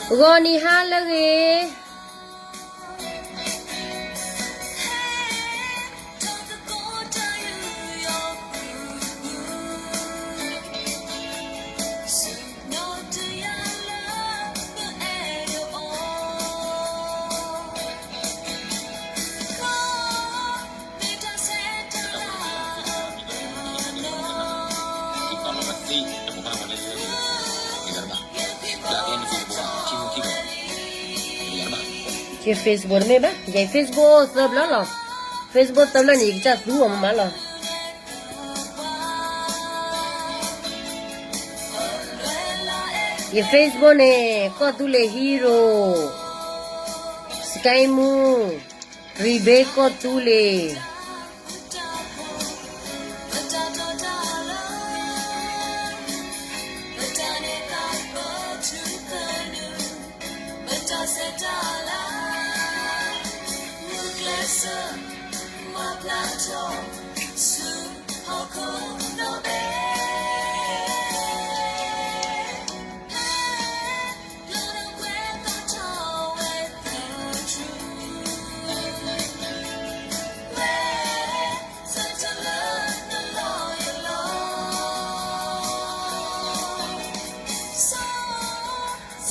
ဂီၤနံၤဟါလၢအဂ့ၤ. Facebook တမ့ၢ်ဘၣ်, ယ Facebook သၢဘျီလီၤ. Facebook သၢဘျီန့ၣ် ယကစၢ်သူအီၤမးမးလီၤ. ယ Facebook န့ၣ် ကီၢ်သူလ့ၤ Hero, Sky Moo, Rebecca ကီၢ်သူလ့ၤ.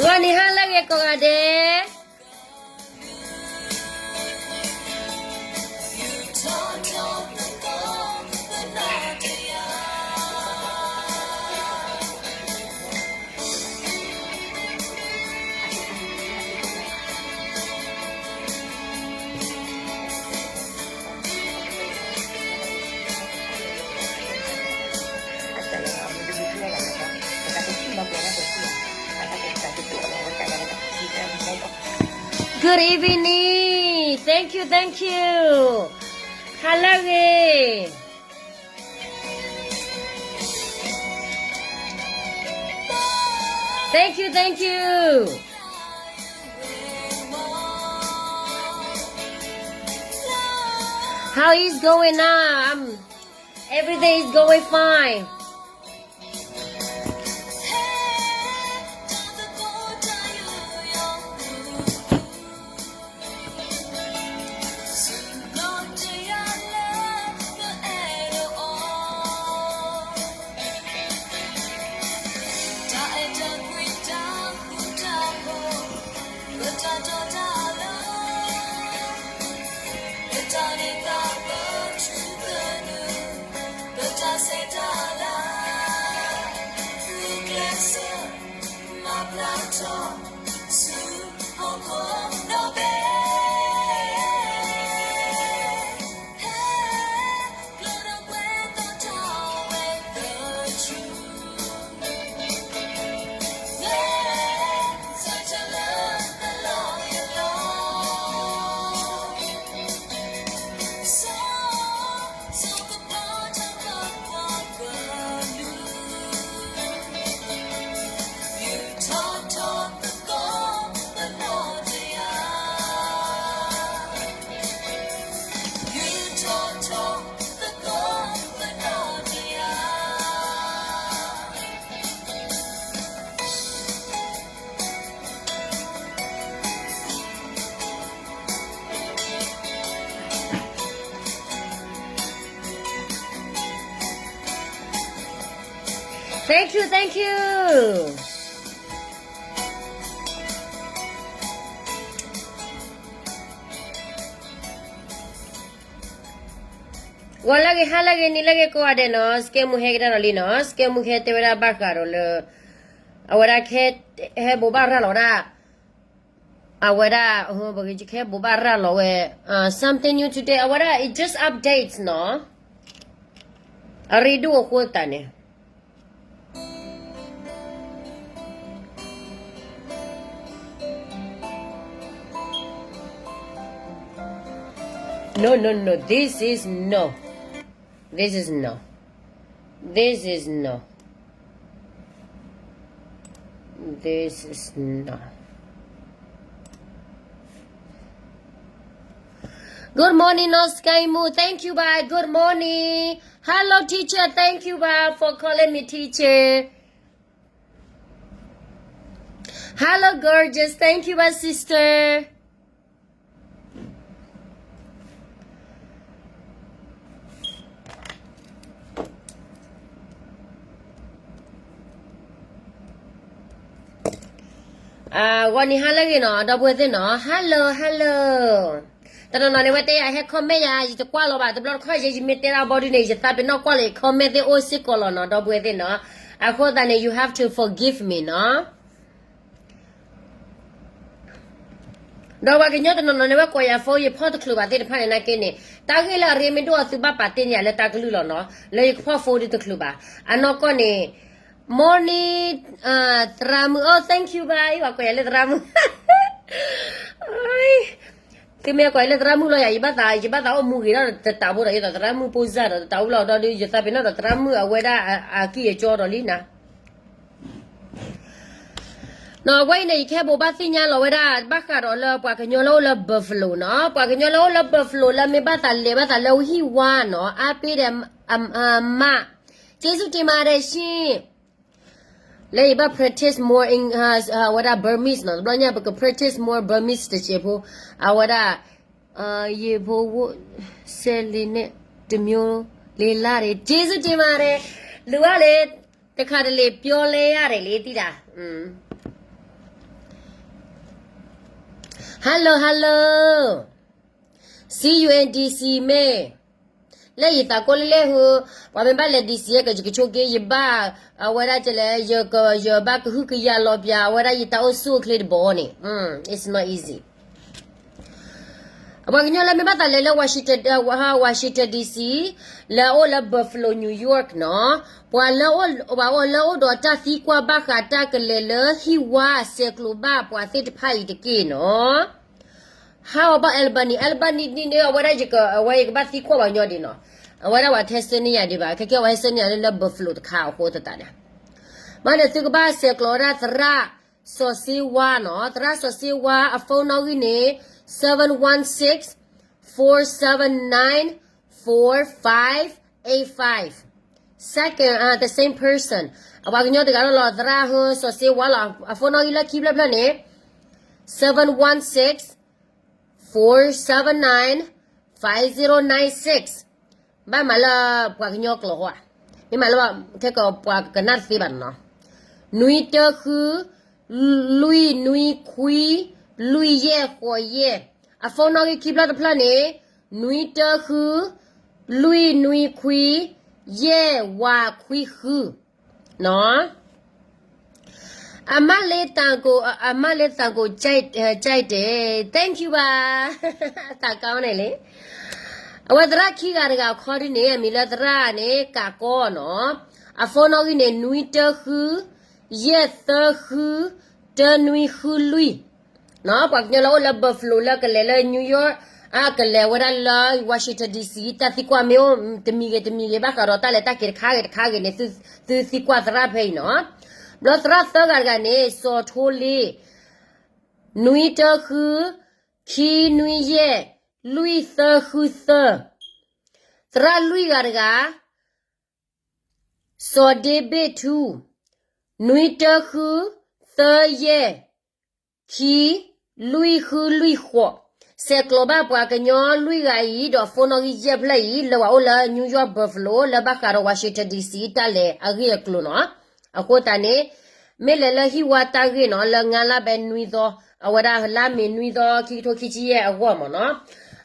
ဂီၤနံၤဟါလၢအဂ့ၤကိးဂၤဒဲး. Good evening. Thank you, thank you. ဟါလၢအဂ့ၤ. Thank you, thank you. How is going now? Um, everything is going fine. Thank you, thank you. ဂီၤလၢအဂ့ၤ ဟါလၢအဂ့ၤ နံၤလၢအဂ့ၤကိးဂၤဒဲးနီၤ, စကဲမူဟဲကဒါဒီးလံနီၤ, စကဲမူဟဲတဲဝဲဒၣ်ဘၣ်ဃးဒီးလၢ အဝဲဒၣ်ခဲ ဟဲဘိးဘၣ်ရၤလီၤဝဲဒၣ် အဝဲဒၣ် ပကဟဲဘိးဘၣ်ရၤလီၤဝဲ something new today အဝဲဒၣ် it just updates နီၤ, အရ့ဒိၣ်အဃိသတးန့ၣ် No, no, no, this is no. This is no. This is no. This is no. Good morning, North Sky Moo. Thank you, bye. Good morning. Hello, teacher. Thank you, bye, for calling me teacher. Hello, gorgeous. Thank you, my sister. ဂီၤနံၤဟါလၢအဂ့ၤနီၤ ဒီပုၢ်ဝဲၢ်သ့ၣ်နီၤ hello hello. တနီၤနီၤန့ၣ် ဝဲတဲယၤဟဲ comment ယၤ ယတကွၢ်လီၤဘၣ် တဘျီတခီၣ်ယဲ ယမ့ၢ်တဲဒၣ်ဘီဒုန့ၣ် ယသးပ့ၤနီၣ်ကွၢ်လီၤ comment သ့ၣ်အိၣ်စ့ၢ်ကီးလီၤနီၤ ဒီပုၢ်ဝဲၢ်သ့ၣ်နီၤ. အဃိသတးန့ၣ် you have to forgive me နီၤ. ဒီးပှၤကညီတနီၤနီၤန့ၣ် ဝဲကိးယၤ phone ယဖီၣ်တချုးဘၣ်သ့ၣ်တဖၣ်န့ၣ် နာ်က့န့ၣ် တၢ်ဂ့ၢ်လၢအရ့မ့ၢ်ဒိၣ်အီၤ သုဘၣ်ပာ်တ့ၢ်န့ၢ်ယၤလၢတၢ်ကလုၢ်လီၤနီၤ လၢယကဖီၣ် phone ဒုတချုးဘၣ်. အနီၢ်ကီၢ်န့ၣ် morning သရၣ်မုၣ် oh thank you bye ပှၤကိးယၤလၢသရၣ်မုၣ် သုမ့ၢ်ကိးယၤလၢသရၣ်မုၣ်လီၤယၤ ယဘၣ်သး ယဘၣ်သးအိၣ်မူဂ့ၤဒီးတတးဖိဒီး ယသးသရၣ်မုၣ်ပိၢ်စၢ်ဒီး တတးအိၣ်လီၤဒီး ယသးပ့ၤနီၣ်ဒီးသရၣ်မုၣ်အဝဲဒၣ်အကံၢ်အကီဒီးလံနၤ နီၤ အဝဲအံၤန့ၣ် ယကဟဲဘိးဘၣ်သ့ၣ်ညါလီၤဝဲဒၣ် ဘၣ်ဃးဒီးလၢပှၤကညီလၢအိၣ်လၢ Buffalo နီၤ ပှၤကညီလၢအိၣ်လၢ Buffalo လၢမ့ၢ်ဘၣ်သးလဲၤဘၣ်သးလၢဟံၣ်ဝါနီၤ အါပ့ၤဒီး အမး ကျေးဇူးတင်ပါတယ်ရှင် လၢယဘၣ် practice more in အဝဲဒၣ် Burmese နီၤ တဘျီညါပက practice more Burmese တစဲးဖိ အဝဲဒၣ် ယဖိဝိၣ်စဲလံန့ၣ် တမျိုးလေးလၢ်တယ် ကျေးဇူးတင်ပါတယ် လူကလေ တခါတလေပြောလဲရတယ်လေ သိတာ hello hello C U N D C မ့ၢ် လၢယသးကိးလၢလဲၣ်ဟူ ပှၤမ့ၢ်ဘၣ်လဲၤ D C ကယကဆိးက့ ယဘၣ် အဝဲဒၣ်ကလဲၣ် ယက ယဘၣ်ကဟုကယာ်လီၤပျၢၤ အဝဲဒၣ်ယတၢ်အိၣ်ဆူၣ်အိၣ်ချ့တဘီန့ၣ် it's not easy ပှၤကညီလၢမ့ၢ်ဘၣ်သးလဲၤလၢ Washington Washington D C လၢအအိၣ်လၢ Buffalo New York နီၤ ပှၤလၢအိၣ် ပှၤအိၣ်လၢအိၣ်ဒီးတၢ်သံကွၢ်ဘၣ်ဃးတၢ်ကလဲၤလၢဟံၣ်ဝါအဆဲးကျိးဘၣ်ပှၤသ့ၣ်တဖၣ်အံၤတက့ၢ်နီၤ How about Albany? Albany န့ၣ် အဝဲဒၣ်ယက အဝဲယကဘၣ်သံကွၢ်ပှၤကညီဒံးနီၤ အဝဲဒၣ်ပှၤထဲဆၢန့ၢ်ယၤဒံးဘၣ် ခဲကဲဝဲဟဲဆၢန့ၢ်ယၤလၢလၢ Buffalo တခါအဃိသတးန့ၣ် မ့ၢ်န့ၣ်သုကဘၣ်ဆဲးကျိးဝဲဒၣ်သရၣ်စီၤစ့ဝါနီၤ သရၣ်စီၤစ့ဝါအ phone နီၣ်ဂံၢ်န့ၣ် seven one six four seven nine four five eight five second the same person အပှၤကညီတဂၤလီၤလီၤ သရၣ်ဟၢစီၤစ့ဝါလီၤ အ phone နီၣ်ဂံၢ်လၢခံဖျၢၣ်ဖျၢၣ်န့ၣ် seven one six four seven nine five zero nine six ဘၣ်မၤလၢပှၤကညီကျိာ်ဟီဧါ မ့ၢ်မၤလၢ ခဲကပှၤကနၣ်တသ့ဘၣ်နီၤ နွံတၢဃု လွံၢ်နွံခွံ လွံၢ်ယဲၢ်ဃိးယဲၢ် အ phone နီၣ်ဂံၢ်ခံဖျၢၣ်တဖျၢၣ်န့ၣ် နွံတၢဃု လွံၢ်နွံခွံ ယဲၢ်ဝးခွံဃု နီၤ အမါလေးသံကို အမါလေးသံကို ကြိုက် ကြိုက်တယ် thank you ပါ သးကါန့ၣ်လံ အဝဲသရၣ်ခံဂၤတဂၤအခီဒ်န့ၣ် အမံၤလၢသရၣ်န့ၣ် ကးကီနီၤ အ phone နီၣ်ဂံၢ်န့ၣ် နွံတၢဃု ယဲၢ်သၢဃု တၢနွံဃုလွံၢ် နီၤ ပှၤကညီလၢအိၣ်လၢ Buffalo လၢကလဲၤလၢ New York အကလဲၤဝဲဒၣ်လၢ Washington D C တၢ်သံကွၢ်မ့ၢ်အိၣ်တမံၤဂ့ၤတမံၤဂ့ၤ ဘၣ်ဃးဒီးတၢ်လဲၤတၢ်က့ၤတခါဂ့ၤတခါဂ့ၤန့ၣ် သုသံကွၢ်သရၣ်ဖဲအံၤနီၤ ဘျီသရၣ်သၢဂၤတဂၤန့ၣ် စီၤထိလ့ နွံတၢဃု ခံနွံယဲၢ် လွံၢ်သၢဃုသၢ သရၣ်လွံၢ်ဂၤတဂၤ စီၤဒ့ဘ့ၣ်ထူ နွံတၢဃု သၢယဲၢ် ခံ လွံၢ်ဃုလွံၢ်ဃိး ဆဲးကျိးဘၣ်ပှၤကညီလွံၢ်ဂၤအံၤ ဒီး phone နီၣ်ဂံၢ်ယဲၢ်ဖျၢၣ်အံၤ လၢပှၤအိၣ်လၢ New York Buffalo လၢဘၣ်ဃးဒီး Washington D C တၢ်လဲၤအဂ့ၢ်အကျိၤနီၤ အဃိသတးန့ၣ် မ့ၢ်လဲၤလၢဟံၣ်ဝါတၢ်ဂ့ၢ်နီၤ လၢငါးလါဘဲနွံသီ အဝဲဒၣ်လါမ့ၤနွံသီ ခံကထိခံဆံယဲၢ်အဂီၢ်မ့ၢ်နီၤ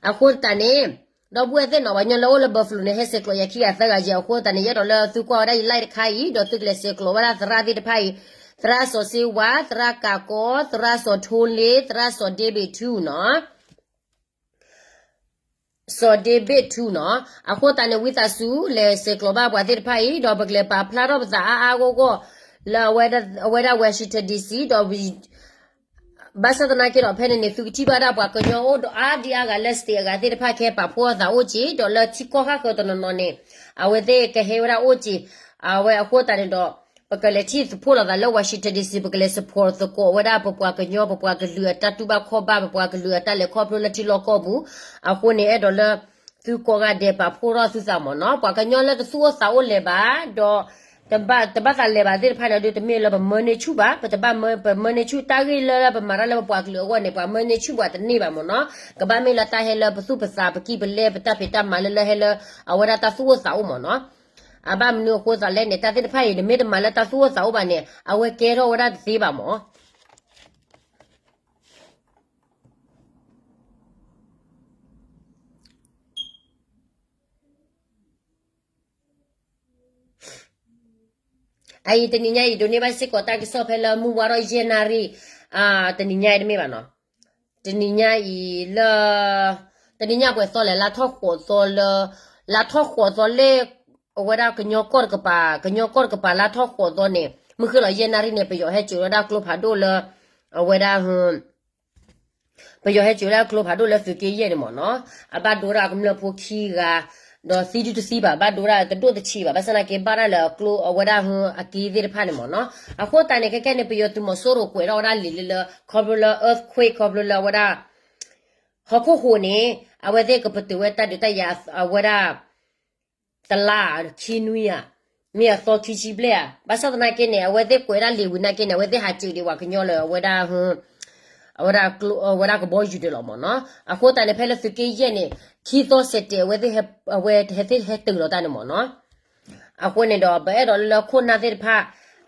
အဃိသတးန့ၣ် ဒီပုၢ်ဝဲၢ်သ့ၣ်နီၤ ပှၤကညီလၢအိၣ်လၢ Buffalo န့ၣ် ဟဲဆဲးကျိးယၤခံဂၤသၢဂၤယဲၢ်အဃိသတးန့ၣ် ယအဲၣ်ဒိးလၢသုကွၢ်ဝဲဒၣ်ယ live တခါအံၤ ဒီးသုကလဲၤဆဲးကျိးဝဲဒၣ်သရၣ်သ့ၣ်တဖၣ်အံၤ သရၣ်စီၤစ့ဝါ သရၣ်ကးကီ သရၣ်စီၤထိလ့ သရၣ်စီၤဒ့ဘ့ၣ်ထူနီၤ စီၤဒ့ဘ့ၣ်ထူနီၤ အဃိသတးန့ၣ် ဝံသးစူၤ လဲၤဆဲးကျိးဘၣ်ပှၤသ့ၣ်တဖၣ်အံၤ ဒီးပကလဲၤပာ်ဖျါထီၣ်ပသးအါအါဂီၢ်ဂီၢ် လၢအဝဲဒၣ် Washington D C ဒီး ဘၣ်ဆၣ်သနာ်က့ဒီး ဖဲန့ၣ်န့ၣ် သုကထံၣ်ဘၣ်ဒၣ်ပှၤကညီအိၣ်ဒီးအါဒံအါဂၤလၢ state အဂၤသ့ၣ်တဖၣ်ခဲပာ်ဖှိၣ်အသးအိၣ်က့ၤ ဒီးလၢထံကီၢ်ဟးဃၢၤတနီၤနီၤန့ၣ် အဝဲသ့ၣ်ကဟဲဝဲဒၣ်အိၣ်က့ၤ အဝဲအဃိသတးန့ၣ်ဒီး ပကလဲၤထံၣ်သဖှိၣ်လိာ်သးလၢ Washington D C ပကလဲၤ support သကိးဝဲဒၣ်ပပှၤကညီ ပပှၤကလုာ်အတၢ်တူၢ်ဘၣ်ခီၣ်ဘၣ် ပပှၤကလုာ်အတၢ်လဲၤခီဖျိလၢထံလီၢ်ကီၢ်ပူၤ အဃိန့ၣ်အဲၣ်ဒိးလၢ သုကိးဂၤဒဲးပာ်ဖှိၣ်ထီၣ်သုသးမ့ၢ်နီၤ ပှၤကညီလၢတသူၣ်အိၣ်သးအိၣ်လဲၤဘၣ် ဒီး တဘၣ်သးလဲၤဘၣ်သ့ၣ်တဖၣ်န့ၣ်ဒီး တမ့ၢ်လၢပမၢန့ၢ်ဆူၣ်ဘၣ်, ပတဘၣ်မၢ, ပမၢန့ၢ်ဆူၣ်တၢ်ဂ့ၢ်လၢပမၤတၢ်လၢပပှၤကလုာ်အဂီၢ်န့ၣ် ပှၤမၢန့ၢ်ဆူၣ်ပှၤတန့ၢ်ဘၣ်မ့ၢ်နီၤ. ကဘၣ်မ့ၢ်လၢတၢ်ဟဲလၢပသူၣ်ပသး ပကံၢ်ပလဲ ပတၢ်ဖံးတၢ်မၤလၢလၢဟဲလၢ အဝဲဒၣ်တၢ်သူၣ်အိၣ်သးအိၣ်မ့ၢ်နီၤ. အဘၣ်မနုၤအဃိသးလဲၣ်န့ၣ် တၢ်သ့ၣ်တဖၣ်အံၤ နမ့ၢ်တမၤလၢတၢ်သူၣ်အိၣ်သးအိၣ်ဘၣ်န့ၣ် အဝဲကဲထီၣ်ဝဲဒၣ်တသ့ဘၣ်မ့ၢ် အအံၤတနံၤညါအံၤ ဒိးန့ၢ်ဘၣ်စ့ၢ်ကီးတၢ်ကစီၣ်ဖဲလၢမုၢ်ဝါထီၣ်ယဲၢ်နၣ်ရံၣ်, တနံၤညါအံၤတမ့ၢ်ဘၣ်နီၤ, တနံၤညါအံၤလၢ, တနံၤညါပှဲၤသီလဲၣ် လါထီၣ်ဃိးသီလၢ, လါထီၣ်ဃိးသီလၢ, အဝဲဒၣ်ကညီကီၢ်တကပၤ, ကညီကီၢ်တကပၤလါထီၣ်ဃိးသီန့ၣ် မုၢ်ဃ့ၢ်လီၤယဲၢ်နၣ်ရံၣ်န့ၣ် ပယီၤဟဲစိာ်ဝဲဒၣ်ကျိဖးဒိၣ်လၢ, အဝဲဒၣ် ပယီၤဟဲစိာ်ဝဲဒၣ်ကျိဖးဒိၣ်လၢသုးက့ယဲၢ်န့ၣ်မ့ၢ်နီၤ, အဘၣ်ဒိဝဲဒၣ်ကမျၢၢ်ဖိခံဂၤ, ဒီးသံဒုတသံဘၣ်, ဘၣ်ဒိဝဲဒၣ်တဒိၣ်တဆံးဘၣ်, ဘၣ်ဆၣ်သနာ်က့ ဘၣ်ဒၣ်လၢအကျိအဝဲဒၣ်အက့သ့ၣ်တဖၣ်န့ၣ်မ့ၢ်နီၤ. အဃိသတးန့ၣ် ခဲကဲန့ၣ် ပယီၤသုးမီၤစိရိၤကွဲးထီၣ်ဝဲဒၣ်လံာ်လၢလၢ ခီဖျိလၢ earthquake ခီဖျိလၢအဝဲဒၣ် ဟီၣ်ခိၣ်ဟူးန့ၣ် အဝဲသ့ၣ်ကပတုာ်ဝဲတၢ်ဒုးတၢ်ယၤအဝဲဒၣ် တလါဧါ, ခံနွံဧါ, မ့ၢ်အသီခံဆံဘျဲၣ်ဧါ, ဘၣ်ဆၣ်သနာ်က့န့ၣ် အဝဲသ့ၣ်ကွဲးဒၣ်လံာ်ဝံၤနာ်က့န့ၣ် အဝဲသ့ၣ်ဟးစၢၤဒံးပှၤကညီလၢအဝဲဒၣ်, အဝဲဒၣ်ကဘီယူၤတ့ၢ်လီၤမ့ၢ်နီၤ. အဃိသတးန့ၣ် ဖဲလၢသုးက့ယဲၢ်န့ၣ် ခံသီစဲးတဲာ် အဝဲသ့ၣ်ဟဲတုၤလီၤတၢ်န့ၣ်မ့ၢ်နီၤ. အဃိန့ၣ်ဒီး ပအဲၣ်ဒိးလၢလၢခိၣ်နၢ်သ့ၣ်တဖၣ်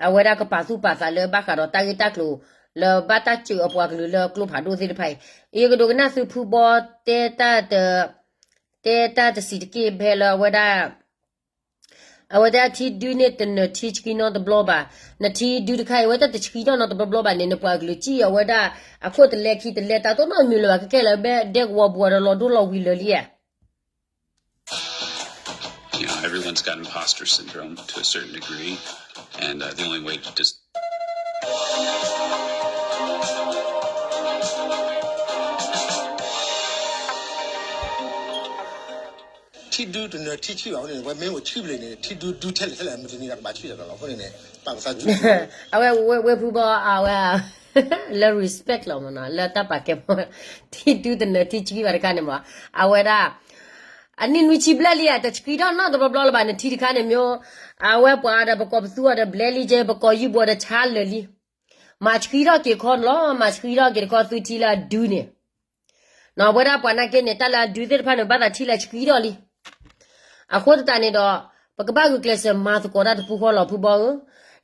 အဝဲဒၣ်ကပာ်သူၣ်ပာ်သးလၢဘၣ်ဃးဒီးတၢ်ဂ့ၢ်တၢ်ကျိၤ လၢဘၣ်တၢ်စၢၤအပှၤကလုာ်လၢကျိဖးဒိၣ်သ့ၣ်တဖၣ်အံၤ, ယကဒိးကနၣ်သုဖုဘီတဲတၢ်တ တဲတၢ်တဆံးတက့ၢ်ဖဲလၢအဝဲဒၣ်, အဝဲဒၣ်ထံဒုန့ၣ်တနၢၤထံဆှံနီတဘျီဘၣ်, နထံဒုတခါအံၤ အဝဲတၢ်တဆှံထီၣ်နီတဘျီဘျီဘၣ်န့ၣ် နပှၤကလုာ်စံၣ်အဝဲဒၣ်, အခိၣ်တလဲခံတလဲတၢ်တိၢ်နီၢ်မုာ်လၢၤဘၣ် ခဲခဲလၢာ်ဘဲဒဲကဝီၤပူၤဒီးလီၤဒိၣ်လီၤဝံၤလၢာ်လံဧါ. You know, everyone's got imposter syndrome to a certain degree, and uh, the only way to just ထံဒုတနၢၤထံဆှံဘၣ်အဃိန့ၣ် ပှၤမ့ၢ်အိၣ်ဆှံဘျဲၣ်န့ၣ် ထံဒုဒုထဲလဲၣ်ထဲလဲၣ် မုၢ်တနံၤဒီးကဘၣ်ဆှံတၢ်လီၤ. အဃိန့ၣ်န့ၣ် ပာ်ကသးစူၤ အဝဲဝဲဝဲဖုဘီအဝဲ လၢ respect လီၤမ့ၢ်နီၤ လၢတၢ်ပာ်ကဲမီၤ ထံဒုတနၢၤထံဆှံဘၣ်တခါန့ၣ်မ့ၢ် အဝဲဒၣ် အနံၣ်နွံဆံဘျဲၣ်လံဧါ တဆှံထီၣ်နီတဘျီဘျီလၢၤဘၣ် နထံတခါန့ၣ်မ့ၢ် အဝဲပှၤဒီးပကိးပသူအီၤဒီးဘျဲလံကဲ ပကိးယုၢ်ဘှီဒီးဆါလၢာ်လံ မၤဆှံထီၣ်က့ၤခီန့ၣ်လီၤ မၤဆှံထီၣ်က့ၤတခီသုထံလၢအဒုန့ၣ် နီၢ် အဝဲဒၣ်ပှၤနာ်က့န့ၣ် တၢ်လၢအဒုသ့ၣ်တဖၣ်န့ၣ် ဘၣ်သးထံလၢဆှံထီၣ်လံ အဃိသတးန့ၣ်ဒီး ပကဘၣ်ဂုာ်ကျဲးစၢးမၤသကိးတၢ်တပူၤဃီလီၤ ဖုဘီဧၢ,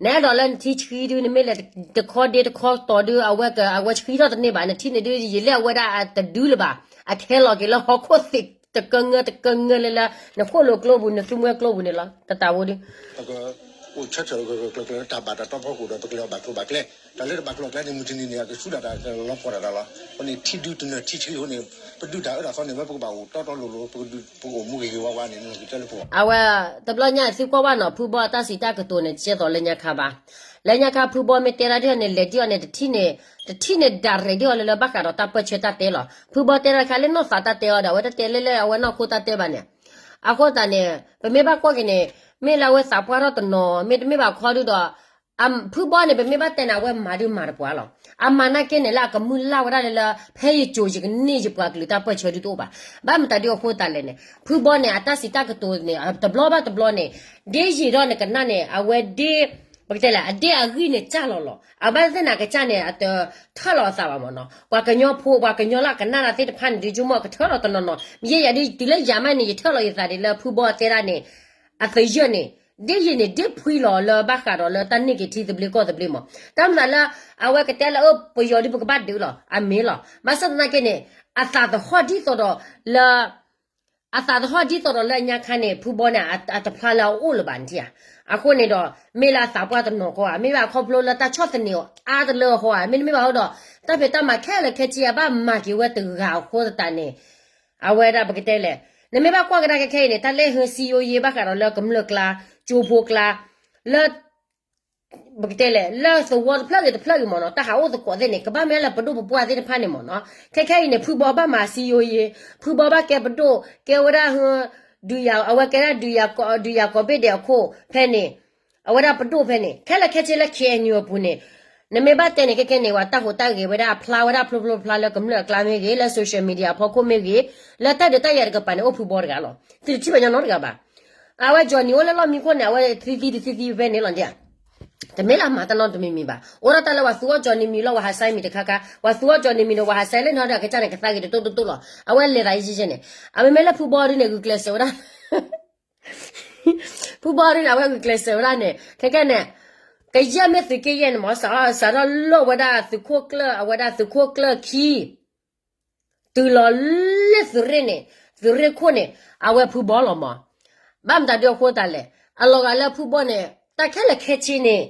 နအဲၣ်ဒိးလၢနထံဆှံဒု နမ့ၢ်လဲၤတခီဒ့တခီတီၤဒု အဝဲ အဝဲဆှံထီၣ်တန့ၢ်ဘၣ် နထံန့ၣ်ဒု ယလဲၢ်အဝဲဒၣ်အတဒုလၢၤဘၣ် အခဲလီၤက့ၤလၢဟီၣ်ခိၣ်သ့ၣ်တကငၢတကငၢလၢလၢ နဃိၣ်လိာ်ကျိပူၤ နသူမွဲကျိပူၤန့ၣ်လီၤ တတၢ်ဝဲဒု အိၣ်ဆၢထၢၣ်ဂၢၢ်ဂၢၢ်ကျၢၤကျၢၤ တၢ်ဘၣ်တၢ်တီဖီခိၣ်ဒီး ပကလဲၤအီၤဘၣ်ကျိၤဘၣ်ကျဲ, တၢ်လၢတဘၣ်ကျိၤဘၣ်ကျဲန့ၣ် မုၢ်တနံၤန့ၣ် အကဆူးဒၣ်တၢ်လီၤပှီၢ်ဒၣ်တၢ်လီၤ. အဃိန့ၣ် ထံဒုတနၢၤထံဆှံအဃိန့ၣ် ပဒုးတၢ်အၢတၢ်သီန့ၣ် ဝဲပကဘၣ်အိၣ်တီတီလိၤလိၤ ပကအိၣ်မူဂ့ၤဂ့ၤဝါဝါန့ၣ် နကတၢၢ်လၢပဂီၢ် အဝဲ တဘျီညါသုကွၢ်ဘၣ်နီၤ ဖုဘီအတၢ်စံးတၢ်ကတိၤန့ၣ် တကဲသိးလၢညါခါဘၣ်. လၢညါခါဖုဘီမ့ၢ်တဲဒၣ်ဒ်အီၤန့ၣ် လဲၤဒ်အီၤန့ၣ် တထံၣ်န့ၣ် တထံၣ်န့ၣ် direct ဒ်အီၤလၢလၢဘၣ်ဃးဒီးတၢ်ပၢၢ်ဆၢတၢ်တဲလီၤ. ဖုဘီတဲတၢ်တခါလၢနီၢ်သးတၢ်တဲအီၤဒီး အဝဲတတဲလၢလၢအဝဲနီၢ်ခိတၢ်တဲဘၣ်န့ၣ် အဃိသတးန့ၣ် ပမ့ၢ်ဘၣ်ကွၢ်က့ၤန့ၣ် မ့ၢ်လၢအဝဲသးပှၢ်ထီၣ်တနီၤ မ့တမ့ၢ်ဘၣ်ခီဒုဒီး ဖုဘီန့ၣ် ပမ့ၢ်ဘၣ်တဲန့ၣ် အဝဲမၤဒုးမၤတပှၢ်လီၤ. အမၤနာ်က့န့ၣ် လၢအကမုၢ်လၢ်ဝဲဒၣ်လၢလၢ ဖဲယကိၤယကန့ၢ်ယပှၤကလုာ်တၢ်ပၢၢ်ဆၢဒုတအိၣ်ဘၣ်. ဘၣ်မတၤဒုအဃိသတးလဲၣ်န့ၣ် ဖုဘီန့ၣ် အတၢ်စံးတၢ်ကတိၤန့ၣ် တဘျီဘၣ်တဘျီန့ၣ် ဒ်ယံာ်ဒီးနကနၣ်န့ၣ် အဝဲဒ် ပကတဲလဲၣ် အဒ့အဂံၢ်န့ၣ်စၢ်လီၤလီၤ. အဘၣ်သ့ၣ်နၤကစၢ်န့ၣ် အတထၢၣ်လီၤအသးဘၣ်မ့ၢ်နီၤ. ပှၤကညီဖိ ပှၤကညီလၢအကနၣ်တၢ်သ့ၣ်တဖၣ်န့ၣ် ဒုဆိကမိၣ်ကထၢၣ်လီၤတနီၤနီၤ. ယဲယၤဒ်တုၤလၢယၤမးန့ၣ် ယထၢၣ်လီၤယသးဒ်လၢဖုဘီတဲဒၣ်န့ၣ် အသယၢၢ်န့ၣ် ဒ်ယံာ်န့ၣ် ဒ်ဖှံလီၤလၢဘၣ်ဃးဒီးလၢတၢ်န့ၢ်က့ၤထံသဘျ့ကီၢ်သဘျ့မး. တၢ်မၤသးလၢ အဝဲကတဲလၢအၢပယီၤဒ်ပကဘၣ်ဒုးလီၤ အမ့ၢ်လီၤ. ဘၣ်ဆၣ်သနာ်က့န့ၣ် အသးသဟီၣ်ဒ်သိးဒီးလၢ အသးသဟီၣ်ဒ်သိးဒီးလၢအညါခါန့ၣ် ဖုဘီန့ၣ် အတဖျါလၢအအိၣ်လၢၤဘၣ်န့ၣ်ဧါ. အဃိန့ၣ်ဒီး မ့ၢ်လၢအသးပှၢ်တနီၤဃီဧါ, မ့ၢ်ဘၣ်ခီဖျိလၢတၢ်ဆီၣ်သနံးအီၤအါတလၢအဃီဧါ, မ့တမ့ၢ်ဘၣ်ဃီဒီး တၢ်ဖံးတၢ်မၤခဲလၢာ်ခဲဆ့အဘၣ်မၤက့ၤဝဲတဂၤအဃိသတးန့ၣ် အဝဲဒၣ်ပကတဲလဲၣ်, နမ့ၢ်ဘၣ်ကွၢ်ကဒါခဲခဲအံၤန့ၣ် တၢ်လၢဟၢစံယိယ့ဘၣ်ဃးဒီးလၢကမျၢၢ်ကျါ, ကၠိဖိကျါ, လၢ ပကတဲလဲၣ် လၢသဝီတဖျၢၣ်ဂ့ၤတဖျၢၣ်ဂ့ၤမ့ၢ်နီၤ, တၢ်ဟးအိၣ်သကိးသ့ၣ်န့ၣ် ကဘၣ်မ့ၢ်လၢပဒိၣ်ပပှၢ်သ့ၣ်တဖၣ်န့ၣ်မ့ၢ်နီၤ. ခဲခဲအံၤန့ၣ် ဖုဘီဘၣ်မၤစံယိယ့, ဖုဘီဘၣ်ကဲပဒိၣ်, ကဲဝဲဒၣ် ဒုးယၤ အဝဲကဲဒၣ် ဒုးယၤကိးဘ့ၣ်ဒဲးအခိၣ်ဖဲန့ၣ်, အဝဲဒၣ်ပဒိၣ်ဖဲန့ၣ် ခဲလၢာ်ခဲဆ့လၢ KNU အပူၤန့ၣ်, နမ့ၢ်ဘၣ်တဲန့ၣ် ခဲခဲန့ၣ် ပှၤတၢ်ဟူးတၢ်ဂဲၤဝဲဒၣ်အဖျါဝဲဒၣ်ဖျိဖျိဖျါလၢကမျၢၢ်အကျါမ့ၢ်ဂ့ၤ, လၢ social media အဖီခိၣ်မ့ၢ်ဂ့ၤ, လၢတၢ်ဒုးတၢ်ယၤတကပၤန့ၣ် အိၣ်ဖုဘီတဂၤလီၤ. သုတထံၣ်ဘၣ်ညီနီတဂၤဘၣ်. အဝဲ Johnny အိၣ်လၢလီၢ်မံခိၣ်န့ၣ် အဝဲသံသံတသံသံဖဲန့ၣ်လီၤဒ်ဧါ. တမ့ၢ်လၢအမၤတၢ်နီတမံၤမံၤဘၣ်. အိၣ်ဒၣ်တၢ်လၢပှၤသူအီၣ် Johnny မံၤလီၤ ပှၤဟးဆဲမံၤတခါခါ, ပှၤသူအီၣ် Johnny မံၤဒီး ပှၤဟးဆဲလၢနီၤဒီးအကစၢ်န့ၣ်ကသါက့ၤတတိၢ်တတိၢ်လီၤ. အဝဲလဲၤသးယဲၢ်ယဲၢ်န့ၣ်, အမ့မ့ၢ်လၢဖုဘီဒုန့ၣ် ဂုာ်ကျဲးစၢးဝဲဒၣ် ဖုဘီဒုန့ၣ် အဝဲဂုာ်ကျဲးစၢးဝဲဒၣ်န့ၣ် ခဲကဲန့ၣ် ကယဲၢ်မ့ၢ်သုးက့ယဲၢ်န့ၣ်မ့ၢ် စးထီၣ်လၢဝဲဒၣ်သုးခိၣ်ကျၢၢ် အဝဲဒၣ်သုးခိၣ်ကျၢၢ်ခံ တုၤလီၤလၢသုးရ့ၣ်န့ၣ်, သုးရ့ၣ်ခိၣ်န့ၣ် အဝဲဖုဘီလီၤမး. ဘၣ်မတၤဒုအဃိသတးလဲၣ်, အလီၤဂာ်လၢဖုဘီန့ၣ် တၢ်ခဲလၢာ်ခဲဆ့န့ၣ်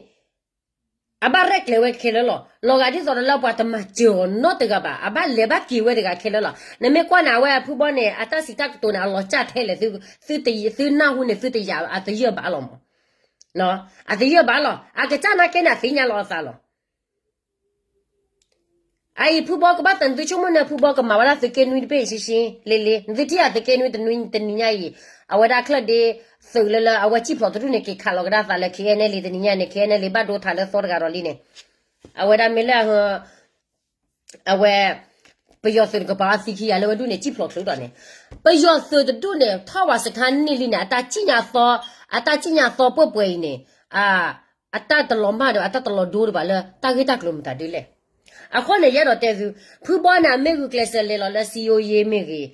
အဘၣ်ရဲၣ်ကျဲၤဝဲခဲလၢာ်လီၤ. လီၤဂာ်ဒ်သိးဒီးလၢပှၤတမၤစၢၤအီၤနီတဂၤဘၣ်, အဘၣ်လဲၤဘၣ်က့ၤဝဲတဂၤခဲလၢာ်လီၤ. နမ့ၢ်ကွၢ်န့ၣ် အဝဲဖုဘီန့ၣ် အတၢ်စံးတၢ်ကတိၤန့ၣ် အလီၤစၢ်ထဲလဲၣ်, သုနၢ်ဟူန့ၣ် သုတယၤ အသယၢၢ်ဘၣ်လီၤမး. အသယၢၢ်ဘၣ်လီၤ. အကစၢ်နာ်က့န့ၣ် အသ့ၣ်ညါလီၤအသးလီၤ. အအံၤဖုဘီကဘၣ်သး နသုဆိကမိၣ်န့ၣ် ဖုဘီကမၤဝဲဒၣ်သုးက့နွံတဘ့ၣ်ဆံဆံလ့လ့, နသုထံၣ်အသုးက့နွံတနွံတနံၤညါအံၤ, အဝဲဒၣ်ချၢၣ်ဒ့သုးလၢလၢအဝဲစံၣ်ဖျိးတဒူၣ်န့ၣ် က့ၤခးလီၤကဒါသးလၢ ခဲအံၤနဲလံ တနံၤညါန့ၣ်, ခဲအံၤနဲလံ ဘၣ်ဒိထးလၢသီတဂၤဒီးလံန့ၣ်, အဝဲဒၣ်မ့ၢ်လၢ အဝဲ ပယီၤသုးတကပၤအသံခံဂၤလၢဝဲဒူၣ်န့ၣ် စံၣ်ဖျိးချုးဒီးန့ၣ်, ပယီၤသုးတဒူၣ်န့ၣ် ထီၣ်ဝဲစခါန့ၢ်လံန့ၣ် အတၢ်စံၣ်ညါသီ, အတၢ်စံၣ်ညါသီပှဲၤပှဲၤအံၤန့ၣ်, အတၢ်တလီၤမၢ်ဒီး အတၢ်တလီၤဒိတဘၣ်လၢတၢ်ဂ့ၢ်တၢ်ကျိၤမတၤဒ်လဲၣ်. အဃိန့ၣ် ယအဲၣ်ဒိးတဲသု, ဖုဘီန့ၣ် အမ့ၢ်ဂုာ်ကျဲးစၢးလဲၤလီၤလၢ စံယိယ့မ့ၢ်ဂ့ၤ,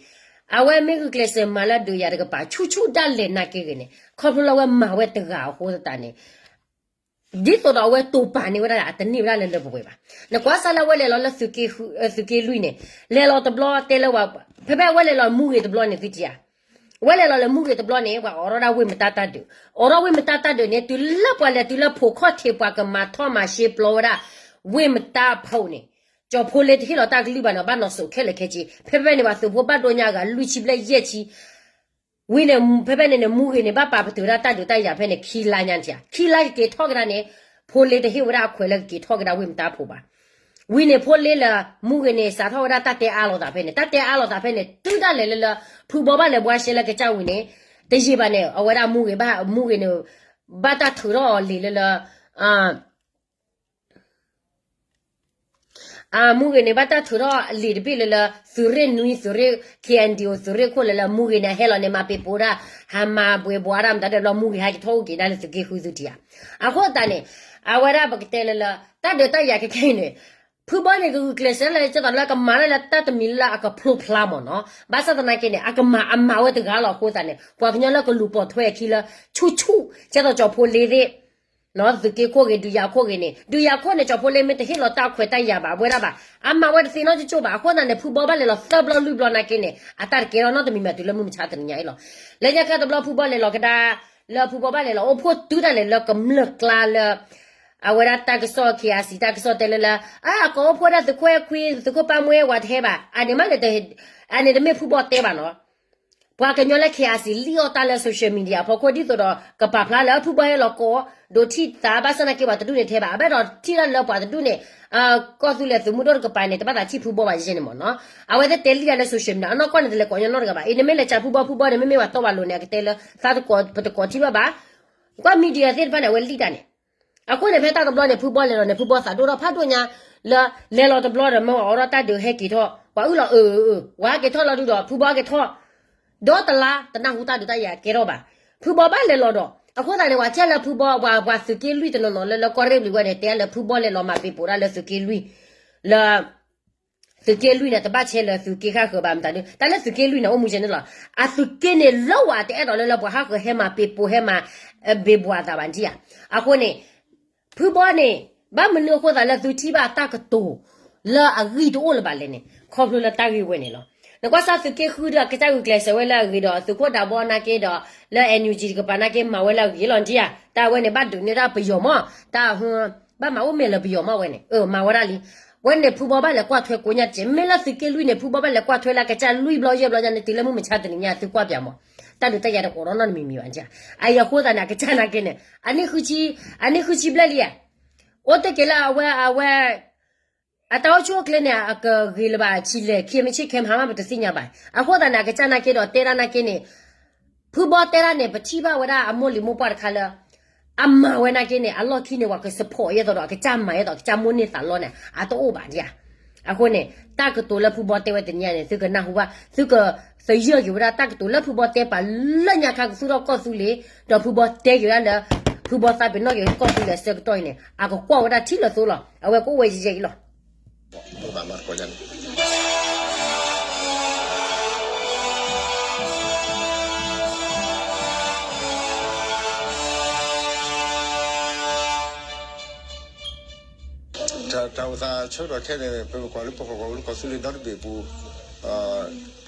အဝဲမ့ၢ်ဂုာ်ကျဲးစၢးမၤလၢဒုးယၤတကပၤ ဆူၣ်ဆူၣ်ဒၣ်လဲာ်နာ်က့ဂ့ၤန့ၣ် ခီဖျိလၢအဝဲမၤဝဲတဂၤအဃိသတးန့ၣ် ဒ်သိးဒီးအဝဲတိာ်ပာ်န့ၢ်ဝဲဒၣ် အတန့ၢ်ဝဲဒၣ်လၢလၢပှဲၤပှဲၤဘၣ်. နကွၢ်စၢ်လၢအဝဲလဲၤလီၤလၢ သုးက့လွံၢ်န့ၣ်, လဲၤလီၤတဘျီတဲလၢဝဲ, ဖဲဖဲအဝဲလဲၤလီၤမူဂ့ၤတဘျီန့ၣ် သုထံၣ်ဧါ, အဝဲလဲၤလီၤလၢမူဂ့ၤတဘျီန့ၣ် ပှၤအိးထီၣ်ဒၣ်ဝ့ၢ်မတါတၢ်ဒုး, အိးထီၣ်ဝ့ၢ်မတါတၢ်ဒုးန့ၣ် တုၤလၢပှၤလဲၤတုၤလၢဖိးခီၣ်ထံး ပှၤကမၤထီၣ်မၤရှဲပျီဝဲဒၣ် ဝ့ၢ်မတါဖီန့ၣ်, ကၠီၤဖိလ့တဟ့ၣ်လီၤတၢ်ကလုၢ်ဘၣ်န့ၣ် ဘၣ်နီၣ်စိးခဲလၢာ်ခဲဆ့, ဖဲဖဲန့ၣ် ပှၤသုးဖိဘၣ်ဒိညါအဂၤလွံၢ်ဆံဘျဲၣ်ယဲၢ်ဆံ ဝံၤန့ၣ် ဖဲဖဲန့ၣ်န့ၣ် မူဂ့ၤန့ၣ် ဘၣ်ပာ်ပတုာ်ဝဲဒၣ်တၢ်ဒုးတၢ်ယၤဖဲန့ၣ် ခံလါညါန့ၣ်ဧါ, ခံလါကက့ၤထီၣ်ကဒါန့ၣ်, ဖိလ့တဟ့ၣ်ဝဲဒၣ်အခွဲးလၢကက့ၤထီၣ်ကဒါဝ့ၢ်မတါဖိဘၣ်. ဝံၤန့ၣ် ဖိလ့လၢမူဂ့ၤန့ၣ် စးထီၣ်ဝဲဒၣ်တၢ်တဲအါလိာ်သးဖဲန့ၣ်, တၢ်တဲအါလိာ်သးဖဲန့ၣ် တုၤဒၣ်လဲာ်လၢလၢ ဖုဘီဘၣ်လဲၤဘှါရှဲလၢကစၢ်ဝံၤန့ၣ်, တယံာ်ဘၣ်န့ၣ် အဝဲဒၣ်မူဂ့ၤဘၣ်, မူဂ့ၤန့ၣ် ဘၣ်တၢ်ထုးထီၣ်အီၤလံာ်လၢလၢ အမူဂ့ၤန့ၣ် ဘၣ်တၢ်ထုးထီၣ်အလံာ်တဘ့ၣ်လၢလၢ သုးရ့ၣ်နွံ သုးရ့ၣ် KNDO သုးရ့ၣ်ခိၣ်လၢလၢ မူဂ့ၤန့ၣ် အဟဲလီၤန့ၣ် မၤပ့ၤပိာ်ဒၣ်, ဟးမၤဘှဲးဘှါဒၣ်မတၤဒဲးဘျီ မူဂ့ၤဟဲက့ၤထီၣ်အိၣ်က့ၤဒၣ်လၢသုးက့ဃုသုထံၣ်ဧါ. အဃိသတးန့ၣ် အဝဲဒၣ်ပကတဲလၢလၢ တၢ်ဒုးတၢ်ယၤခဲခဲအံၤန့ၣ် ဖုဘီန့ၣ် ကဂုာ်ကျဲးစၢးလၢ ကဲသိးလၢကမၤလၢလၢတၢ်တမံၤလၢအကဖျိဖျါမ့ၢ်နီၤ, ဘၣ်ဆၣ်သနာ်က့န့ၣ် အကမၤအမၤဝဲတဂၤလီၤ. အဃိသတးန့ၣ် ပှၤကညီလၢကလူၤပိာ်ထွဲအခံလၢ ဆူၣ်ဆူၣ် ကဲသိးကၠီၤဖိလ့သ့ၣ် သုးက့ခိၣ်ဂ့ၤ ဒုးယၤခိၣ်ဂ့ၤန့ၣ်, ဒုးယၤခိၣ်န့ၣ် ကၠီၤဖိလ့မ့ၢ်တဟ့ၣ်လီၤတၢ်ခွဲးတၢ်ယာ်ဘၣ်ဝဲဒၣ်ဘၣ်, အမၤဝဲတသ့နီတကၠိၢ်ဘၣ်. အဃိသတးန့ၣ် ဖုဘီဘၣ်လဲၤလီၤသၢဘျီလွံၢ်ဘျီနာ်က့န့ၣ် အတၢ်တကဲထီၣ်နီတမံၤမံၤတုၤလၢမုၢ်မဆါတနံၤညါအံၤလီၤ. လၢညါခါတဘျီဖုဘီလဲၤလီၤကဒါ, လၢဖုဘီဘၣ်လဲၤလီၤအိၣ်ဖှိၣ်တုၤဒၣ်လဲာ်လၢကမျၢၢ်ကျါလၢ အဝဲဒၣ်တၢ်ကစီၣ် KIC တၢ်ကစီၣ်တဲလၢလၢ အကိးအိၣ်ဖှိၣ်ဒၣ်သုးခိၣ်အဲၣ်ခွံ သုးခိၣ်ပၢ်မွဲဝဲတဟဲဘၣ်, အန့ၣ်မးန့ၣ် အန့ၣ်တမ့ၢ်ဖုဘီတဲဘၣ်နီၤ. ပှၤကညီလၢ KIC လံၣ်အီၣ်တၢ်လၢ social media အဖီခိၣ် ဒ်သိးဒီးကပာ်ဖျါလၢဖုဘီဟဲလီၤကိး ဒိးထံၣ်သး ဘၣ်ဆၣ်သနာ်က့ ပှၤတဒူၣ်န့ၣ်တဟဲဘၣ်, အဘၣ်ဒီးထံၣ်တၢ်လၢပှၤတဒူၣ်န့ၣ် ကီၢ်သူလ့ၤသုးမုၢ်ဒိၣ်တကပၤန့ၣ် တဘၣ်သးထံၣ်ဖုဘီဘၣ်ယဲန့ၣ်မ့ၢ်နီၤ. အဝဲသ့ၣ်တဲလံၣ်တၢ်လၢ social media အနီၢ်ကီၢ်န့ၣ် တလဲၤကိးညီနီတဂၤဘၣ်. အံၤနမ့ၢ်လဲၤစံးဖုဘီ ဖုဘီန့ၣ် မ့မ့ၢ်ပှၤတီပှၤလိၤန့ၣ် အကတဲလၢ သးတကိး ပတကိးထံၣ်ဘၣ်ဘၣ်. ကွၢ် media သ့ၣ်တဖၣ်န့ၣ် အဝဲလံၣ်တၢ်န့ၣ် အဃိန့ၣ် ဖဲတၢ်တဘျီန့ၣ် ဖုဘီလဲၤလီၤန့ၣ် ဖုဘီသးဒိၣ်ထီၣ်ဖးဒိၣ်ညါ လၢလဲၤလီၤတဘျီဒီး မ့ၢ်ဝဲအိးထီၣ်တၢ်ဒုးဟဲက့ၤထီၣ် ပှၤအုၣ်လီၤအုၣ်အုၣ်အုၣ် ဝဲဟဲက့ၤထီၣ်လီၤဒုးဒီး ဖုဘီဟဲက့ၤထီၣ် ဒီတလါ တနၢ်ဟူတၢ်ဒုးတၢ်ယၤကဲထီၣ်ဘၣ်. ဖုဘီဘၣ်လဲၤလီၤဒီး အဃိသတးန့ၣ် ပှၤဆဲးလၢဖုဘီ ပှၤ ပှၤသုးက့လွံၢ်တနီၤနီၤလၢလၢကီၢ်ရ့ၣ်ဘျံၤဝဲန့ၣ် တဲလၢဖုဘီလဲၤလီၤမၤပ့ၤပိာ်ဒၣ်လၢသုးက့လွံၢ် လၢ သုးက့လွံၢ်န့ၣ် တဘၣ်ဆဲးလၢသုးက့ဃၣ်ဃၢၤဘၣ်မတၤဒုး တၢ်လၢသုးက့လွံၢ်န့ၣ် အိၣ်မူယဲန့ၣ်လီၤ. အသုးက့န့ၣ် လၢဝဲတအဲၣ်ဒိးလၢလၢပှၤဟးဃၢၤဟဲမၤပ့ၤပိာ်ဟဲမၤ ဘ့ၣ်ဘှၤသးဘၣ်နထံၣ်ဧါ. အဃိန့ၣ် ဖုဘီန့ၣ် ဘၣ်မနုၤအဃိသတးလၢသုထံၣ်ဘၣ်တၢ်ကတိၤ လၢအဂံၢ်တအိၣ်လၢၤဘၣ်လဲၣ်န့ၣ် ခီဖျိလၢတၢ်ဂ့ၢ်ဝဲန့ၣ်လီၤ. နကွၢ်စၢ်သုးက့ဃုဒီး ကစၢ်ဂုာ်ကျဲးစၢးဝဲလၢအဂ့ၤဒီး သုးခိၣ်ဒးဘီနာ်က့ဒီး လၢ NUG တကပၤနာ်က့ မၤဝဲလၢအဂ့ၤလီၤနထံၣ်ဧါ. တၢ်ဝဲန့ၣ် ဘၣ်ဒုးန့ၢ်ဒၣ်ပယီၤမး တၢ် ဘၣ်မၤအိၣ်မဲာ်လၢပယီၤမးဝဲန့ၣ် မၤဝဲဒၣ်လံ. ဝဲန့ၣ်ဖုဘီဘၣ်လဲၤကွၢ်ထွဲကိးညါတက့ၢ်. မ့ၢ်လၢသုးက့လွံၢ်န့ၣ် ဖုဘီဘၣ်လဲၤကွၢ်ထွဲလၢကစၢ်လွံၢ်ဘျီယဲၢ်ဘျီညါန့ၣ် တုၤလၢမုၢ်မဆါတနံၤညါ သုကွၢ်ပၠးမး တၢ်ဒုးတၢ်ယၤတအိးထီၣ်နီတမံၤမံၤဘၣ်. အအံၤအဃိသတးန့ၣ် အကစၢ်နာ်က့န့ၣ် အနံၣ်ဃုဆံ အနံၣ်ဃုဆံဘျဲၣ်လံဧါ. အိၣ်တ့ၢ်က့ၤလၢအဝဲ အဝဲ အတၢ်အိၣ်ဆူၣ်အိၣ်ချ့န့ၣ် အကဂ့ၤလၢၤဘၣ်ဆံးလဲၣ် ခံမ့ၢ်ဆံးခဲမဟါမး ပတသ့ၣ်ညါဘၣ်. အဃိသတးန့ၣ် အကစၢ်နာ်က့ဒီးတဲဒၣ်နာ်က့န့ၣ် ဖုဘီတဲဒၣ်န့ၣ် ပထံၣ်ဘၣ်ဝဲဒၣ်အမိၢ်လံၤမိၢ်ပှၢ်တခါလၢ အမၤဝဲနာ်က့န့ၣ် အလီၢ်ခံန့ၣ် ပှၤက support ယဲသိးဒီး အကစၢ်မၤယဲသိး အကစၢ်မိၣ်န့ၢ်သးလီန့ၣ် အတအိၣ်ဘၣ်ဒံးဧါ. အဃိန့ၣ် တၢ်ကတိၤလၢဖုဘီတဲဝဲတနံၤအံၤန့ၣ် သုကနၢ်ဟူဘၣ် သုကသယုၢ်က့ၤဝဲဒၣ်တၢ်ကတိၤလၢဖုဘီတဲပှၤလၢညါခါကသူၣ်ထီၣ်ကီၢ်သူလ့ၤ ဒီးဖုဘီတဲက့ၤဝဲဒၣ်လၢ ဖုဘီသးပ့ၤနီၣ်က့ၤကီၢ်သူလ့ၤအဆၢကတီၢ်အံၤန့ၣ် အကကွၢ်ဝဲဒၣ်ထံၣ်လၢသိလီၤ. အဝဲကအိၣ်ဝဲယဲၢ်ယဲၢ်အံၤလီၤ. တၢ်အိၣ်သးဆၢကတီၢ်ခဲအံၤန့ၣ် ပမ့ၢ်ကွၢ်လၢပပှၤကလုာ်ကီၢ်သူလ့ၤဒီတဘ့ၣ်အပူၤ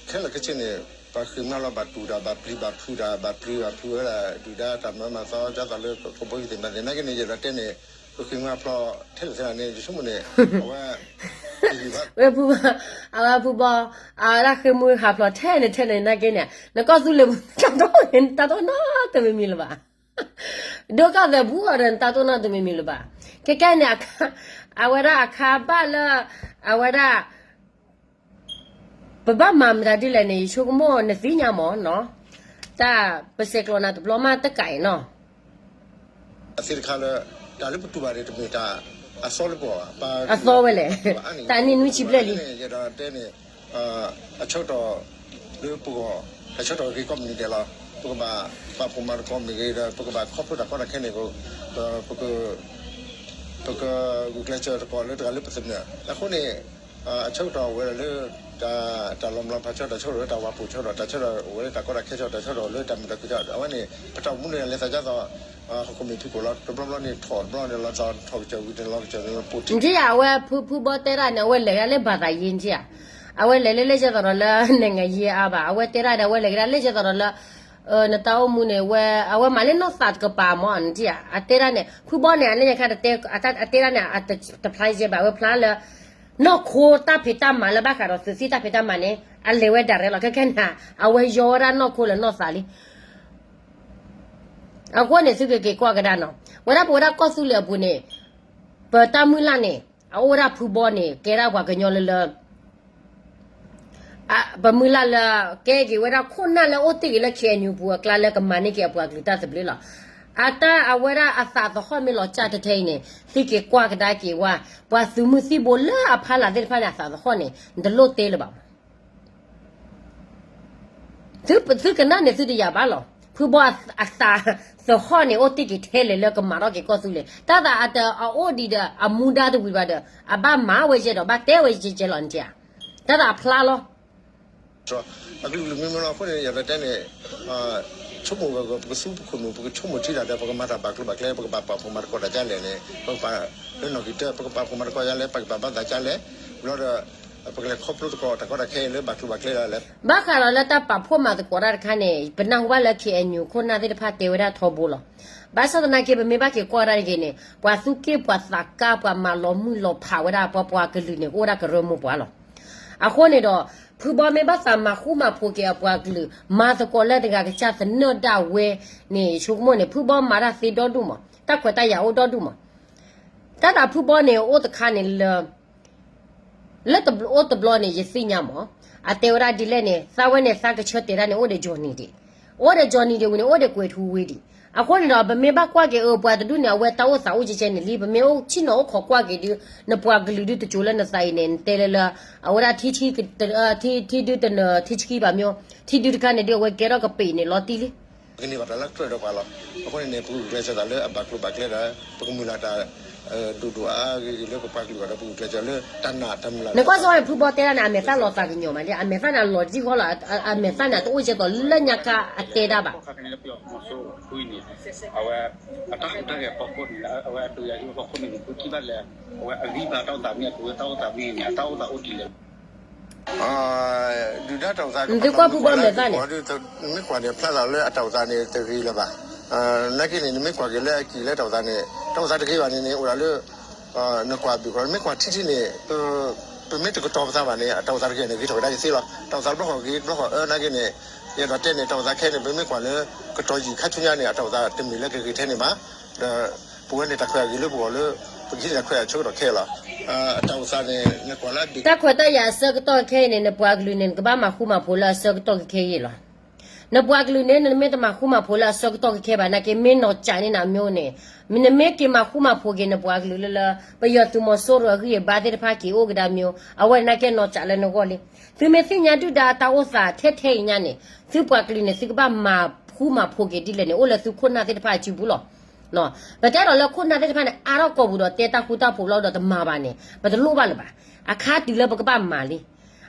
ခဲလၢာ်ခဲဆ့န့ၣ် ပှၤဃ့ၢ်မှံဟးဖျိးဘၣ်တူၢ်တၢ် ဘၣ်ပျံၤဘၣ်ဖုးတၢ် ဘၣ်ပျံၤဘၣ်ဖုးဝဲဒၣ် ဒုၣ်ဒါတၢ်မၤမၤသီ ဒ်သိးလၢကဘီယူၤသ့ၣ်မၤသ့ၣ် နာ်က့န့ၣ် ယအဲၣ်ဒိးတဲန့ၣ် ပဃ့ၢ်မှံဟးဖျိးထဲလဲၣ်ထဲလဲၣ်န့ၣ် ယဆိကမိၣ်န့ၣ် အဝဲ ဝဲဖုဘီ အဝဲဖုဘီ အဝဲဒၣ်ဃ့ၢ်မှံဟးဖျိးထဲန့ၣ်ထဲန့ၣ် နာ်က့န့ၣ် နကီၢ်သူလ့ၤပူၤ တၢ်တအိၣ်န့ၣ် နတၢ်တအိၣ်နီတမံၤမံၤလၢၤဘၣ်. ဒိၣ်ကၢ်သဲးဘူးအီၤဒီး နတၢ်တအိၣ်နီတမံၤမံၤလၢၤဘၣ်. ခဲကဲန့ၣ် အဝဲဒၣ်အခါဘၣ်လၢ အဝဲဒၣ် ပဘၣ်မၤမတၤဒ်လဲၣ်န့ၣ် ယဆိကမိၣ်နသ့ၣ်ညါမးနီၤ, တၢ်ပဆဲးကျိးနၤတဘျီမးတကးအံၤနီၤ, အသ့ၣ်တခါလၢ တၢ်လၢပတူၢ်ဘၣ်န့ၣ် တမ့ၢ်တၢ်အသီလၢပဂီၢ်ဘၣ်, အသီဝဲလဲၣ်, တၢ်နံၣ်နွံဆံဘျဲၣ်လံ, ယအဲၣ်ဒိးတဲန့ၣ် အဆၢကတီၢ်လၢပဂီၢ် တၢ်ဆၢကတီၢ်ဂ့ၤကီးမုၢ်နံၤဒဲးလီၤ, ပကဘၣ်ပာ်ဖှိၣ်မၤသကိးမ့ၢ်ဂ့ၤဒီး ပကဘၣ်ခီဖျိတၢ်ကီတၢ်ခဲန့ၣ် ပက ပကဂုာ်ကျဲးစၢးသကိးလၢတဂၤလၢပသနၢၣ်, အဃိန့ၣ် အဆၢကတီၢ်အိၣ်ဝဲဒၣ်လၢ တၢ်လီၤမုၢ်လီၤဖးဆၢ တၢ်ဆၢကတီၢ်လၢတၢ်ဝၤပိာ်ဆၢကတီၢ် တၢ်ဆၢကတီၢ်အိၣ်ဝဲလၢတၢ်ကီတၢ်ခဲဆၢကတီၢ် တၢ်ဆၢကတီၢ်လၢတၢ်မုာ်တၢ်ခုၣ်ဆၢကတီၢ် အဝဲန့ၣ် ပတၢ်အိၣ်မူန့ၣ် လဲၤသးဒ်သိး ဟီၣ်ခိၣ်မ့ၢ်ဖုၣ်ကိာ်လီၤ တဘျီန့ၣ်ထီၣ် တဘျီန့ၣ်လီၤသီ ထီၣ်ကစၢၢ်ဝံၤန့ၣ်လီၤကစၢၢ်န့ၣ်လီၤပိာ်ထံ နထံၣ်ဧါ အဝဲဖုဘီတဲဒၣ်န့ၣ် အဝဲလဲၤဒၣ်လၢဘၣ်သးယ့နထံၣ်ဧါ, အဝဲလဲၤလၢလဲၣ်ကဲသိးဒီးလၢ နိုင်ငံရေးအါဘၣ် အဝဲတဲဒၣ်န့ၣ် အဝဲလဲၤကဒါလၢလဲၣ်ကဲသိးဒီးလၢ နတၢ်အိၣ်မူန့ၣ် ဝဲ အဝဲမၤလၢနီၢ်သးတကပၤမး နထံၣ်ဧါ, အတဲဒၣ်န့ၣ် ဖုဘီန့ၣ် အလၢညါခါတတဲ အတဲဒၣ်န့ၣ် အတဖျါယဲဘၣ် အဝဲဖျါလၢ နီၢ်ခိတၢ်ဖံးတၢ်မၤလၢဘၣ်ဃးဒီးသုးသံတၢ်ဖံးတၢ်မၤန့ၣ် အလဲၤဝဲဒၣ်ရဲလီၤ ခဲခဲန့ၣ် အဝဲယီဝဲဒၣ်နီၢ်ခိလၢနီၢ်သးလံ အဃိန့ၣ် သုကက့ၤကွၢ်ကဒါနီၤ, ဝဲဒၣ်ပဝဲဒၣ်ကီၢ်သူလ့ၤအပူၤန့ၣ် ပတၢ်မုၢ်လၢ်န့ၣ် အအိၣ်ဝဲဒၣ်ဖုဘီန့ၣ် ကဲဒၣ်ပှၤကညီလၢလၢ ပမုၢ်လၢ်လၢ ကဲက့ၤဝဲဒၣ်ခိၣ်နၢ်လၢအိၣ်တ့ၢ်က့ၤလၢ KNU ပူၤအကျါလၢကမၤန့ၢ်က့ၤအပှၤကလုာ်တၢ်သဘျ့လီၤ. အတၢ်အဝဲဒၣ်အသးသဟီၣ်မ့ၢ်လီၤစၢ်ထဲထဲအံၤန့ၣ် သုက့ၤကွၢ်ကဒါက့ၤဝဲ ပှၤသုးမုၢ်သံၣ်ဘိလၢအဖီလာ်သ့ၣ်တဖၣ်န့ၣ် အသးသဟီၣ်န့ၣ် နတလိၣ်တဲလၢၤဘၣ်မး သုကနၣ်န့ၣ်သုတယာ်ဘၣ်လီၤ. ဖုဘီအသးသဟီၣ်န့ၣ် အိၣ်တ့ၢ်က့ၤထဲလဲၣ်လၢကမၤထီၣ်က့ၤကီၢ်သူလ့ၤ တၢ်သးအတအိၣ်ဒံးဒီး အမူဒါတဝံၤဘၣ်ဒီး အဘၣ်မၤဝဲယဲဒီး ဘၣ်တဲဝဲယဲကဲလီၤနထံၣ်ဧါ, တၢ်သးအဖျါလီၤ အကလုာ်ကလုာ်မ့ၢ်မ့ၢ်လီၤ အဃိန့ၣ် ယအဲၣ်ဒိးတဲန့ၣ် ဆိကမိၣ်ဂၢၢ်ဂၢၢ် ပကသူပခိၣ်နူာ် ပကဆိကမိၣ်ထံတၢ်ဒီး ပကမၤတၢ်ဘၣ်ကျိၤဘၣ်ကျဲ ပကဘၣ်ပာ်ဖှိၣ်မၤသကိးတၢ်ဒ်လဲၣ်န့ၣ် ပကဘၣ်လၢနီၣ်ဂံၢ်တၢ ပကပာ်ဖှိၣ်မၤသကိးဒ်လဲၣ် ပကဘၣ်ဘၣ်သးဒ်လဲၣ် ဘျီဒီး ပကလဲၤခီဖျိသကိးတၢ်ကီတၢ်ခဲအံၤလၢဘၣ်ကျိၤဘၣ်ကျဲဒ်လဲၣ် ဘၣ်ဃးဒီးလၢတၢ်ပာ်ဖှိၣ်မၤသကိးတၢ်တခါန့ၣ် ပနၢ်ဟူဘၣ်လၢ KNU ခိၣ်နၢ်သ့ၣ်တဖၣ်တဲဝဲဒၣ်ထီဘိလီၤ. ဘၣ်ဆၣ်သနာ်က့ ပမ့ၢ်ဘၣ်က့ၤကွၢ်ဒၣ်တဂ့ၤန့ၣ် ပှၤသူၣ်က့ၣ်ပှၤသးကါ ပှၤမၤလီၤမုၢ်လီၤဖးဝဲဒၣ် ပှၤပှၤကလုာ်န့ၣ် ကအိၣ်ဒၣ်ကရၢမိၢ်ပှၢ်လီၤ. အဃိန့ၣ်ဒီး ဖုဘီမ့ၢ်ဘၣ်သးမၤဃူမၤဖိးက့ၤအပှၤကလုာ် မၤသကိးလၢတဂၤကစၢ်သနၢၣ်ဒၣ်ဝဲန့ၣ် ယဆိကမိၣ်န့ၣ် ဖုဘီမၤတၢ်သ့ဒီဒူၣ်မး တၢ်ခွဲးတၢ်ယာ်အိၣ်ဒီဒူၣ်မး တၢ်သးဖုဘီန့ၣ် အိၣ်တခါန့ၣ်လၢ လၢတဘျီအိၣ်တဘျီန့ၣ် ယသ့ၣ်ညါမး, အတဲဝဲဒၣ်ဒ်လဲၣ်န့ၣ် သးဝဲန့ၣ် သးကဆၢတဲာ်ဒၣ်န့ၣ် အိၣ်ဒီး Johnny ဒံး, အိၣ်ဒီး Johnny ဒံးဝံၤန့ၣ် အိၣ်ဒီးကွဲၤထူဝ့ဒံး, အဃိန့ၣ်ဒီး ပမ့ၢ်ဘၣ်ကွၢ်က့ၤအၢ ပှၤတဒူၣ်န့ၣ် အဝဲတၢ်အိၣ်သးအိၣ်ကဲကဲန့ၣ်လံ, ပမ့ၢ်အိၣ်ဆ့ၣ်နီၤအိၣ်ခိးကွၢ်က့ၤဒုး နပှၤကလုာ်ဒုးတစိၤလၢနသးအံၤန့ၣ် နတဲလၢလၢ အဝဲဒၣ် ထံဒုတနၢၤ ထံဆှံဘၣ်မ့ၢ်, ထံဒုတခါန့ၣ်ဒုး အဝဲကဲထီၣ်ကပ့ၤန့ၣ်လီၤတံၢ်လံ ပကန့ၢ်ဘၣ်တၢ်လၢကြၢးဒီးပှၤလီၤ. အဃိန့ၣ်န့ၣ် ပဂုာ်ကျဲးစၢးသးလၢအဘၣ်ကျိၤဘၣ်ကျဲဒီး ပကမုၢ်လၢ်တၢ် ဒိၣ်ဒိၣ်အါအါဂ့ၤဂ့ၤလၢပပှၤကလုာ်အဂီၢ်ဒီး ပဂုာ်ကျဲးစၢးလၢတၢ်နာ်တၢ်မုၢ်လၢ် နကွၢ်စီဝဲဖုဘီတဲဒၣ်န့ၣ် အမဲာ်သၣ်လီၤသးကညီၤမးလံ, အမဲာ်သၣ်န့ၣ် အလီၤတံၢ်ဃီလီၤ, အမဲာ်သၣ်န့ၣ် တအိၣ်ကဲသိးလၢညါခါအတဲဒၣ်ဘၣ် အဝဲ အတၢ်ဟူးတၢ်ဂဲၤဖီခိၣ်န့ၣ် အဝဲအဒိးယၤဟံၣ်ဖီခိၣ်န့ၣ် နသုထံၣ်ဘၣ်လဲၣ်, အဝဲအဂံၢ်ဘါတၢ်အိၣ်သးမ့ၢ်အဒိးဝဲတၢ်အိၣ်သးမ့ၢ်န့ၣ် အတၢ်အိၣ်သးအိၣ်ဒ်လဲၣ် ဒုၣ်ဒါတၢ်အိၣ်သး နသုကွၢ်ဖုဘီမဲာ်သၣ်န့ၣ် နမ့ၢ်ကွၢ်န့ၣ် ဖျါသးလၢအတၢ်အိၣ်သးန့ၣ် တဂ့ၤလၢၤဘၣ်. နာ်က့န့ၣ် နမ့ၢ်ကွၢ်က့ၤလၢအကံၢ်လၢတၢ်အိၣ်သးန့ၣ် တၢ်အိၣ်သးတဂ့ၤဘၣ်န့ၣ်န့ၣ် အိၣ်ဒၣ်လၢ နကွၢ်ဘၣ်ဃီ နမ့ၢ်ကွၢ်ထံထံန့ၣ် ပမ့ၢ်တကတီၤပသးဘၣ်န့ၣ် အတၢ်အိၣ်သးတဂ့ၤန့ၣ် ဂ့ၤထီၣ်ကဒါက့ၤသ့လီၤ. တၢ်အိၣ်သးတဘျီဃီဂ့ၤ တဘျီဃီအၢ နာ်က့န့ၣ် ယအဲၣ်ဒိးတဲန့ၣ် တၢ်အိၣ်သးခဲအံၤန့ၣ် ပမ့ၢ်ကွၢ်လၢ ကတီၤယံာ်ခါဆူညါန့ၣ် အတၢ်အိၣ်သးတမ့ၢ်လၢကဂ့ၤထဲန့ၣ်ဘၣ်. ဒီးပဝဲန့ၣ်တၢ်ခွဲးအဂ့ၤလၢပဂီၢ်လၢ ပကဟံးန့ၢ်တၢ်ခွဲးအဆၢကတီၢ်ခဲအံၤလီၤ. တၢ်အိၣ်သးန့ၣ် နကွၢ်လၢအဘ့ၣ် တၢ်ခွဲးတၢ်ယာ်အဆၢကတီၢ်ခဲအံၤန့ၣ် နပှၤကလုာ်န့ၣ် နကဘၣ်မၤဃူမၤဖိးလၢအဆၢကတီၢ်ခဲအံၤလီၤ. နပှၤကလုာ်န့ၣ် နမ့ၢ်တမၤဃူမၤဖိးလၢအဆၢကတီၢ်ခဲခဲဘၣ် နာ်က့မ့ၢ်နီၢ်ကၠးန့ၢ်နၤမျိုးန့ၣ်, နမ့ၢ်က့ၤမၤဃူမၤဖိးက့ၤနပှၤကလုာ်လၢလၢ ပယီၤသုးမီၤစိရိၤအဂံၢ်အဘါသ့ၣ်တဖၣ်က့ၤအိၣ်ကဒါမျိုး အဝဲနာ်က့နီၢ်ကၠးလၢနဂီၢ်လံ. သုမ့ၢ်သ့ၣ်ညါဒုၣ်ဒါအတၢ်အိၣ်သးထဲထဲအံၤညါန့ၣ် သုပှၤကလုာ်န့ၣ် သုကဘၣ်မၤဃူမၤဖိးက့ၤဒ်လဲၣ်န့ၣ် အိၣ်လၢသုခိၣ်နၢ်သ့ၣ်တဖၣ်အစုပူၤလီၤ. ပတဲဒီးလၢခိၣ်နၢ်သ့ၣ်တဖၣ်န့ၣ် အါထီၣ်ကိာ်ပူၤဒီးတဲတၢ်ဃူတၢ်ဖိးဘျီဒီးတမၤဘၣ်န့ၣ် ပတလိၣ်ဘၣ်လၢၤဘၣ်. အခါတုၤလၢပကဘၣ်မၤလံ.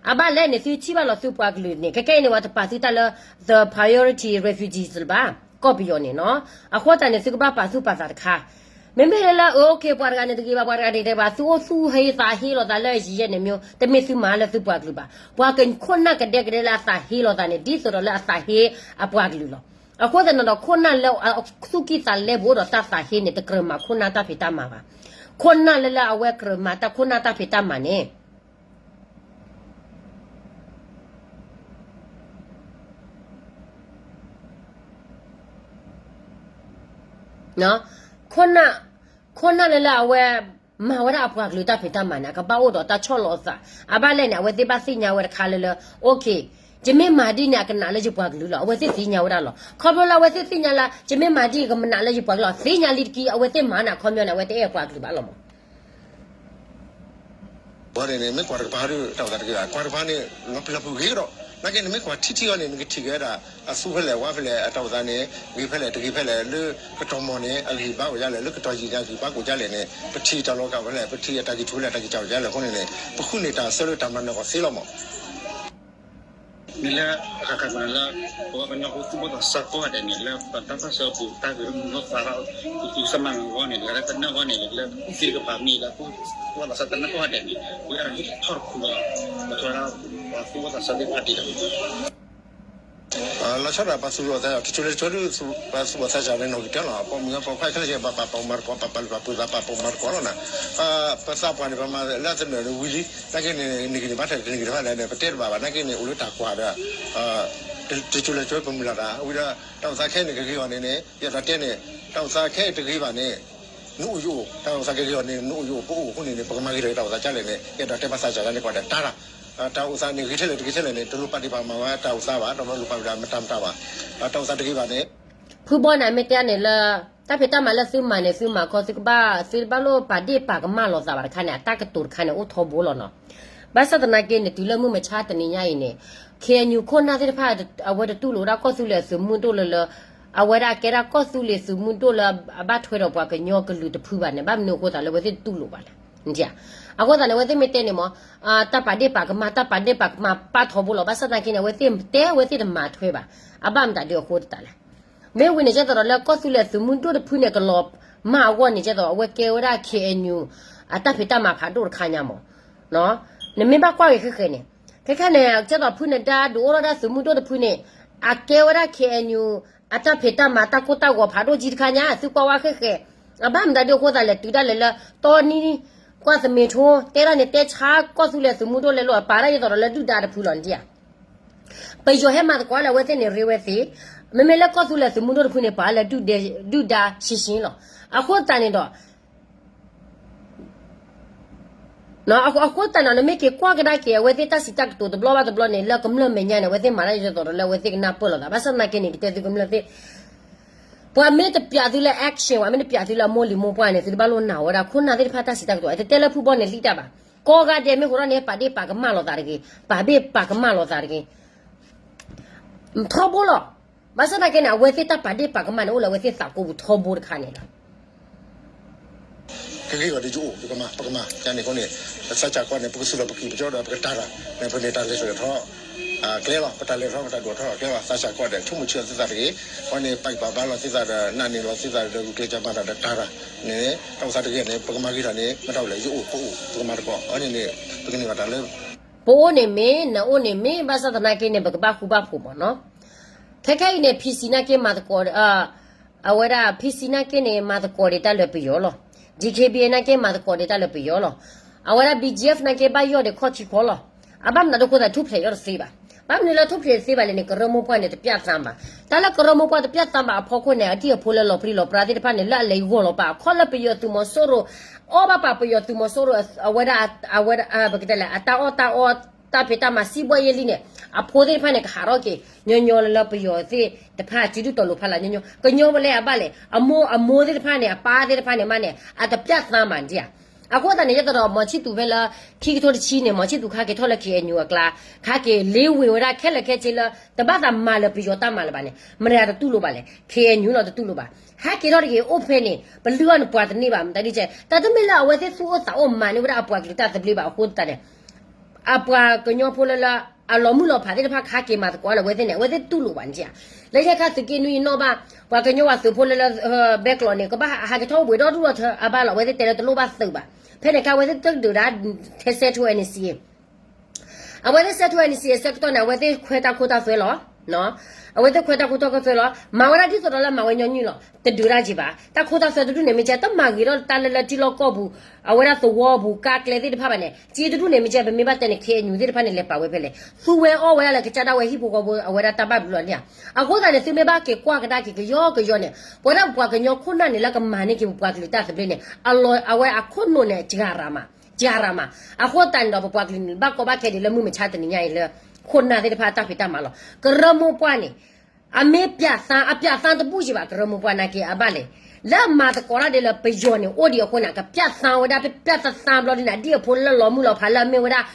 အဘၣ်လဲၣ်န့ၣ် သုထံၣ်ဘၣ်လီၤသုပှၤကလုာ်န့ၣ် ခဲကဲအံၤန့ၣ် ပှၤတပာ်သုတၢ်လၢ the priority refugees လၢၤဘၣ်, ကီၢ်ပယီၤန့ၣ်နီၤ. အဃိသတးန့ၣ် သုကဘၣ်ပာ်သူၣ်ပာ်သးတခါ. မ့မ့ၢ်လၢလၢ အ okay ပှၤတဂၤန့ၣ်တဂ့ၤဘၣ် ပှၤတဂၤန့ၣ်တဂ့ၤဘၣ် သုအိၣ်သူၣ်ဟ့သးဟ့လိာ်သးလၢအယံၤယဲၢ်န့ၣ်မျိုး တမ့ၢ်သုမၤလၢသုပှၤကလုာ်ဘၣ်. ပှၤကခိၣ်နၢ်ကဒဲကဒဲလၢအသးဟ့လိာ်သးန့ၣ် ဒ်သိးဒီးလၢအသးဟ့အပှၤကလုာ်လီၤ. အဃိသတးန့ၣ်ဒီး ခိၣ်နၢ်လၢအသူၣ်ကံၢ်သးလဲပူၤဒီး တၢ်သးဟ့န့ၣ် တကြၢးမၤခိၣ်နၢ်တၢ်ဖံးတၢ်မၤဘၣ်. ခိၣ်နၢ်လၢလၢအဝဲကြၢးမၤတၢ်ခိၣ်နၢ်တၢ်ဖံးတၢ်မၤန့ၣ် ခိၣ်နၢ်, ခိၣ်နၢ်လၢလၢအဝဲ မၤဝဲဒၣ်အပှၤကလုာ်တၢ်ဖံးတၢ်မၤန့ၣ် အကဘၣ်အိၣ်ဒီးတၢ်ဆီၣ်လီၤအသး. အဘၣ်လဲၣ်န့ၣ် အဝဲသ့ၣ်ဘၣ်သ့ၣ်ညါဝဲတခါလၢလၢ okay, ယမ့ၢ်မၤဒ်န့ၣ် အကနးလၢယပှၤကလုာ်လီၤ. အဝဲသ့ၣ်သ့ၣ်ညါဝဲဒၣ်လီၤ. ခီဖျိလၢအဝဲသ့ၣ်သ့ၣ်ညါလၢ ယမ့ၢ်မၤဒ်အံၤ ကမနးလၢယပှၤကလုာ်လီၤ. သ့ၣ်ညါလံတက့ၢ် အဝဲသ့ၣ်မၤန့ၣ် အခီပညီန့ၣ် အဝဲတအဲၣ်အပှၤကလုာ်ဘၣ်လီၤမး. ဝဲန့ၣ်န့ၣ် မ့ၢ်ကွၢ်တကပၤဒီး တၢ်အိၣ်သးတဂ့ၤဘၣ်, ကွၢ်တကပၤန့ၣ် လီၤပျံၤလီၤဖုးဂ့ၤကဒီး, နာ်က့န့ၣ် မ့ၢ်ကွၢ်ထံထံအီၤန့ၣ် နကထံၣ်က့ၤဝဲဒၣ် အသူဖဲလဲၣ်ဝါဖဲလဲၣ် အတၢ်အိၣ်သးန့ၣ် ဂ့ၤဖဲလဲၣ်တဂ့ၤဖဲလဲၣ်, လၢကတီၢ်မီၢ်န့ၣ် အဂံၢ်ဘါအိၣ်ဒ်လဲၣ်, လၢကတီၢ်ယံာ်န့ၣ် အဂံၢ်ဘါအိၣ်ဒ်လဲၣ်န့ၣ် ပထံၣ်တၢ်လီၤကဝဲလဲၣ်, ပထံၣ်အတၢ်ဂံၢ်ထူၣ်ဖဲလဲၣ် အတၢ်ဂံၢ်ကၠီၣ်ဝဲဒ်လဲၣ်အဃိန့ၣ်န့ၣ် ပဃုန့ၢ်တၢ်ဆၢလၢတၢ်မၤနၢၤကီၢ်သ့လီၤမး. မ့ၢ်လၢ အဃၣ်ဃၣ်မးလၢ ပဝဲပနီၢ်ခိသူၣ်ဘီၣ်သးစၢ်ကိးဂၤဒဲးန့ၣ် လၢပတၢ်ပၢၢ်ဆၢပူၤ တၢ်ဂ့ၤမုၢ်ဂီၢ်သးထီၣ် ပသူၣ်စၢ်မၤနၢၤအဂီၢ်န့ၣ် တဂၤလၢတနၢ်ဂီၢ်န့ၣ် လၢသ့ၣ်တဖၣ်မ့ၢ်လၢ သူၣ်ဘီၣ်သးစၢ်တနၢ်ကိးဂၤဒဲးန့ၣ် ဝဲဒၣ်ဟံၣ်ထီၣ်တခူလီၤ ပထီဝဲဒၣ် ပှၤသူၣ်ဘီၣ်သးစၢ်သ့ၣ်တဖၣ်ဒ်ဒီး လီၤဆီဒၣ်ပှၤသူၣ်ဘီၣ်သးစၢ် တစိၤလၢတစိၤဒုး ပှၤသူၣ်ဘီၣ်သးစၢ်န့ၣ် နီၢ်ကတၢၢ်လီၤ. ပိာ်မုၣ်ပိာ်ခွါခဲလၢာ် ပပာ်ပာ်မၤတကိး ပပာ်လုၢ်ပာ်ပှ့ၤသးပာ်ပာ်မၤတကိးလီၤနၤ. ပသးပှၢ်န့ၣ် ပမၤလၢအသနၢၣ်န့ၣ်ဝံၤလံ နာ်က့န့ၣ် န့ၢ်ဂံၢ်န့ၢ်ဘါတၢ်တန့ၢ်ဂံၢ်တဘၣ်လဲၣ်န့ၣ် ပတဲတဘၣ်ဘၣ် နာ်က့န့ၣ် အိၣ်လၢတၢ်ကွၢ်ဒီး တစိၤလၢတစိၤပမုၢ်လၢ်တၢ် ဝံၤဒီး တၢ်အိၣ်သးခဲအံၤန့ၣ် ကဂ့ၤအီၤန့ၣ်န့ၣ် ယအဲၣ်ဒိးတဲန့ၣ် တၢ်အိၣ်သးခဲအံၤတဂ့ၤဘၣ်န့ၣ် နအိၣ်ယအိၣ် တၢ်အိၣ်သးကဂ့ၤအီၤန့ၣ် နအိၣ်ယအိၣ် ပအိၣ်အဃိန့ၣ်န့ၣ် ပကမၤဂ့ၤထီၣ်က့ၤတၢ်အိၣ်သးဒ်လဲၣ်န့ၣ် ယအဲၣ်ဒိးတဲဘၣ်သးစၢ်န့ၣ် ကွၢ်ဒီးတၢ်လီၤ. တၢ်အိၣ်သးန့ၣ် ဂ့ၤထဲလဲၣ်တဂ့ၤထဲလဲၣ်န့ၣ် တလိၣ်ပာ်ဒ့ၣ်ပာ်ကမၣ်ဝဲတၢ်အိၣ်သးဘၣ် တလိၣ်ပာ်ဒ့ၣ်ပာ်မတၤမတၤဘၣ်. တၢ်အိၣ်သးတဂ့ၤဘၣ်န့ၣ် ဖုဘီန့ၣ် မ့ၢ်တဲန့ၣ်လၢ တၢ်ဖံးတၢ်မၤလၢသုမၤန့ၣ် သုမၤခီ သုကဘၣ် သုတဘၣ်လိၣ်ပာ်ဒ့ၣ်ပာ်ကမၣ်လိာ်သးဘၣ်တခါန့ၣ် အတၢ်ကတိၤတခါန့ၣ် အိၣ်ထီဘိလီၤနီၤ. ဘၣ်ဆၣ်သနာ်က့န့ၣ် တုၤလၢမုၢ်မဆါတနံၤညါအံၤန့ၣ် ခ့ၣ်အဲၣ်ယူၣ် ခိၣ်နၢ်သ့ၣ်တဖၣ် အဝဲတတူၢ်လိာ်ဝဲဒၣ်ကီၢ်သူလ့ၤအသုးမုၢ်ဒိၣ်လၢလၢ အဝဲဒၣ်ကဲဒၣ်ကီၢ်သူလ့ၤသုးမုၢ်ဒိၣ်လၢအဘၣ်ထွဲဒီးပှၤကညီကလုာ်တဖုဘၣ်န့ၣ် ဘၣ်မနုၤအဃိသတးလၢအဝဲသ့ၣ်တတူၢ်လိာ�ာ်ဘၣ်လဲၣ်. အဃိသတးန့ၣ် အဝဲသ့ၣ်မ့ၢ်တဲန့ၣ်မး တၢ်ပာ်ဒ့ၣ်ပာ်ကမၣ် တၢ်ပာ်ဒ့ၣ်ပာ်ကမၣ်ပာ်ထီဘိလီၤ. ဘၣ်ဆၣ်သနာ်က့န့ၣ် အဝဲသ့ၣ်တဲအဝဲသ့ၣ်တမၤထွဲဘၣ် အဘၣ်မတၤဒ်အဃိသတးလဲၣ်. မ့ၢ်ဝံၤန့ၣ် ကဲသိးဒီးလၢကီၢ်သူလ့ၤသုးမုၢ်ဒိၣ်တဖုန့ၣ် ကလီၤမၢ်အဂီၢ်န့ၣ် ကဲသိးအဝဲကဲဝဲဒၣ် ခ့ၣ်အဲၣ်ယူၣ် အတၢ်ဖံးတၢ်မၤဖးဒိၣ်တခါညါမး နမ့ၢ်ဘၣ်ကွၢ်ဂ့ၤဃဲဃဲန့ၣ် ခဲခဲန့ၣ် ကဲသိးဖုနဒါဒုးအိၣ်ထီၣ်ဒၣ်သုးမုၢ်ဒိၣ်တဖုန့ၣ် အကဲဝဲဒၣ် ခ့ၣ်အဲၣ်ယူၣ် အတၢ်ဖံးတၢ်မၤတၢ်ကိၢ်တၢ်ဂီၤဖးဒိၣ်ကံတခါညါ သုကွၢ်ဝဲဃဲဃဲ အဘၣ်မတၤဒ်အဃိသတးလဲၣ် တုၤဒၣ်လဲာ်လၢ တီနံ ကွၢ်သမ့ၢ်ထိ တဲဒၣ်န့ၣ် တဲဆါကီၢ်သူလ့ၤသုးမုၢ်ဒိၣ်လဲၤလိာ် အပာ်ဒၣ်ဒ်သိးဒီးလၢဒုၣ်ဒါတဖုလီၤန့ၣ်ဧါ. ပယီၤဟဲမၤသကိးလၢအဝဲသ့ၣ်န့ၣ်ရ့ဝဲသ့, မ့မ့ၢ်လၢကီၢ်သူလ့ၤသုးမုၢ်ဒိၣ်တဖုန့ၣ် ပာ်လၢဒုၣ်ဒါရှင်းရှင်းလီၤ. အဃိသတးန့ၣ်ဒီး အဃိသတးန့ၣ် နမ့ၢ်က့ၤကွၢ်ကဒါက့ၤ အဝဲသ့ၣ်တၢ်စံးတၢ်ကတိၤတဘျီဘၣ်တဘျီန့ၣ် လၢကမျၢၢ်မဲာ်ညါန့ၣ် အဝဲသ့ၣ်မၤတၢ်ဒ်သိးဒီးလၢအဝဲသ့ၣ်ကနၢ်ပၢၢ်လိာ်သး ဘၣ်ဆၣ်သနာ်က့န့ၣ် ကတဲသုကမျၢၢ်သ့ၣ် ပှၤမ့ၢ်တပျးသုလၢ action ပှၤမ့ၢ်တပျးသုလၢအမိၢ်လံၤမိၢ်ပှၢ်န့ၣ် သုတဘၣ်လိၣ်နာ်ဝဲဒၣ် ခိၣ်နၢ်သ့ၣ်တဖၣ်တၢ်စံးတၢ်ကတိၤ တတဲလၢဖုဘီန့ၣ်လံတၢ်ဘၣ်. ကိးဂၤဒဲးမ့ၢ်ဃိထီၣ်န့ၣ် ပာ်ဒ့ၣ်ပာ်ကမၣ်လိာ်သးတဂ့ၤ, ပာ်ဘ့ၣ်ပာ်ကမၣ်လိာ်သးတဂ့ၤ. ထီဘိလီၤ. ဘၣ်ဆၣ်သနာ်က့န့ၣ် အဝဲသ့ၣ်တၢ်ပာ်ဒ့ၣ်ပာ်ကမၣ်န့ၣ် အိၣ်လၢအဝဲသ့ၣ်သးကိးပူၤထီဘိတခါန့ၣ်လီၤ. ကဂ့ၤဂီၤဒီးယအိၣ် ယကမၤ ပကမၤ ယန့ၣ်အဃိန့ၣ် သးစၢ်ကွၢ်န့ၣ် ပကသူၣ်လီၤပကံၢ် ပကၠီဒီးပကတၢ်တၢ် န့ၣ် ပန့ၢ်တၢ်လဲၤထီၣ်လဲၤထီ ကျဲလီၤ ပတၢ်လဲၤထီၣ် ပတၢ်ဒိၣ်ထီၣ်ကျဲလီၤ သးစၢ်ကွၢ်ဒီး ဆိကမိၣ်ဆၢသုသးတဂ့ၤ, အဃိန့ၣ် ပာ်ဂံၢ်ပာ်ဘါလီၤသုသးဒီး နာ်န့ၢ်လီၤသုသးဒီးဂုာ်ကျဲးစၢးမၤတၢ်ဒီးတၢ်တၢ်န့ၣ် တၢ်အိၣ်သးတဂ့ၤန့ၣ် ပကမၤဂ့ၤထီၣ်န့ၣ် မ့ၢ်တၢ်အိၣ်လဲၣ် ယအိၣ် ပအိၣ် ပကမၤတကိး အဃိန့ၣ်န့ၣ် ပကန့ၢ်ဘၣ်တၢ်လၢ ပအိၣ်န့ၣ်မ့ၢ် နအိၣ်န့ၣ်မ့ၢ် ဘၣ်ဆၣ်သနာ်က့န့ၣ် ပကဘၣ်ဃူဘၣ်ဖိးမးနီၤ. ခဲခဲအံၤန့ၣ် PC နာ်က့မၤသကိး အဝဲဒၣ် PC နာ်က့န့ၣ် မၤသကိးဒံးတၢ်လၢပယီၤလီၤ. DKBA နာ်က့မၤသကိးဒံးတၢ်လၢပယီၤလီၤ. အဝဲဒၣ် BGF နာ်က့ဘၣ်ယီၢ်ဒံးခီၣ်ထံးခီလီၤ. အဘၣ်မနုၤဒ်အဃိသတး ထူၣ်ဖျဲးယီၢ်တသ့ဘၣ်. ဘၣ်မနုၤလၢထူၣ်ဖျဲးတသ့ဘၣ်လဲၣ်န့ၣ် ကရၢမိၢ်ပှၢ်န့ၣ် တပျၢ်သးဘၣ်. တၢ်လၢကရၢမိၢ်ပှၢ်တပျၢ်သးဘၣ်အဖီခိၣ်န့ၣ် အတံၢ်အဖိလၢလီၤပြံလီၤပြါသ့ၣ်တဖၣ်န့ၣ် လၢအလဲၤဂီၢ်လီၤပာ်အခီၣ်လၢပယီၤသုးမီၤစိရိၤ အီၣ်ဘၣ်ပာ်ပယီၤသုးမီၤစိရိၤ အဝဲဒၣ် အဝဲဒၣ် ပကတဲလဲၣ် အတၢ်အီၣ်တၢ်အီ တၢ်ဖံးတၢ်မၤစံးဘီယဲလံန့ၣ် အဖိသ့ၣ်တဖၣ်န့ၣ် ကဟးထီၣ်က့ၤ ညီညီလၢလၢပယီၤသ့ၣ်တဖၣ် စုဒုၣ်တီၤလိၤဖးလၢညီညီ ကညီဝဲလဲၣ်အဘၣ်လဲၣ် အမိၢ်အမိၢ်သ့ၣ်တဖၣ်န့ၣ် အပၢ်သ့ၣ်တဖၣ်န့ၣ်မးန့ၣ် အတပျၢ်သါမးဒံးဧါ. အဃိသတးန့ၣ် ယသးဒီး မီၤဆံၣ်သူးဖဲလၢ ခံကထိတဆံန့ၣ် မီၤဆံၣ်သူးခါက့ၤထီၣ်လၢ ခ့ၣ်အဲၣ်ယူၣ် အကျါ ခါက့ၤလ့ဝ့ၤဝဲဒၣ်ခဲလၢာ်ခဲဆ့လၢ တဘၣ်သးမၤလၢပယီၤတၢ်မၤလၢၤဘၣ်န့ၣ် မတၤတတူၢ်လိာ်ဘၣ်လဲၣ် ခ့ၣ်အဲၣ်ယူၣ်လီၤတတူၢ်လိာ်ဘၣ်. ဟဲက့ၤထီၣ်တဂ့ၤအိၣ်ဖဲန့ၣ် ပလုၢ်အီၣ်န့ၣ်ပှၤတန့ၢ်ဘၣ် မတၤဒ်ကဲ တၢ်တမ့ၢ်လၢအဝဲသ့ၣ်သူၣ်အိၣ်သးအိၣ်မၤန့ၢ်ဝဲဒၣ်အပှၤကလုာ်တၢ်သဘျ့ဘၣ် အဃိသတးန့ၣ် အပှၤကညီဖိလၢလၢ အလီၤမုၢ်လီၤဖးသ့ၣ်တဖၣ် ခါက့ၤမၤသကိးလၢအဝဲသ့ၣ်န့ၣ် အဝဲသ့ၣ်တူၢ်လိာ်ဘၣ်န့ၣ်ဧါ. လၢညါခါသုးက့နွံအံၤနီၣ်ဘၣ် ပှၤကညီဝဲသုးဖိလၢလၢ ဘဲကျိးန့ၣ် ကဘၣ်ဟးက့ၤထီၣ်ဝဲဒီဒူၣ်လီၤထၢအဘၣ်လီၤ အဝဲသ့ၣ်တဲလၢတလိၣ်ဘၣ်သုးဘၣ်. ဖဲန့ၣ်ခါအဝဲသ့ၣ်တဒုးဒၣ် ထဲ စဲးထူ အဲၣ်နံၣ်စံၣ် အဝဲသ့ၣ် စဲးထူ အဲၣ်နံၣ်စံၣ် အဆၢကတီၢ်န့ၣ် အဝဲသ့ၣ်ခွဲးတၢ်ခိတၢ်သွဲလီၤ. အဝဲသ့ၣ်ခွဲးတၢ်ခိတၢ်သွဲလီၤ မၤဝဲဒၣ်ဒ်သိးဒီးလၢမၤဝဲညီနုၢ်လီၤ တဒုးတၢ်က့ၤဘၣ် တၢ်ခိတၢ်သွဲတဒူၣ်န့ၣ်မ့ၢ်ကဲ တမၤဂ့ၤထီၣ်တၢ်လၢလၢထံလီၢ်ကီၢ်ပူၤ အဝဲဒၣ်သဝီပူၤ ကါကျဲသ့ၣ်တဖၣ်ဘၣ်န့ၣ် က့တဒူၣ်န့ၣ်မ့ၢ်ကဲ ပမ့ၢ်ဘၣ်တဲန့ၣ် ခ့ၣ်အဲၣ်ယူၣ်သ့ၣ်တဖၣ်န့ၣ် လဲၤပာ်ဝဲဖဲလဲၣ် သူဝဲအီၣ်ဝဲဒၣ်လၢကစၢ်ဒၣ်ဝဲဟံၣ်ဖိဃီဖိ အဝဲဒၣ်တၢ်ဘၣ်ဘျုးလီၤန့ၣ်ဧါ. အဃိသတးန့ၣ် သုမ့ၢ်ဘၣ်က့ၤကွၢ်ကဒါက့ၤကယီကယီန့ၣ် ပဝဲဒၣ်ပပှၤကညီခိၣ်နၢ်န့ၣ် လၢကမၤန့ၢ်က့ၤပပှၤကလုာ်တၢ်သဘျ့န့ၣ် အဝဲအခိၣ်နူာ်န့ၣ် စှၤရၤမး စှၤရၤမး. အဃိသတးန့ၣ်ဒီး ပပှၤကလုာ်န့ၣ် ဘၣ်ကီဘၣ်ခဲဒံးလၢမုၢ်မဆါတနံၤညါအံၤလၢ ခိၣ်နၢ်သ့ၣ်တဖၣ်တၢ်ဖံးတၢ်မၤလီၤ. ကရၢမိၢ်ပှၢ်န့ၣ် အမ့ၢ်ပျးသါ အပျးသါတဘူၣ်က့ၤဘၣ် ကရၢမိၢ်ပှၢ်နာ်က့အဘၣ်လဲၣ် လၢအမၤသကိးတၢ်ဒ်လၢပယီၤန့ၣ် အိၣ်ဒံးအဃိန့ၣ် ကပျးသါဝဲဒၣ် ပပျးသါသါဘျီဒ်န့ၣ် ဒ်အဖိလၢလီၤမုၢ်လီၤဖးလၢအမ့ၢ်ဝဲဒၣ်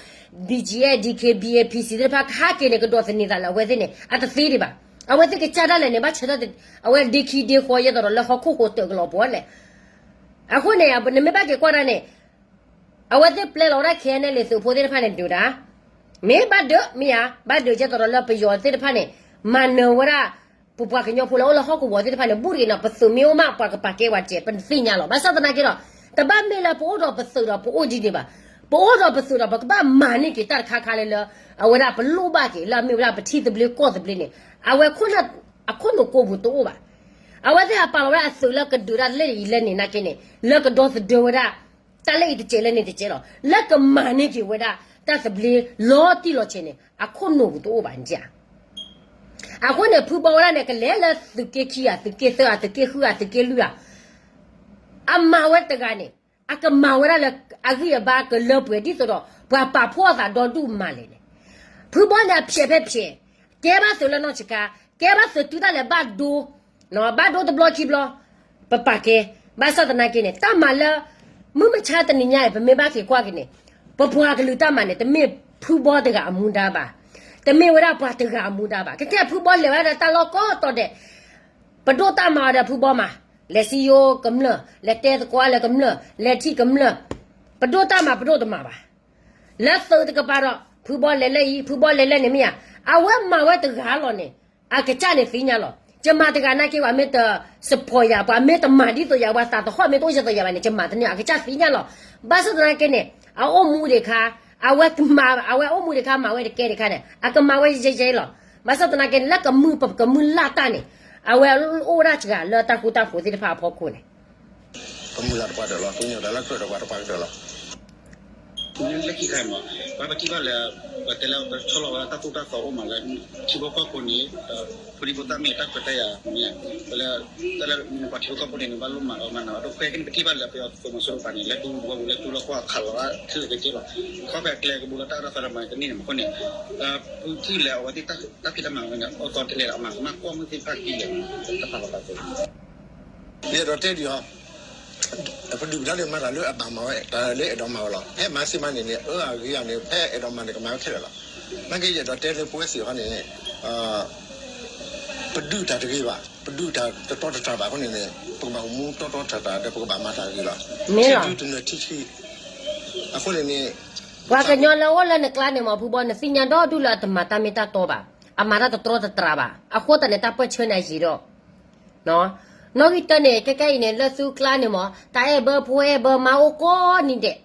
ဘီၣ်ကၠံၣ်အဲၣ် ဒံၣ်ခ့ၣ် ဘံၣ်အဲၣ် ဖံၣ်စံၣ် သ့ၣ်တဖၣ် ကဟးက့ၤန့ၣ် ကဒိးသန့ၤသးလၢအဝဲသ့ၣ်န့ၣ် အတသ့ဒံးဘၣ်. အဝဲသ့ၣ်ကစၢ်ဒၣ်လဲာ်န့ၣ် ဘၣ်ဆၢထၢၣ် အဝဲဒ့ခံဒ့ဃီယဲသိးဒီးလၢဟီၣ်ခိၣ်ဃိတၢၣ်ကလီၤပှီၢ်လဲၣ်. အဃိန့ၣ် နမ့ၢ်ဘၣ်က့ၤကွၢ်ဒၣ်န့ၣ် အဝဲသ့ၣ်ပျဲလီၤဝဲဒၣ် ခ့ၣ်အဲၣ်ယူၣ် သုးဖိသ့ၣ်တဖၣ်န့ၣ်ဒုးဒၣ် မ့ၢ်ဘၣ်ဒုး မ့ၢ်ဧါ ဘၣ်ဒုးကဲသိးဒီးလၢပယီၤသ့ၣ်တဖၣ်န့ၣ် မၤနၢၤဝဲဒၣ် ပပှၤကညီဖိလၢအိၣ်လၢဟီၣ်ကဝီၤသ့ၣ်တဖၣ်န့ၣ် ဘူၣ်တဂ့ၤနီၤ ပသုးမ့ၢ်အိၣ်မး ပှၤကပာ်ကဲဝဲတကဲး ပသ့ၣ်ညါလီၤ. ဘၣ်ဆၣ်သနာ်က့ဒီး တဘၣ်မ့ၢ်လၢပအိၣ်ဒီးပသုးဒီးပအိၣ်ဒ်န့ၣ်ဘၣ်. ပအိၣ်ဒီးပသုးဒီး ပကဘၣ်မၤန့ၢ်က့ၤတၢ်တခါခါလၢလၢ အဝဲဒၣ်ပလိၣ်ဘၣ်က့ၤ လၢအမ့ၢ်ဝဲဒၣ်ပထံသဘျ့ကီၢ်သဘျ့န့ၣ် အဝဲ အခိၣ်နူာ်ကိးပူၤတအိၣ်ဘၣ်. အဝဲသ့ၣ်အပာ်လီၤဝဲဒၣ်အသုးလၢကဒုးတၢ်လၢအံၤလၢန့ၣ်နာ်က့န့ၣ် လၢကဒီသဒၢဝဲဒၣ် တၢ်လၢအံၤတကဲးလၢန့ၣ်တကဲးလီၤ. လၢကမၤန့ၢ်က့ၤဝဲဒၣ် တၢ်သဘျ့လီၤတံၢ်လီၤဆဲးန့ၣ် အခိၣ်နူာ်ပူၤတအိၣ်ဘၣ်န့ၣ်ဧါ. အဃိန့ၣ် ဖုဘီဝဲဒၣ်န့ၣ် ကလဲၤလၢသုးက့ခံဂၤ သုးက့သၢဂၤ သုးက့ဃုဂၤ သုးက့လွံၢ်ဂၤ အမၤဝဲတဂၤန့ၣ် အကမၤဝဲဒၣ်လၢအဂံၢ်အဘါကလၢပှဲၤဒ်သိးဒီး ပှၤပာ်ဖှိၣ်အသးဒီဒူၣ်မၤလဲၣ်န့ၣ်. ဖုဘီန့ၣ်အဖျဲးဖဲဖျဲး ကဲဘၣ်သုးလၢနီၢ်ဆံးခါ ကဲဘၣ်သုးတုၤတၢ်လဲၤဘၣ်ဒိ ဘၣ်ဒိတဘျီခံဘျီ ပပာ်ကဲ ဘၣ်ဆၣ်သနာ်က့န့ၣ် တၢ်မၤလၢ မုၢ်မဆါတနံၤညါအံၤ ပမ့ၢ်ဘၣ်က့ၤကွၢ်က့ၤန့ၣ် ပပှၤကလုာ်တၢ်မၤန့ၣ် တမ့ၢ်ဖုဘီတဂၤအမူဒါဘၣ်, တမ့ၢ်ဝဲဒၣ်ပှၤတဂၤအမူဒါဘၣ်. ကကဲဖုဘီလဲၤဝဲဒၣ်တၢ်လီၢ်ကိးတီၤဒဲး ပဒိၣ်တၢ်မၤအီၤဒီးဖုဘီမး, လဲၤစံယိကမျၢၢ်, လဲၤတဲသကိးလၢကမျၢၢ်, လဲၤထံၣ်ကမျၢၢ်, ပဒိၣ်တၢ်မၤပဒိၣ်တမၤဘၣ်. လၢသုးတကပၤဒီး ဖုဘီလဲၤလၢအံၤ ဖုဘီလဲၤလၢန့ၣ်မ့ၢ်ဧါ, အဝဲမၤဝဲတဂၤလီၤန့ၣ် အကစၢ်န့ၣ်သ့ၣ်ညါလီၤ. ယမၤတဂၤနာ်က့ ပှၤမ့ၢ်တ support ယၤ ပှၤမ့ၢ်တမၤဒ်သိးယၤ ပှၤသးတဟီၣ်မ့ၢ်တအိၣ်ယၤသိးယၤဘၣ်န့ၣ် ယမၤတန့ၢ် အကစၢ်သ့ၣ်ညါလီၤ. ဘၣ်ဆၣ်သနာ်က့န့ၣ် အအိၣ်မူဒံးခါ အဝဲမၤ အဝဲအိၣ်မူဒံးခါ မၤဝဲတကဲဒံးခါန့ၣ် အကမၤဝဲယဲယဲလီၤ. ဘၣ်ဆၣ်သနာ်က့န့ၣ် လၢကမုာ်ပကမုာ်လၢ်တၢ်န့ၣ် အဝဲအိၣ်ဒၣ်စှၤလၢတၢ်ဃူတၢ်ဖိးသ့ၣ်တဖၣ်အဖီခိၣ်န့ၣ် ပမုၢ်လၢ်တပှၢ်တၢၢ်လီၤ. ပညိၣ်တၢ်လၢကြၢးဒီးပှၤတပှၢ်ကတၢၢ်လီၤ. လၢခံခါမး ပှၤပထံၣ်ဘၣ်လၢ ပတဲလၢပဆီလီၤဝဲဒၣ်တၢ်သိၣ်တၢ်သီအိၣ်မးလၢ ထံဖိကီၢ်ဖိန့ၣ် ဖိဒံဖိသၣ်မ့ၢ်တၢ်ခွဲးတၢ်ယာ်မ့ၢ် ပလၢ တၢ်လၢပှၤထံဖိကီၢ်ဖိန့ၣ် နဘၣ်လိၣ်မၤအီၤမၤနၤအဒိၣ်ခွဲက့ၤန့ၣ် ပထံၣ်ဘၣ်လၢပယီၤသုးမီၤစိရိၤပၤန့ၣ် လၢဒူဝဲပူၤလၢဒူလီၢ်ကီၢ်အခးလီၤဝဲခဲလၢာ်ခဲဆ့လီၤ. ခီဖျိကျဲကဘိလၢတၢ်အၢတၢ်သီလၢမၤတန့ၢ်န့ၣ် မ့ၢ်အဃိန့ၣ် ပထံၣ်လၢအဝဲသ့ၣ်တၢ်ဖံးတၢ်မၤဝဲန့ၣ် အီၣ်ကီတလဲလၢအမၤကမၣ်ကွၢ်မုၢ်သ့ၣ်တဖၣ်ကံၢ်လၢ တဖၣ်လီၤတၢ်က ယအဲၣ်ဒိးတဲဒံးအီၤ ပဒုၣ်ပဒါန့ၣ် မၤတၢ်လၢအဘၣ်မၤဝဲ တၢ်လၢအဲၣ်ဒိးမၤဝဲလီၤ. ဖဲမၤစ့မးန့ၣ်န့ၣ် အၢအဂ့ၤအန့ၣ် ဖဲအဲၣ်ဒိးမၤန့ၣ် ကမၤဝဲခဲလၢာ်လီၤ. နာ်က့ယအဲၣ်ဒိးတဲလၢပဝဲသ့ၣ်အဂီၢ်န့ၣ် ပဒုၣ်တၢ်တဂ့ၤဘၣ်, ပဒုၣ်တၢ်တတြီတတြၢ်ဘၣ်အဃိန့ၣ်န့ၣ် ပကဘၣ်အိၣ်မူတြီတြီတတြၢ်တၢ်ဒီး ပကဘၣ်မၤတၢ်ဂ့ၤလီၤ. ထံဒုတနၢၤထံဆှံ အဃိန့ၣ်န့ၣ် ပှၤကညီလၢအိၣ်လၢနကျါန့ၣ်မ့ၢ်ဖုဘီ နသ့ၣ်ညါဒီဒူၣ်လၢအတမၤတၢ်မ့ၢ်တၢ်တီဘၣ်, အမၤတၢ်တတြီတတြၢ်ဘၣ်. အဃိသတးန့ၣ် တၢ်ပၢၢ်ဆၢန့ၣ်အယံာ်ဒီး နီၣ်ဂံၢ်တၢန့ၣ် ခဲကဲအံၤန့ၣ် လၢသုကျါန့ၣ်မ့ၢ် တၢ်အဲၣ်ဘၢဖိအဲၣ်ဘၢမါအိၣ်ကိးနံၤဒဲး.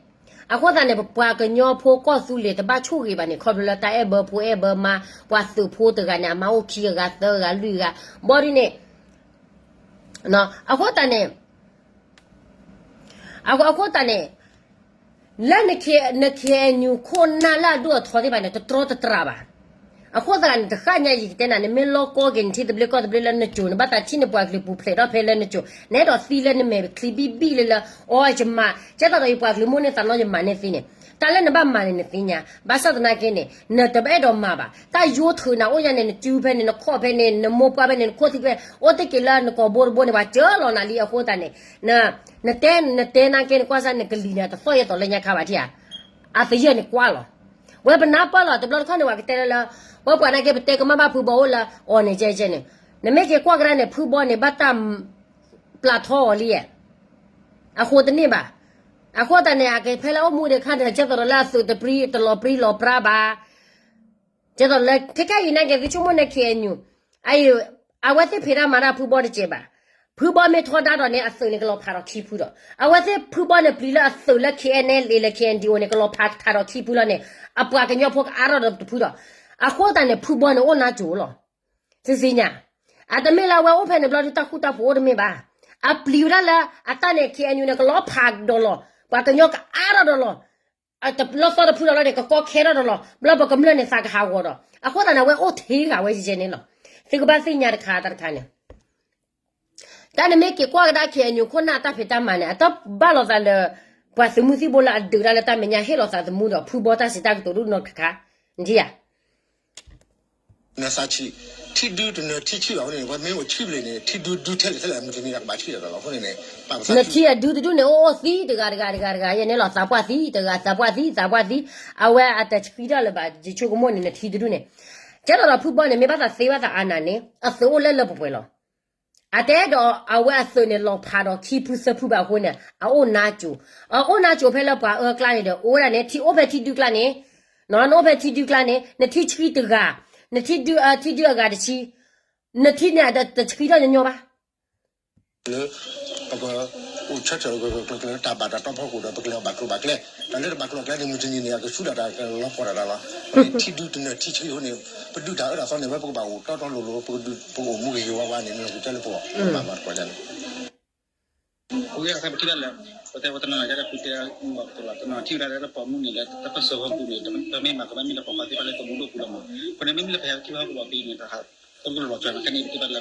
အဃိသတးန့ၣ် ပပှၤကညီဖိကီၢ်သူလ့ၤတဘၣ်ဆိၣ်ဂ့ၤဘၣ်န့ၣ် ခီဖျိလၢတၢ်အဲၣ်ဘၢဖိအဲၣ်ဘၢမါ ပှၤသုးဖိတဂၤန့ၣ် အမါအိၣ်ခံဂၤသၢဂၤလွံၢ်ဂၤ ဘီဒ်န့ၣ် အဃိသတးန့ၣ် အဃိသတးန့ၣ် လၢနခ့ၣ်အဲၣ်ယူၣ်ခိၣ်နၢ်လၢအဒိၣ်အထီသ့ၣ်တဖၣ်န့ၣ် တတြီတတြၢ်ဘၣ်. အဃိသတးန့ၣ် တဃၣ်ညါယကတဲနၤန့ၣ် မ့ၢ်လီၢ်ကီက့ၤ နထံသဘျ့ကီၢ်သဘျ့လၢနစိၤ နဘၣ်သးထံၣ်နပှၤကလုာ်ပူၤဖျဲးထီၣ်ဖဲလၢနစိၤ နအဲၣ်ဒိးသံလၢနမဲာ်ချံဘံၣ်ဘံၣ်လၢလၢ အီ ယမၤ ကဲသိးဒီးယပှၤကလုာ်မိၣ်န့ၢ်သးနီၢ်ယမၤန့ၢ်သ့န့ၣ် တၢ်လၢနဘၣ်မၤန့ၣ်နသ့ၣ်ညါ, ဘၣ်ဆၣ်သနာ်က့န့ၣ် နတဘၣ်အဲၣ်ဒိးမၤဘၣ်. တၢ်ယိထုးနၤအိၣ်ညါန့ၣ် နစုဖဲန့ၣ် နခီၣ်ဖဲန့ၣ် နမိၢ်ပှၢ်ဖဲန့ၣ် နခိၣ်သံဖဲ အိၣ်တ့ၢ်က့ၤလၢနကိာ်ဘိတဘိန့ၣ် ပှၤစၢလီၤနၤလံအဃိသတးန့ၣ်, နတဲ နတဲနာ်က့န့ၣ် ကွၢ်စၢ်နကလံၤန့ၣ် အတသီၣ်ယဲၢ်သိးလၢညါခါဘၣ်ထံၣ်ဧါ. အသယဲၢ်န့ၣ်ကွၢ်လီၤ. ဝဲပနၢ်ပၢၢ်လီၤ တဘျီတခီၣ်န့ၣ် ပှၤကတဲလၢလၢ ဝဲပှၤနာ်က့ ပတဲကမၣ်ဘၣ်ဖုဘီအိၣ်လၢအီၤန့ၣ် ကဲကဲန့ၣ်, နမ့ၢ်က့ၤကွၢ်ကဒါန့ၣ် ဖုဘီန့ၣ် ဘၣ်တၢ် ပျၢ်ထီအီၤလံဧါ. အဃိတန့ၢ်ဘၣ်. အဃိသတးန့ၣ် အကဖဲလၢအိၣ်မူဒံးခါန့ၣ် ကဲသိးဒီးလၢအသုးတပြံ တလီၤပြံလီၤပြါဘၣ်. ကဲသိးလၢ ခဲကဲအံၤနာ်က့ သုဆိကမိၣ်န့ၣ် KNU အံၤ အဝဲသ့ၣ်ဖံးတၢ်မၤတၢ်ဖုဘီတစဲးဘၣ်. ဖုဘီမ့ၢ်ထီဒါဒီးန့ၣ် အသုးန့ၣ်ကလီၤဖးဒီးခံဖုဒီး အဝဲသ့ၣ်ဖုဘီန့ၣ် ပျံၤလၢအသုးလၢ KNLA လၢ KNDO န့ၣ် ကလီၤဖးထးဒီးခံဖုလီၤန့ၣ် အပှၤကညီဖိကအါထီၣ်ဒီးတဖုဒီး အဃိသတးန့ၣ် ဖုဘီန့ၣ်အိၣ်နါစိၤလီၤ. သုသ့ၣ်ညါ, အတမ့ၢ်လၢအဝဲအိၣ်ဖဲန့ၣ်ဘျီဒုး တၢ်ဃူတၢ်ဖိးအိၣ်တမ့ၢ်ဘၣ်. အပျံၤဝဲဒၣ်လၢအတၢ်န့ၣ် KNU န့ၣ် ကလီၤဖးဒီးလီၤ, ပှၤကညီကအါထီၣ်ဒီးလီၤ. တဘျီသီတဖုဒီးလီၤန့ၣ် ကကီခဲထီၣ်ဒီးလီၤ, ဘျီပကမျၢၢ်န့ၣ်သးကဟးဂီၤဒီး အဃိသတးန့ၣ် အဝဲအိၣ်ထဲဂၤဝဲယဲန့ၣ်လီၤ. သုကဘၣ်သ့ၣ်ညါတခါတၢ်တခါန့ၣ် တၢ်နမ့ၢ်က့ၤကွၢ်ကဒါ KNU ခိၣ်နၢ်တၢ်ဖံးတၢ်မၤန့ၣ် အတၢ်ဘၣ်လိာ်သးလၢ ပှၤသုးမုၢ်သံၣ်ဘိလၢအဒုးတၢ်လၢတၢ်မဲာ်ညါ ဟ့ၣ်လီၤသးသမူဒီး ဖုဘီတၢ်စံးတၢ်ကတိၤဒ်နီၢ်တခါခါ, နထံၣ်ဧါ. နသးဆံး, ထံဒုတနၢၤထံဆံးဘၣ်အဃိန့ၣ် ပှၤမ့ၢ်အိၣ်ဆံးဘျုးန့ၣ် ထံဒုဒုထဲလဲၣ်ထဲလဲၣ် မုၢ်တနံၤန့ၣ် ကဘၣ်ဆံးဒီးလီၤ. အဃိန့ၣ်န့ၣ် နထံအဒုတဒုန့ၣ် အိၣ်အိၣ်သံတဂၤတဂၤတဂၤတဂၤ ယဲန့ၣ်လီၤ. သးပှၢ်သံတဂၤ သးပှၢ်သံ သးပှၢ်သံ, အဝဲအတဆှံတၢ်လၢၤဘၣ် ယဆိကမိၣ်န့ၣ် နထံတဒုန့ၣ်. ကဲသိးဒီးဖုဘီန့ၣ် မ့ၢ်ဘၣ်သးသ့ဘၣ်သးအါနၤန့ၣ် အသုးအိၣ်လၢလၢပှဲၤပှဲၤလီၤ. အတအဲၣ်ဒိးအဝဲအသုးန့ၣ်လီၤဖးဒီးခံဖုသၢဖုဘၣ်အဃိန့ၣ် အအိၣ်နါစိၤ, အအိၣ်နါစိၤဖဲလၢပှၤအၢကျါန့ၣ်ဒီး အိၣ်ဝဲဒၣ်န့ၣ် ထံအိၣ်ဖဲထံဒုကျါန့ၣ်, နအိၣ်ဖဲထံဒုကျါန့ၣ် နထံဆှံတဂၤ, နထံဒု ထံဒုအဂၤတဆံ, နထံန့ၣ်အတဆှံထီၣ်ညီညီဘၣ်. လၢ ပက အိၣ်ဆၢထၢၣ် ပကကျဲၤတၢ်ဘၣ်တၢ်တီဖီခိၣ်ဒီး ပကလဲၤဘၣ်ကျိၤဘၣ်ကျဲ, တၢ်လၢတဘၣ်ကျိၤဘၣ်ကျဲန့ၣ် မုၢ်တနံၤန့ၣ် အကဆူၣ်ဒၣ်တၢ်ကလီၤပှီၢ်ဒၣ်တၢ်လီၤ. ထံဒုတနၢၤထံဆှံအဃိန့ၣ် ပဒုးတၢ်အၢတၢ်သီန့ၣ် ဝဲပကဘၣ်အိၣ်တီတီလိၤလိၤ ပကဒုး ပကအိၣ်မူဂ့ၤဂ့ၤဝါဝါန့ၣ် နကတဲလၢပဂီၢ် ဘၣ်ဘၣ်တကွၢ်န့ၣ် ပဝဲအခါပထံၣ်ဘၣ်လၢ ပတဲဝဲတနီၤန့ၣ် တၢ်ဖုတဲ တနီၤထံၣ်ဝဲဒၣ်လၢပိာ်မုၣ်န့ၣ် လၢတၢ်ပၢၢ်ဆၢဟီၣ်ပူၤန့ၣ် ပမ့ၢ်မၤကမၣ်မ့ၢ်လၢပှၤဃီသ့ၣ်တဖၣ်လၢတမူဒိၣ်ပူၤလီၤမး. အဃိန့ၣ်မ့မ့ၢ်လၢပဟဲထံၣ်ဘၣ်ဟီၣ်ကဝီၤဖဲန့ၣ် တၢ်ဟးတမူလီၤလီၤကၢၤန့ၣ် ခဲန့ၣ်ပထံၣ်ဘၣ်လၢ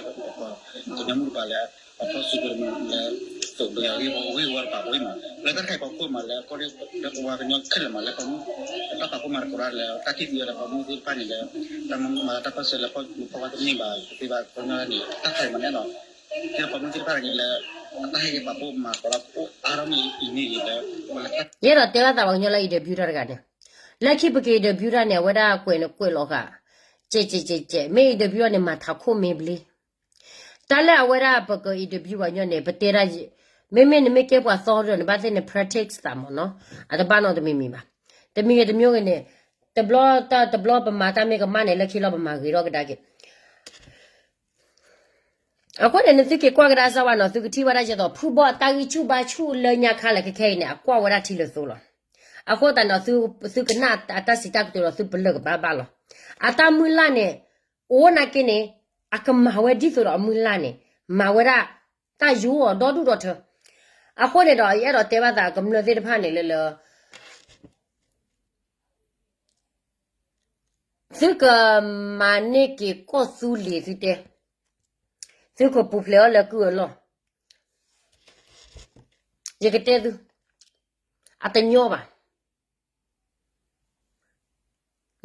ကညီမုၣ်တပၤလၢ အထီၣ်စုကဝဲၤလၢ သုးဒီးယၤဂ့ၢ်ဝီဂ့ၢ်ဝီတပၤဝဲမး လၢတၢ်တခါအံၤပှၤခိၣ်မးလၢ ကီၢ်လၢပဝဲကညီခဲလၢာ်မးလၢပှၤမုၣ် တၢ်ပာ်ဖှိၣ်မၤသကိးတၢ်လၢ တၢ်ထံၣ်သံဝဲဒၣ်ပှၤမုၣ်သ့ၣ်တဖၣ်န့ၣ်လၢ တၢ်မၤမၤလၢတၢ်ပၢၢ်ဆၢလၢဖီၣ်ဖီၣ်ဝါတန့ၢ်ဘၣ် တသ့ဘၣ်ကညီန့ၣ် တၢ်ခါအံၤမးန့ၣ်လီၤ. ဒီးပှၤမုၣ်သ့ၣ်တဖၣ်န့ၣ်လၢ အတၢ်ဟဲက့ၤပာ်ဖှိၣ်မၤသကိးတၢ်အိၣ်အါထီၣ်မ့ၢ်အံၤန့ၣ်လၢ ယအဲၣ်ဒိးတဲဘၣ်သးပှၤကညီလၢ interview တၢ်တဂၤန့ၣ် လၢခံပက့ၤ interview တၢ်န့ၣ် အဝဲဒၣ်ကွဲးန့ၣ်ကွဲးလီၤဃာ် ကဲးကဲးကဲးကဲး မ့ၢ် interview န့ၣ် မၤထးခိၣ်မ့ၢ်ဘျ့ တၢ်လၢအဝဲဒၣ်ပက interview ပှၤကညီန့ၣ် ပတဲဒၣ် မ့မ့ၢ်နမ့ၢ်ကဲပှၤသီဒီး နဘၣ်သ့ၣ်န practice သးမးနီၤ အတဘၣ်နီတမံၤမံၤဘၣ်. တမံၤဂ့ၤတမံၤဂ့ၤန့ၣ် တဘျီတၢ်တဘျီပမၤတၢ်မ့ၢ်ကမၣ်န့ၣ် လၢခံလီၤပမၤဂ့ၤထီၣ်ကဒါက့ၤ အဃိန့ၣ် နသုက့ၤကွၢ်ကဒါစၢ်ဝဲနီၤ သုကထံၣ်ဝဲဒၣ်ယသိး ဖုဘီအတၢ်ဂံၢ်ဆူၣ်ဘါဆူၣ်လၢညါခါလၢခဲခဲအံၤန့ၣ် အကွၢ်ဝဲဒၣ်ထံလၢသိလီၤ. အဃိသတးန့ၣ် သုကနၣ်အတၢ်စံးတၢ်ကတိၤဒီး သုပလၢၢ်ကဘၣ်ဘၣ်လီၤ. အတၢ်မုၢ်လၢ်န့ၣ် အိၣ်နာ်က့န့ၣ် အကမၤဝဲဒ်သိးဒီးအမုၢ်လၢ်န့ၣ် မၤဝဲဒၣ်တၢ်ယိအီၤဒီဒူၣ်ဒီထၢ. အဃိန့ၣ်ဒီး ယအဲၣ်ဒိးတဲဘၣ်သးကမျၢၢ်သ့ၣ်တဖၣ်န့ၣ်လၢလၢ သုကမၤန့ၢ်က့ၤကီၢ်သူလ့ၤသုတဲ, သုကပူၤဖျဲးအီၤလၢကုၢ်အလီၢ်, ယကတဲသု, အတညီဘၣ်.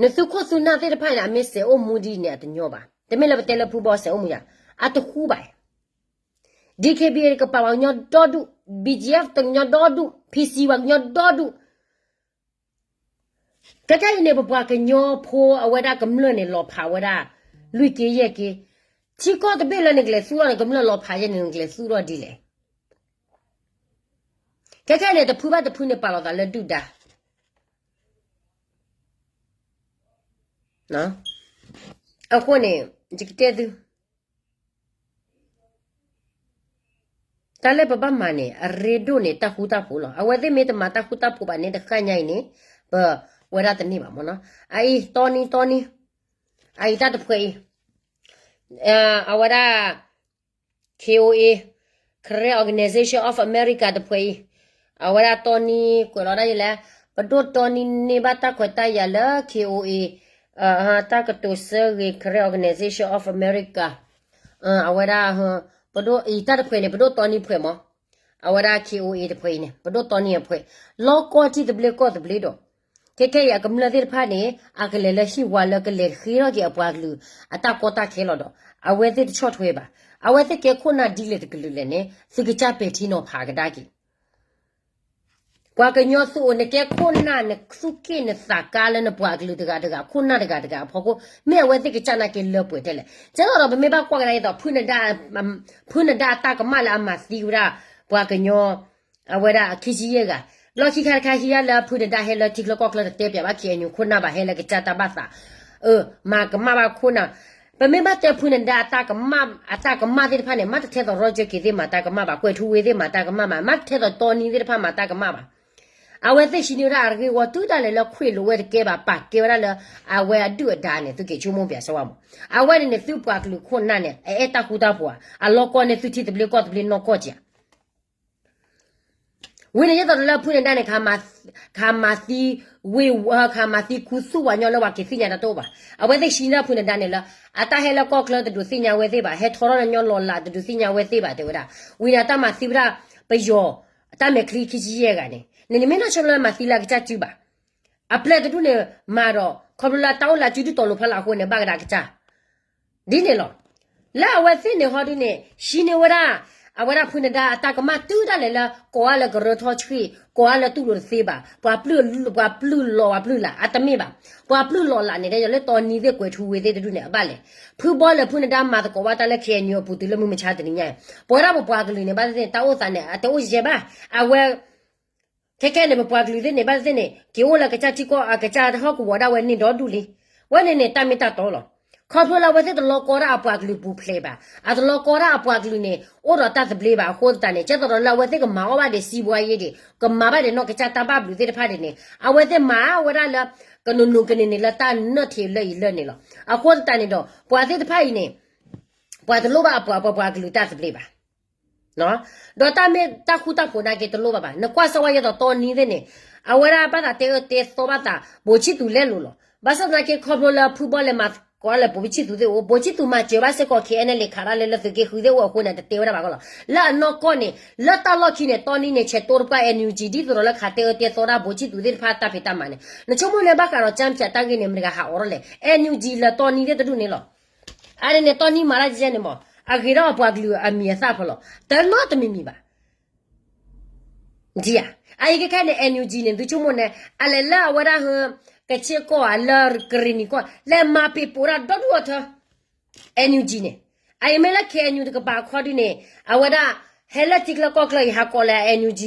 နသုခိၣ်သုနၢ်သ့ၣ်တဖၣ်န့ၣ် အမ့ၢ်စဲးအိၣ်မူဒ်န့ၣ် အတညီဘၣ်. တမ့ၢ်လၢပတဲလၢဖုဘီစဲးအိၣ်မူယၤ, အတဃူဘၣ်. DKBA ကပာ်ပှၤကညီဒီဒူၣ်, BGF ပှၤကညီဒီဒူၣ်, PC ပှၤကညီဒီဒူၣ် ခဲခဲအံၤန့ၣ် ပပှၤကညီဖိအဝဲဒၣ်ကမျၢၢ်န့ၣ် လီၤဖးဝဲဒၣ် လွံၢ်က့ယဲၢ်က့, ထံကီၢ်တဘ့ၣ်လၢနကလဲၤသူၣ်ထီၣ်န့ၣ် ကမျၢၢ်လီၤဖးယဲၢ်န့ၣ် နကလဲၤသူၣ်ထီၣ်ဒ်လဲၣ်. ခဲခဲန့ၣ် တဖုဘၣ်တဖုန့ၣ် ပာ်လီၤသးလၢဒုၣ်ဒါ အဃိန့ၣ် ယကတဲသု တၢ်လၢပဘၣ်မၤန့ၣ် အရ့ဒိၣ်န့ၣ် တၢ်ဃူတၢ်ဖိးလီၤ. အဝဲသ့ၣ်မ့ၢ်တမၤတၢ်ဃူတၢ်ဖိးဘၣ်န့ၣ် တဃၣ်ညါအံၤန့ၣ် ပဝဲဒၣ်တန့ၢ်ဘၣ်မ့ၢ်နီၤ. အအံၤ တီနံ တီနံ အအံၤတၢ်တဖှဲးအံၤ အဝဲဒၣ် KOA, Karen Organization of America တဖှဲးအံၤ အဝဲဒၣ်တီနံ ကွဲးလီၤဒၣ်ယလဲၣ်, ပဒိၣ်တီနံန့ၢ်ဘၣ်တၢ်ခွဲးတၢ်ယာ်လၢ KOA တၢ်ကတိၤဆၢဂ့ၤ Karen Organization of America အဝဲဒၣ် ပဒိၣ်အံၤတၢ်တဖှဲးန့ၣ် ပဒိၣ်တီနံဖှဲးမး, အဝဲဒၣ် KOA တဖှဲးအံၤန့ၣ် ပဒိၣ်တီနံအဖှဲး, လီၢ်ကီၢ်ထံသဘျ့ကီၢ်သဘျ့ဒီး ကဲခဲအံၤအကမျၢၢ်သ့ၣ်တဖၣ်န့ၣ် အကလဲၤလၢဟံၣ်ဝါလၢကလဲၤဃ့ထီၣ်က့ၤအပှၤကလုာ်အတၢ်ကီတၢ်ခဲလီၤဒီး အဝဲသ့ၣ်တဆီၣ်ထွဲဘၣ်. အဝဲသ့ၣ်ကဲခိၣ်နၢ်ဒ်လဲၣ်တကလုာ်လဲၣ်န့ၣ် သုကစၢ်ပဲာ်ထံနီၤဖးကဒါက့ၤ ပှၤကညီသုအိၣ် နကဲခိၣ်နၢ် နသူၣ်က့ၣ်နသးကါလၢနပှၤကလုာ်တဂၤတဂၤ ခိၣ်နၢ်တဂၤတဂၤအဖီခိၣ် မ့ၢ်အဝဲသ့ၣ်ကစၢ်နာ်က့ၤလၢပှဲၤထဲလဲၣ်. ကဲသိးဒီး ပမ့ၢ်ဘၣ်ကွၢ်ကဒါအသိး ဖုနဒါအတၢ်ကမၣ်လၢအမၤသံဝဲဒၣ် ပှၤကညီ အဝဲဒၣ်ခံဆံယဲၢ်ဂၤ လီၢ်ခံခါတခါဟံးဂၤလၢ ဖုနဒါဟဲလၢထံချၢကီၢ်ချၢတတဲပၠးဘၣ် ခ့ၣ်အဲၣ်ယူၣ် ခိၣ်နၢ်ဘၣ် ဟဲလၢကစၢ်တၢ်ဘၣ်သး အၢ မၤကမၣ်ဘၣ်ခိၣ်နၢ် ပမ့ၢ်ဘၣ်တဲဖုနဒါအတၢ်ကမၣ် အတၢ်ကမၣ်သ့ၣ်တဖၣ်န့ၣ် မ့ၢ်တထဲသိး ရီကၠၢၢ်ခ့ၣ်သ့ၣ်မၤတၢ်ကမၣ်ဘၣ်, ကွဲၤထူဝ့သ့ၣ်မၤတၢ်ကမၣ်ဘၣ်, မ့ၢ်တထဲသိးတီနံသ့ၣ်တဖၣ်မၤတၢ်ကမၣ်ဘၣ်. အဝဲသ့ၣ်ဟံးန့ၢ်ဝဲဒၣ်အဂ့ၢ်ဝီတုၤဒၣ်လဲာ်လၢ ခွ့ၣ်လိာ်ဝဲတကဲဘၣ် ပာ်ကဲဝဲဒၣ်လၢ အဝဲအဒုၣ်အဒါန့ၣ် သုက့ၤဆိကမိၣ်ပၠးစၢဝါမး. အဝဲန့ၣ်န့ၣ် သုပှၤကလုာ်ခိၣ်နၢ်န့ၣ် အအဲၣ်တၢ်ဃူတၢ်ဖိးဧါ, အလီၢ်ကီၢ်န့ၣ် သုထံသဘျ့ကီၢ်သဘျ့နီၢ်ကီၢ်က့ၤဧါ ဝံၤန့ၣ် ဒ်သိးဒီးလၢဖုနဒါန့ၣ် ခးမၤသံ ဝ့ၢ်ဝီ ခးမၤသံခူသူၣ်ပှၤညီလၢပှၤက့ၤသ့ၣ်ညါတၢ်တအိၣ်ဘၣ်. အဝဲသ့ၣ်ဟံးန့ၢ်ဖုနဒါန့ၣ်လၢ အတၢ်ဟဲလၢကီၢ်ချၢတဒုးသ့ၣ်ညါဝဲသ့ၣ်ဘၣ်, ဟဲထီထီၣ်လၢညီလီၤလးတဒုးသ့ၣ်ညါဝဲသ့ၣ်ဘၣ် တဲဝဲဒၣ်. ဝံၤန့ၣ် အတၢ်မၤသံဝဲဒၣ် ပယီၤ အတၢ်မဲာ်ချံခံဆံယဲၢ်ဂၤန့ၣ် နမ့ၢ်နီၢ်ဆိလၢမၤသံလၢအကစၢ်စုဘၣ်. အပျဲၢ်တဒူၣ်န့ၣ်မၤဒီး ခီဖျိလၢတၢ်အိၣ်လၢအစုဒုၣ်တီၤလိၤဖီလာ်အဃိန့ၣ် ဘၣ်ကဒါကစၢ် ဒ်န့ၣ်လီၤ. လၢအဝဲသ့ၣ်န့ၣ်ဟီဒ်န့ၣ် ဟံးန့ၢ်ဝဲဒၣ် အဝဲဒၣ်ဖုနဒါအတၢ်ကမၣ်တုၤဒၣ်လဲာ်လၢ ကိးအါလၢကရၢထီဆှံ, ကိးအါလၢတူၢ်လိာ်တသ့ဘၣ်, ပှၤပျုၢ်လီၤ ပှၤပျုၢ်လီၤလး, အတမ့ၢ်ဘၣ်. ပှၤပျုၢ်လီၤလးန့ၣ် ဒီးလၢတီနံသ့ၣ်ကွဲၤထူဝ့သ့ၣ်တဒူၣ်န့ၣ် အဘၣ်လဲၣ်. ဖုဘီလဲၣ်ဖုနဒါမၤသကိးဘၣ်တၢ်လၢ ခ့ၣ်အဲၣ်ယူၣ် အပူၤတုၤလၢမုၢ်မဆါတနံၤညါ, ပဝဲဒၣ်ပပှၤကလုာ်န့ၣ် ဘၣ်သ့ၣ်သ့ၣ် တၢ်အိၣ်သးန့ၣ် အတအိၣ်ယဲၢ်ဘၣ်. အဝဲ ခဲခဲန့ၣ် ပပှၤကလုာ်သ့ၣ်န့ၣ် ဘၣ်သ့ၣ်သ့ၣ်န့ၣ် က့ၤအိၣ်လၢကစၢ်ထံကီၢ် အကစၢ်ဟီၣ်ကဝီၤဒၣ်ဝဲန့ၣ်ဒီဒူၣ်လံ. ဝဲန့ၣ်န့ၣ် တၢ်မ့ၢ်တၢ်တီလီၤ. ခီဖျိလၢအဝဲသ့ၣ်တလီၤကီဒၣ်အပှၤကလုာ်ပူၤဖျဲးဘၣ်, အတလီၤကီဒၣ်အပှၤကလုာ်န့ၣ် အိၣ်ဒီးတၢ်သဘျ့ဘၣ်အဃိသတးန့ၣ် ကဲသိးဒီးလၢအဝဲသ့ၣ်ကမၤအီၣ်ဘၣ်ဒံးစံးဘှါယ့ဒံး ကမၤဘၣ်ဒံးနီၢ်ကစၢ်တၢ်ဘၣ်ဘျုးသ့ၣ်တဖၣ်ဒံးန့ၣ် အဝဲသ့ၣ်မၤဝဲဒၣ်လၢ ကနူၤနူၤကနံၤန့ၣ်လၢတၢ်နၢၣ်ထံးလၢအံၤလၢန့ၣ်လီၤ. အဃိသတးန့ၣ်ဒီး ပှၤသ့ၣ်တဖၣ်အံၤန့ၣ် ပှၤတလိၣ်ဘၣ်အပှၤ ပှၤ ပှၤကလုာ်တၢ်သဘျ့ဘၣ်. ဒီးတၢ်မ့ၢ်တၢ်ဃူတၢ်ဖိးနာ်က့တလိၣ်ဘၣ်ဘၣ်. နကွၢ်စၢဝါယဲသိးတီနံသ့ၣ်န့ၣ် အဝဲဒၣ်ဘၣ်သးတဲအၢတဲသီဘၣ်သး ဘိးဆံသူးလဲလိာ်လီၤ. ဘၣ်ဆၣ်သနာ်က့ခီဖျိလၢဖုဘီလဲၣ်မၤသကိးလၢဘိးဆံသူးသ့ၣ်အိၣ် ဘိးဆံသူးမၤစၢၤဘၣ်စ့ၢ်ကီး ခ့ၣ်အဲၣ်ယူၣ် ခးတၢ်လၢလၢသုးက့ဃုသ့ၣ်အိၣ်အဃိန့ၣ် တတဲဝဲဒၣ်ဘၣ်ကီလီၤ. လၢအနီၢ်ကီၢ်န့ၣ် လၢတၢ်လီၢ်ခံန့ၣ် တီနံန့ၣ် ဆဲးတိတပှၢ် NUG ဒ်သိးဒီးလၢခးတဲအၢတဲသီဒၣ်ဘိးဆံသူးသ့ၣ်တဖၣ်တၢ်ဖံးတၢ်မၤန့ၣ် နဆိကမိၣ်လၢဘၣ်ဃးဒီး ကၠၢဖၠး တၢ်ဂ့ၢ်န့ၣ် မတၤဂၤဟးအိးထီၣ်လဲၣ်. NUG လၢတီနံသ့ၣ်တဒူၣ်န့ၣ်လီၤ. အန့ၣ်န့ၣ် တီနံမၤတၢ်ကဲန့ၣ်မး အဂ့ၤထီၣ်အပှၤကလုာ်အမံၤအသၣ်ဖဲလီၤ. တနီတမံၤမံၤဘၣ်. ဧါ, အအံၤခဲခဲန့ၣ် NUG န့ၣ် သုဆိကမိၣ်န့ၣ် အလဲၤလၢအဝဲဒၣ်ဟ ကဆ့ကီၢ်ဧါ လၢကရ့ၣ်နံၤကီၢ် လဲၤမၤပ့ၤပိာ်ဒၣ်ဒီဒူၣ်အီၤထၢ NUG န့ၣ်. အအံၤမ့ၢ်လၢ ခ့ၣ်အဲၣ်ယူၣ် တကပၤခီဒုန့ၣ် အဝဲဒၣ် ဟဲလၢထံချၢကီၢ်ချၢအံၤ ဟးကိးလၢ NUG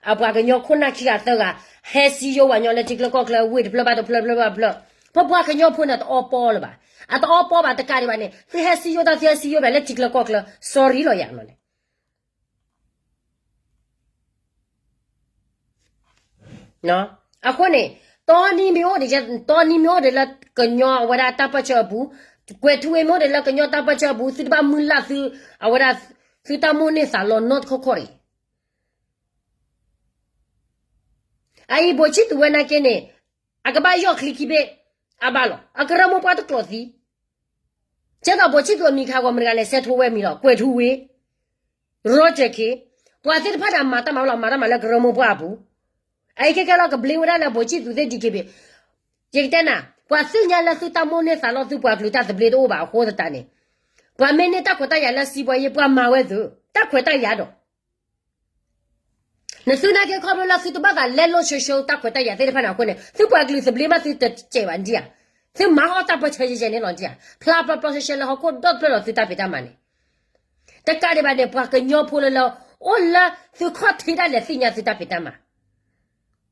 အပှၤကညီခိၣ်နၢ်ခံဂၤသၢဂၤ ဟဲစံယိဝဲညီလၢထံချၢကီၢ်ချၢ ဝ့ၢ်တဖျၢၣ်ဘၣ်တဖျၢၣ် တဖျၢၣ်ဘၣ်တဖျၢၣ်. ပပှၤကညီဖိန့ၣ် တအီပီလၢၤဘၣ်. အတအီပီဘၣ်တကးဒံးဘၣ်န့ၣ် သုဟဲစံယိတၢ် သုဟဲစံယိဘၣ်လၢထံချၢကီၢ်ချၢ sorry လီၤယၤနီၤန့ၣ် အဃိန့ၣ် တီနံမ့ၢ်အိၣ်ဒံး တီနံမ့ၢ်အိၣ်ဒံးလၢကညီအဝဲဒၣ်တၢ်ပၢၢ်ဆၢအပူၤ, ကွဲၤထူဝ့မ့ၢ်အိၣ်ဒံးလၢကညီတၢ်ပၢၢ်ဆၢအပူၤ သုတဘၣ်မုၢ်လၢ်သု အဝဲဒၣ် သုတၢ်မိၣ်န့ၢ်သးလီၤနီတခီခီတဂ့ၤ. အအံၤဘိးဆံသူးဝဲနာ်က့န့ၣ် အကဘၣ်ယီၢ်ချံခံဘ့ၣ် အဘၣ်လီၤ. အကရၢမိၢ်ပှၢ်တကျိးသံ ကဲသိးဘိးဆံသူးအမံၤခးဂီၤမတၤဂၤလဲၣ် စဲးထိဝဲမံၤလီၤ. ကွဲၤထူဝ့ ရီကၠၢၢ်ခ့ ပှၤသ့ၣ်တဖၣ်န့ၣ် အမၤတၢ်မၤဝဲလီၤ မၤတၢ်မၤလၢကရၢမိၢ်ပှၢ်အပူၤ. အအံၤခဲခဲလီၤ ကဘျ့ဝဲဒၣ်လၢဘိးဆံသူးသ့ၣ် DKBA ယကတဲနၤ ပှၤသ့ၣ်ညါလၢသုတၢ်မိၣ်န့ၢ်သးလီၤ သုပှၤကလုာ်တၢ်သဘျ့တအိၣ်ဘၣ်အဃိသတးန့ၣ် ပှၤမ့ၢ်န့ၢ်တၢ်ခွဲးတၢ်ယာ်လၢစံးဘှါယ့ ပှၤမၤဝဲသု တၢ်ခွဲးတၢ်ယာ်ဒီး နသုနာ်က့ခီဖျိလၢသုတဘၣ်သးလဲလိာ်ဆှၢဆှၢတၢ်ခွဲးတၢ်ယာ်သ့ၣ်တဖၣ်န့ၣ်အဃိန့ၣ် သုပှၤကလုာ်သဘျ့ဘၣ်သုတစဲးဘၣ်ဒံးဧါ. သုမၤအီၣ်တၢ်ပၢၢ်ဆၢယဲၢ်ယဲၢ်န့ၣ်လီၤဒံးဧါ. ဖျါပျီပျီဆှဲဆှဲလၢဟီၣ်ခိၣ်ဒီတဖျၢၣ်ဒီးသုတၢ်ဖံးတၢ်မၤန့ၣ် တကးဒံးဘၣ်န့ၣ် ပှၤကညီဖိလၢလၢ အိၣ်လၢသုခီၣ်ထံးဒၣ်လဲာ်သ့ၣ်ညါသုတၢ်ဖံးတၢ်မၤ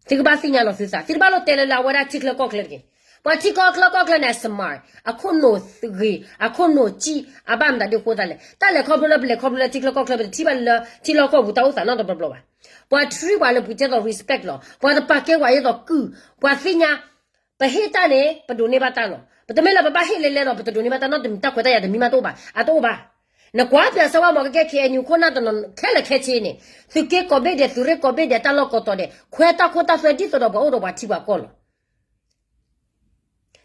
သုကဘၣ်သ့ၣ်ညါလီၤသုသး သုတဘၣ်လိၣ်တဲလၢလၢအဝဲဒၣ်ထံချၢကီၢ်ချၢတဂ့ၤ. ပှၤထံချၢကီၢ်ချၢန့ၣ် အ smart အခိၣ်နူာ်ဂ့ၤ အခိၣ်နူာ်စံၣ် အဘၣ်မတၤဒ်အဃိသတးလဲၣ်. တၢ်လဲၤခီဖျိလၢပလဲၤခီဖျိလၢထံချၢကီၢ်ချၢ ပတထံၣ်ဘၣ်လၢထံလီၢ်ကီၢ်ပူၤတၢ်အိၣ်သးနီတဘျီဘျီဘၣ်. ပှၤ treat ပှၤလၢပူၤကဲသိး respect လီၤ. ပှၤတပာ်ကဲပှၤဒ်သိးကုၢ် ပှၤသ့ၣ်ညါ ပဟ့ၣ်တၢ်န့ၣ် ပဒိးန့ၢ်ဘၣ်တၢ်လီၤ. ပတမ့ၢ်လၢပဘၣ်ဟ့ၣ်လဲၤလဲၤဒီး ပတဒိးန့ၢ်ဘၣ်တၢ်နီတမံၤ တၢ်ခွဲးတၢ်ယာ်တမံၤမးတအိၣ်ဘၣ် အတအိၣ်ဘၣ်. နကွၢ်ပၠးစၢဝါမး ကကဲ ခ့ၣ်အဲၣ်ယူၣ် ခိၣ်နၢ်တနီၤ ခဲလၢာ်ခဲဆ့န့ၣ် သုးက့ကိးဘ့ၣ်ဒဲး သုးရ့ၣ်ကိးဘ့ၣ်ဒဲး တၢ်လီၢ်ကိးတီၤဒဲး ခွဲးတၢ်ခိတၢ်သွဲဒ်သိးဒီးပှၤအိၣ်ဒီးပှၤထံပှၤကီၢ်လီၤ.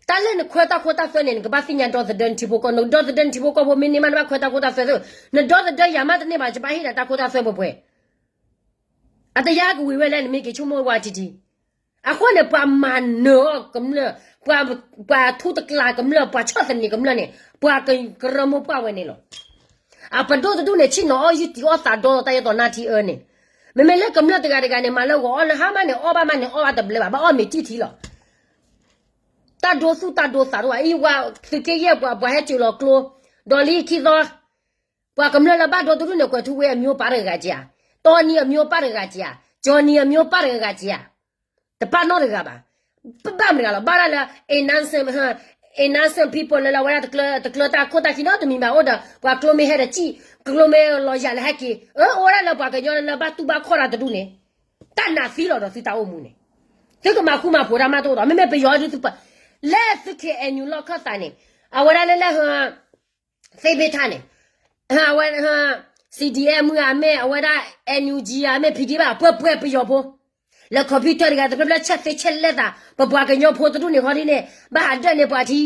တၢ်လၢနခွဲးတၢ်ခိတၢ်သွဲန့ၣ် နကဘၣ်သ့ၣ်ညါဒီသဒၢနထံဖိကီၢ် နဒီသဒၢနထံဖိကီၢ်ဖိ မ့ၢ်န့ၢ်မးနဘၣ်ခွဲးတၢ်ခိတၢ်သွဲသ့ၣ် နဒီသဒၢယၤမးတန့ၢ်ဘၣ် ယဘၣ်ဟ့ၣ်ဒီးတၢ်ခိတၢ်သွဲပှဲၤပှဲၤ အတယါကဝံၤဝဲလဲၣ် နမ့ၢ်က့ၤဆိကမိၣ်ဝဲထံထံ အဃိန့ၣ် ပှၤမၤနၢၤအီၤကမျၢၢ်, ပှၤထူတကျးကမျၢၢ်, ပှၤဆီၣ်သနံးကမျၢၢ်န့ၣ် ပှၤကရၢမိၢ်ပှၢ်ဝဲန့ၣ်လီၤ. အပဒိၣ်တဒူၣ်န့ၣ် ဆ့ၣ်နီၤအီၣ်ယုၢ်တံၢ်အီၣ်သးဒီတၢ်ယဲၢ်တီၤနၢ်ထံအၢန့ၣ်, မ့မ့ၢ်လၢကမျၢၢ်တဂၤတဂၤန့ၣ် မၤလၢဂီၤအီၣ်လၢဟါမးန့ၣ် အီၣ်ဘၣ်မးန့ၣ် အီၣ်ဘၣ်တဘျဲဘၣ်, ဘၣ်အီၣ်မ့ၤတံၢ်ထံလီၤ. တၢ်ဒိသူၣ်တၢ်ဒိသးတအိၣ်ဘၣ်, အံၤဝဲ သုးက့ယဲၢ်ပှၤ ပှၤဟဲစၢၤလီၤကျိ, ဒီးလံခံသီ ပှၤကမျၢၢ်လၢဘၣ်ဒိတဒူၣ်န့ၣ် ကွဲၤထူဝ့အမျိုးပၢ်တဂၤက့ၤဧါ, တီနံအမျိုးပၢ်တဂၤက့ၤဧါ, ကၠီနံအမျိုးပၢ်တဂၤက့ၤဧါ, တပၣ်နီတဂၤဘၣ်. ပဘၣ်မတၤတဂၤလီၤ, ဘၣ်ဒၣ်လၢ innocent, innocent people လၢလၢအဝဲဒၣ်တကျၢတၢ်ခိၣ်တၢ်ခံနီတမံၤဘၣ်, အိၣ်ဒီးပှၤကျိမ့ၢ်ဟဲဒီးစံၣ်, ကျိမ့ၢ်လီၤယၤလၢဟဲက့ၤ, အၢ အိၣ်ဝဲဒၣ်လၢပှၤကညီလၢဘၣ်တူၢ်ဘၣ်ခီၣ်တၢ်တဒူၣ်န့ၣ်, တၢ်နာ်သံလီၤဒီးသုတၢ်အိၣ်မူန့ၣ်, သုကမၤဃူမၤဖိးတၢ်မးတအိၣ်ဒီး မ့မ့ၢ်ပယီၤဒုးသုပ, လၢသု K N U လီၢ်ခၢၣ်သးန့ၣ်, အဝဲဒၣ်လၢလၢ သ့ၣ်ဘ့ၣ်ထၣ်န့ၣ်, အဝဲ C D F မုၢ်အမ့ၢ် အဝဲဒၣ် N U G အမ့ၢ် P D ဘၣ် ပှဲၤပှဲၤပယီၤဖိ, လၢ computer တဂၤတဖျၢၣ်ဖျၢၣ် ဆဲးသ့ဆဲးလဲသး ပပှၤကညီဖိတဒူၣ်န့ၣ်ခီဒ်န့ၣ် ဘၣ်ဟးဒၢးန့ၢ်ပှၤထံ,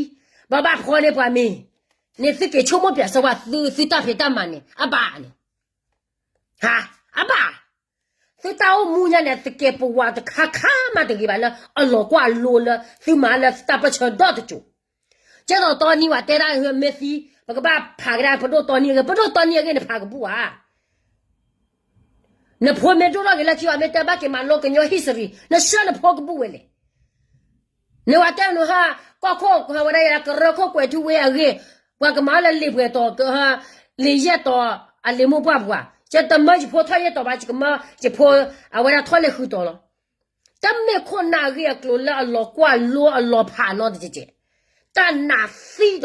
ဘၣ်ဘၣ်ဖီန့ၢ်ပှၤမ့ၤ, န့ၣ်သုက့ၤဆိကမိၣ်ပၠးစၢၤဝဲသု သုတၢ်ဖံးတၢ်မၤန့ၣ် အဘၣ်န့ၣ်, ဟါ, အဘၣ် သုတၢ်အိၣ်မူညါန့ၣ် သုကဲပဝးတခါခါမးတဂ့ၤဘၣ်လၢ အလီၤကွၢ်လိလၢ သုမၤလၢတၢ်ပၢၢ်ဆၢဒီတစိၤ, ကဲသိးတီနံဝဲတဲဒၣ်မ့ၢ်သံ, ပကဘၣ်ဖးကဒါပဒိၣ်တီနံအဂ့ၢ်, ပဒိၣ်တီနံအဂ့ၢ်န့ၣ်ဖးကဘူၣ်ဧါ. နဖိမ့ၢ်ဒိၣ်ထီၣ်က့ၤလၢခံဘၣ် မ့ၢ်တဲဘၣ်က့ၤမၤလိကညီ history နဆှၢနဖိကဘူၣ်ဝဲလဲၣ်. နဝဲတဲနဟါ, ကီၢ်ခိၣ်ဝဲဒၣ်ယကရၢခိၣ်ကွဲၤထူဝ့အဂ့ၢ်, ပှၤကမၤအီၤလၢလံာ်ပှဲၤတီၤ, လံာ်ယဲၢ်တီၤ, အလံာ်မိၢ်ပှၢ်ပှၤ, ယတမၢယဖိထီၣ်ယဲၢ်တီၤဘၣ်, ယကမၢယဖိအဝဲဒၣ်ထီၣ်လၢဃုတီၤလီၤ. တမ့ၢ်ခိၣ်နၢ်အဂ့ၢ်အကျိၤလၢအလီၤကွၢ်လိအလီၤဖးနီတကဲး, တၢ်နာ်သံဒီး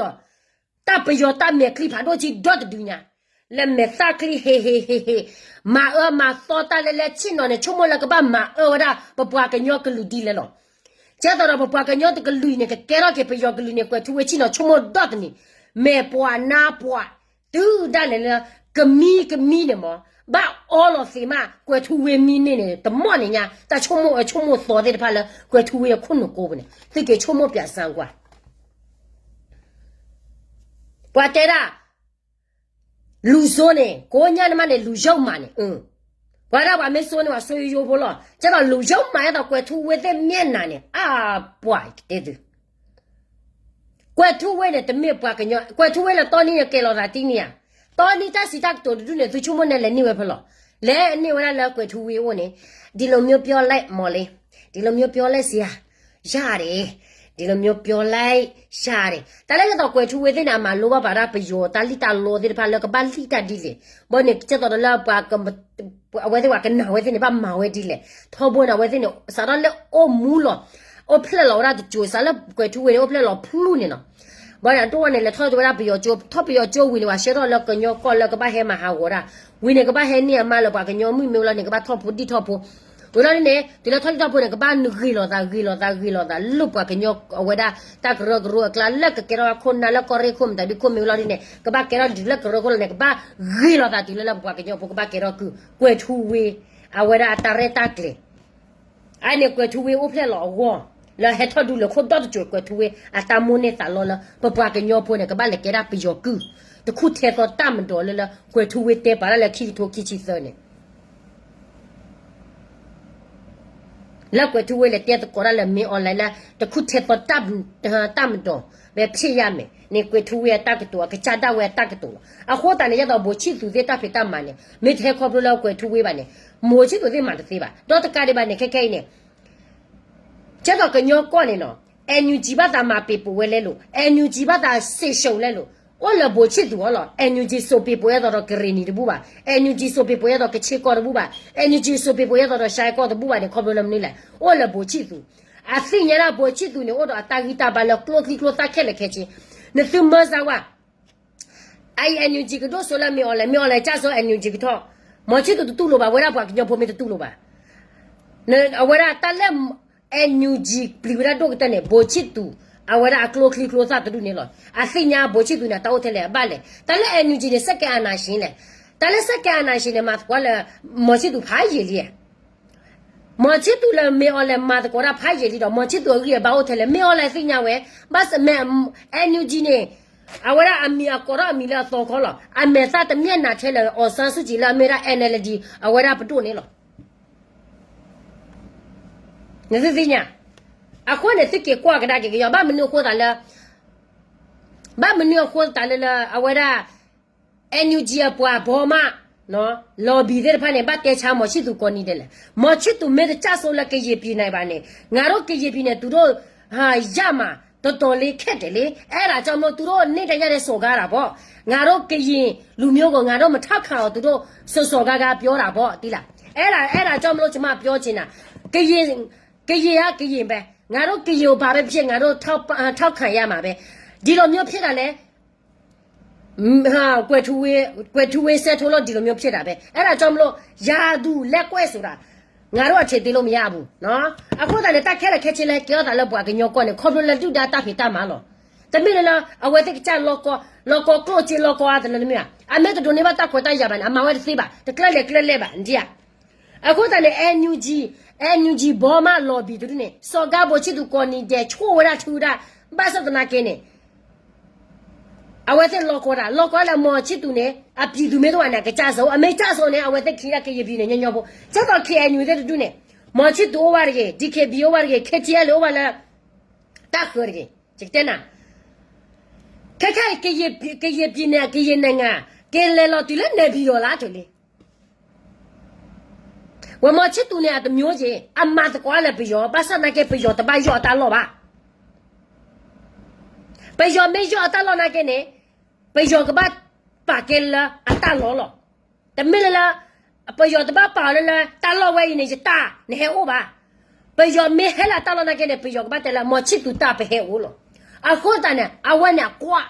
တၢ်ပယီၤတၢ်မဲာ်ချံဖးဒိၣ်ကံဒီတဒုညါ, လၢမဲာ်သၣ်ချံဟ့ၣ်ဟ့ၣ်ဟ့ၣ်ဟ့ၣ်, မၤအၢမၤသီတၢ်လၢလၢဆ့ၣ်နီၤန့ၣ် ဆိကမိၣ်လၢကဘၣ်မၤအၢဝဲဒၣ် ပပှၤကညီကလုာ်ဒ်လဲၣ်လီၤ. ကဲသိးဒီးပပှၤကညီတကလုာ်န့ၣ် ကကဲထီၣ်က့ၤပယီၤကလုာ်န့ၣ် ကွဲၤထူဝ့ဆ့ၣ်နီၤဆိကမိၣ်ဒီတနံၤ, မဲာ်ပှၤနါပှၤ, တုၤဒၣ်လဲာ်လၢ ကမံကမံန့ၣ်မး, ဘၣ်အီလီၤသ့မး ကွဲၤထူဝ့မံန့ၢ်န့ၣ် တမီၣ်န့ၣ်ညါ တၢ်ဆိကမိၣ်အၢဆိကမိၣ်သီသ့ၣ်တဖၣ်လၢ ကွဲၤထူဝ့အခိၣ်နူာ်ကိးပူၤန့ၣ် သုက့ၤဆိကမိၣ်ပၠးစၢၤကွၢ် ပှၤတဲဒၣ် လူဆိုးန့ၣ် ကိးညါနမးန့ၣ် လူယုံမးန့ၣ်, ပှၤဒၣ်ပှၤမ့ၢ်ဆိုးန့ၣ် ပှၤဆိုးယိယိဖိလီၤ. ကဲသိးလူယုံမး အဲၣ်ဒိးကွဲၤထူဝ့သ့ၣ်မျဲၢ်နၤန့ၣ် အါပှၤကတဲသု, ကွဲၤထူဝ့န့ၣ် တမ့ၢ်ပှၤကညီ, ကွဲၤထူဝ့လၢတီနံန့ၣ် ကဲၤလိာ်သးတံၢ်န့ၣ်ဧါ, တီနံတၢ်စံးတၢ်ကတိၤတဒူၣ်န့ၣ် သုဆိကမိၣ်န့ၣ်လဲၤန့ၢ်ဝဲဖဲလဲၣ်, လဲၤန့ၢ်ဝဲဒၣ်လၢကွဲၤထူဝ့အအိၣ်န့ၣ်, ဒီလိုမျိုးပြောလိုက်မော်လေး, ဒီလိုမျိုးပြောလိုက်ဆရာ, ရတယ်, ဒီလိုမျိုးပြောလိုက်ရတယ်, တၢ်လၢကဲသိးကွဲၤထူဝ့သ့ၣ်န့ၣ် အမၤလိဘၣ်ပာ်တၢ်ပယီၤတၢ်လံၣ်တၢ်လီသ့ၣ်တဖၣ်လၢကဘၣ်လံၣ်တၢ်ဒ်လဲၣ်, ဘီန့ၣ် ကဲသိးဒီးလၢ အဝဲသ့ၣ်ပှၤကနၣ်ဝဲသ့ၣ်န့ၣ် ဘၣ်မၤဝဲဒ်လဲၣ်, ထီဘိန့ၣ် အဝဲသ့ၣ်န့ၣ် စးထီၣ်လၢအိၣ်မူလီၤ, အိၣ်ဖျဲၣ်လီၤဝဲဒၣ်တစိၤ စးလၢကွဲၤထူဝ့န့ၣ် အိၣ်ဖျဲၣ်လီၤဖျူန့ၣ်နီၤ, ဘီန့ၣ် အဒိၣ်ဝဲန့ၣ် လဲၤထီၣ်ဝဲဒၣ်ပယီၤကၠိ, ထီၣ်ပယီၤကၠိဝံၤန့ၣ် ပှၤဆှၢထီၣ်လၢကညီကီၢ်လၢကဘၣ်ဟဲမၤဟးဂီၤတၢ်, ဝံၤန့ၣ် ကဘၣ်ဟဲန့ၢ်အမါလၢပှၤကညီမုၣ်မ့ၢ်ဝဲလီၤန့ၣ် ကဘၣ်ထီၣ်ဖိဒံၣ်ထီၣ်ဖိ, ဝံၤလီၤန့ၣ် တုၤလၢထီၣ်ဒံၣ်ထီၣ်ဖိန့ၣ် ကဘၣ်ဂ့ၤလိာ်သး ဂ့ၤလိာ်သး ဂ့ၤလိာ်သး လၢပှၤကညီအဝဲဒၣ် တၢ်ကရၢကရိအကျါ လၢကကဲထီၣ်ခိၣ်နၢ်လၢကီၢ်ရ့ၣ်ခိၣ်မတၤဒုခိၣ်မ့ၢ်ဝဲလီၤဒ်န့ၣ် ကဘၣ်ကဲထီၣ်တုၤလၢကရၢခိၣ်လီၤန့ၣ် ကဘၣ်ဂ့ၤလိာ်သးတုၤလၢလၢပပှၤကညီဖိကဘၣ်ကဲထီၣ်ကုၢ် ကွဲၤထူဝ့ အဝဲဒၣ်အတၢ်ရဲၣ်တၢ်ကျဲၤ အန့ၣ် ကွဲၤထူဝ့အိၣ်ဖျဲၣ်လီၤအဂီၢ် လၢဟဲထီၣ်ဒုးလၢခိၣ်ဒီတစိၤ ကွဲၤထူဝ့အတၢ်မိၣ်န့ၢ်သးလီလၢ ပပှၤကညီဖိန့ၣ် ကဘၣ်လဲၤကဲဒၣ်ပယီၤကုၢ် တခူၣ်ထဲသိးတၢ်မဒီးလၢလၢ ကွဲၤထူဝ့တဲပာ်တၢ်လၢခံကထိခံဆံသၢန့ၣ် လၢကွဲၤထူဝ့လဲၤတဲသကိးတၢ်လၢမ့ၢ်အီၤလဲၣ်လၢ တခူၣ်ထဲသိးတၢ်မဒီး ဝဲဖျ့ၣ်ယၢ်မဲာ်န့ၣ် ကွဲၤထူဝ့အတၢ်ကတိၤ အကစၢ်ဒၣ်ဝဲအတၢ်ကတိၤလီၤ. အဃိသတးန့ၣ် ယဲသိး ဗိုလ်ချစ်သူ သ့ၣ်တၢ်ဖံးတၢ်မၤန့ၣ် မ့ၢ်တဟဲခီဖျိလၢကွဲၤထူဝ့ဘၣ်န့ၣ် ဗိုလ်ချစ်သူ သ့ၣ်မၤတသ့ဘၣ်. ဒီးတကးဒံးဘၣ်န့ၣ် ခဲခဲအံၤန့ၣ် ကဲသိးကညီကီၢ်န့ၣ်နီၤ NUG ဘၣ်သးမၤပ့ၤပိာ်ဝဲလဲလိာ် NUG ဘၣ်သးစ့ၢ်ရှုံးလဲလိာ် အိၣ်လၢ ဗိုလ်ချစ်သူ အီၤလီၤ. NUG စိာ်ပ့ၤပိာ်ဝဲသိးဒီးကရ့ၣ်နံၤတဘူၣ်ဘၣ်. NUG စိာ်ပ့ၤပိာ်ဝဲသိးကခ့ၣ်ကီၢ်တဘူၣ်ဘၣ်. NUG စိာ်ပ့ၤပိာ်ဝဲသိးဒီးရှဲကီၢ်တဘူၣ်ဘၣ်န့ၣ် ခီဖျိလၢမနုၤလဲၣ် အိၣ်လၢ ဗိုလ်ချစ်သူ အသ့ၣ်ညါဒၣ် ဗိုလ်ချစ်သူ န့ၣ် အိၣ်ဒီးအတၢ်ဂံၢ်တၢ်ဘါလၢကျိချံကျိသၣ်ခဲလၢာ်ခဲဆ့ နသုမၢစၢၤဝဲ အအံၤ NUG ကဒိၣ်စိလၢမ့ၢ်အီၤလဲၣ် မ့ၢ်အီၤလဲၣ် ကၢ်စိ NUG ကထီၣ် မောင်ချစ်သူ တတူၢ်လိာ်ဘၣ် ဝဲဒၣ်ပှၤကညီဖိမ့ၢ်တတူၢ်လိာ်ဘၣ် အဝဲဒၣ်တၢ်လၢ NUG ပျံၤဝဲဒၣ်ဒိၣ်ကတၢၢ်န့ၣ် ဗိုလ်ချစ်သူ အဝဲဒၣ်အကျိချံကျိသၣ်တဒူၣ်န့ၣ်လီၤ. အသ့ၣ်ညါ ဗိုလ်ချစ်သူ န့ၣ် တၢ်အိၣ်ထဲလဲၣ်အဘၣ်လဲၣ် တၢ်လၢ NUG န့ၣ် စက္ကဲအာဏာရှင် လဲၣ် တၢ်လၢ စက္ကဲအာဏာရှင် န့ၣ် မၤသကိးလၢ မောင်ချစ်သူ ဖးယံာ်လံ မောင်ချစ်သူ လၢမ့ၢ်အီၤလဲၣ် မၤသကိးတၢ်ဖးယံာ်လံဒီး မောင်ချစ်သူ အဂံၢ်အဘါအိၣ်ထဲလဲၣ် မ့ၢ်အီၤလဲၣ်သ့ၣ်ညါဝဲ ဘၣ် NUG န့ၣ် အဝဲဒၣ်အမံၤအကိးထီၣ်အမံၤလၢအသီခီလီၤ. အမဲာ်သၣ်တမျဲၢ်နၤထဲလၢ အောင်ဆန်းစုကြည် လၢအမ့ၢ်ဒၣ် NLD အဝဲဒၣ်ပဒိၣ်န့ၣ်လီၤ. နသုသ့ၣ်ညါ, အဃိန့ၣ် သုက့ၤကွၢ်ကဒါက့ၤကယီ ဘၣ်မနုၤအဃိသတးလၢ ဘၣ်မနုၤအဃိသတးလၢလၢ အဝဲဒၣ် NUG အပှၤဘီမး လီၤဘံၤသ့ၣ်တဖၣ်န့ၣ် ဘၣ်တဲဆါ မောင်ချစ်သူ ကိးနံၤဒဲးလဲၣ်. မောင်ချစ်သူ မ့ၢ်တကျဆုံးလၢကရင်ပြည်န့ၣ်ဘၣ်န့ၣ် ငါတို့ကရင်ပြည်န့ၣ် သူတို့ ရမှာ တော်တော်လေးခက်တယ်လေ. အဲဒါကြောင့်မို့ သူတို့ နေ့တိုင်းညါတဲ့ စော်ကားတာပေါ့. ငါတို့ကရင်လူမျိုးကို ငါတို့မထောက်ခံအောင် သူတို့ စော်စော်ကားကားပြောတာပေါ့ သိလား. အဲဒါ အဲဒါကြောင့်မလို့ ကျွန်မပြောချင်တာ ကရင် ကရင်က ကရင်ပဲ. ငါတို့ကရင်ကို ဘာပဲဖြစ်ဖြစ် ငါတို့ ထောက် ထောက်ခံရမှာပဲ. ဒီလိုမျိုးဖြစ်တာလဲ ကွယ်ထူဝေး ကွယ်ထူဝေးစဲထိုးလို့ ဒီလိုမျိုးဖြစ်တာပဲ. အဲဒါကြောင့်မလို့ ရာသူလက်ကွဲဆိုတာ ငါတို့ အထင်သေးလို့ မရဘူးနော်. အဃိသတးန့ၣ် တၢ်ခဲလၢာ်ခဲဆ့လၢ ကဲထီၣ်သးလၢပှၤကညီကီၢ်န့ၣ် ခီဖျိလၢဒုၣ်ဒါတၢ်ဖံးတၢ်မၤလီၤ. တမ့ၢ်လၢလၢ အဝဲသ့ၣ်ကစၢ်လီၤကီ လီၤကီကျိၣ်စ့လီၤကီအါတလၢတမ့ၢ်ဘၣ်. အမ့ၢ်တဒိးန့ၢ်ဘၣ်တၢ်ခွဲးတၢ်ယာ်ဘၣ်န့ၣ် အမၤဝဲတသ့ဘၣ်. တကျဲလဲၣ်ကျဲလဲၣ်ဘၣ် နထံၣ်ဧါ. အဃိသတးန့ၣ် NUG, NUG ဘီမး လီၤဘံၤတဒူၣ်န့ၣ် စော်ကား မောင်ချစ်သူ ကိးနံၤဒဲး ဆိၣ်ဝဲဒၣ်ထုဒၣ် ဘၣ်ဆၣ်သနာ်က့န့ၣ် အဝဲသ့ၣ်လီၤကီတၢ် လီၤကီလၢ မောင်ချစ်သူ န့ၣ် အပြည်သူမ့ၢ်တအိၣ်ဘၣ်န့ၣ် အကစၢ်စိ အမ့ၢ်ကစၢ်စိန့ၣ် အဝဲသ့ၣ်ခံဒၣ် ကရင်ပြည်န့ၣ် ညီညီဖိ ကဲသိး KNU သ့ၣ်တဒူၣ်န့ၣ် မောင်ချစ်သူ အိၣ်ဝဲတဂ့ၤ, DKB အိၣ်ဝဲတဂ့ၤ, KTLA အိၣ်ဝဲလၢ တၢ်ဃၢၤတဂ့ၤ. ယကတဲနၤ ခဲခဲအံၤ ကရင်ပြည် ကရင်ပြည်နယ် ကရင်နိုင်ငံ ကလဲၤလီၤတုၤလၢ နေပြည်တော် လၢအထီၣ်လံ. ဝဲ မောင်ချစ်သူ န့ၣ် အတမျိုးက့ၤ အမၤသကိးလၢပယီၤ ဘၣ်ဆၣ်သနာ်က့ ပယီၤတဘၣ်ယီၢ်အတၢ်လီၢ်ဘၣ်. ပယီၤမ့ၢ်ယီၢ်အတၢ်လီၢ်သနာ်က့န့ၣ် ပယီၤကဘၣ်ပာ်ကဲလၢအတၢ်လီၢ်လီၤ. တမ့ၢ်လၢလၢ ပယီၤတဘၣ်ပာ်အီၤလၢလၢ တၢ်လီၢ်ဝဲအံၤန့ၣ် ယတၢ် နဟဲအိၣ်ဘၣ်. ပယီၤမ့ၢ်ဟဲလၢအတၢ်လီၢ်သနာ်က့န့ၣ် ပယီၤကဘၣ်တဲလၢ မောင်ချစ်သူ တၢ်ပဟဲအိၣ်လီၤ. အဃိသတးန့ၣ် အဝဲန့ၣ်အကွၢ်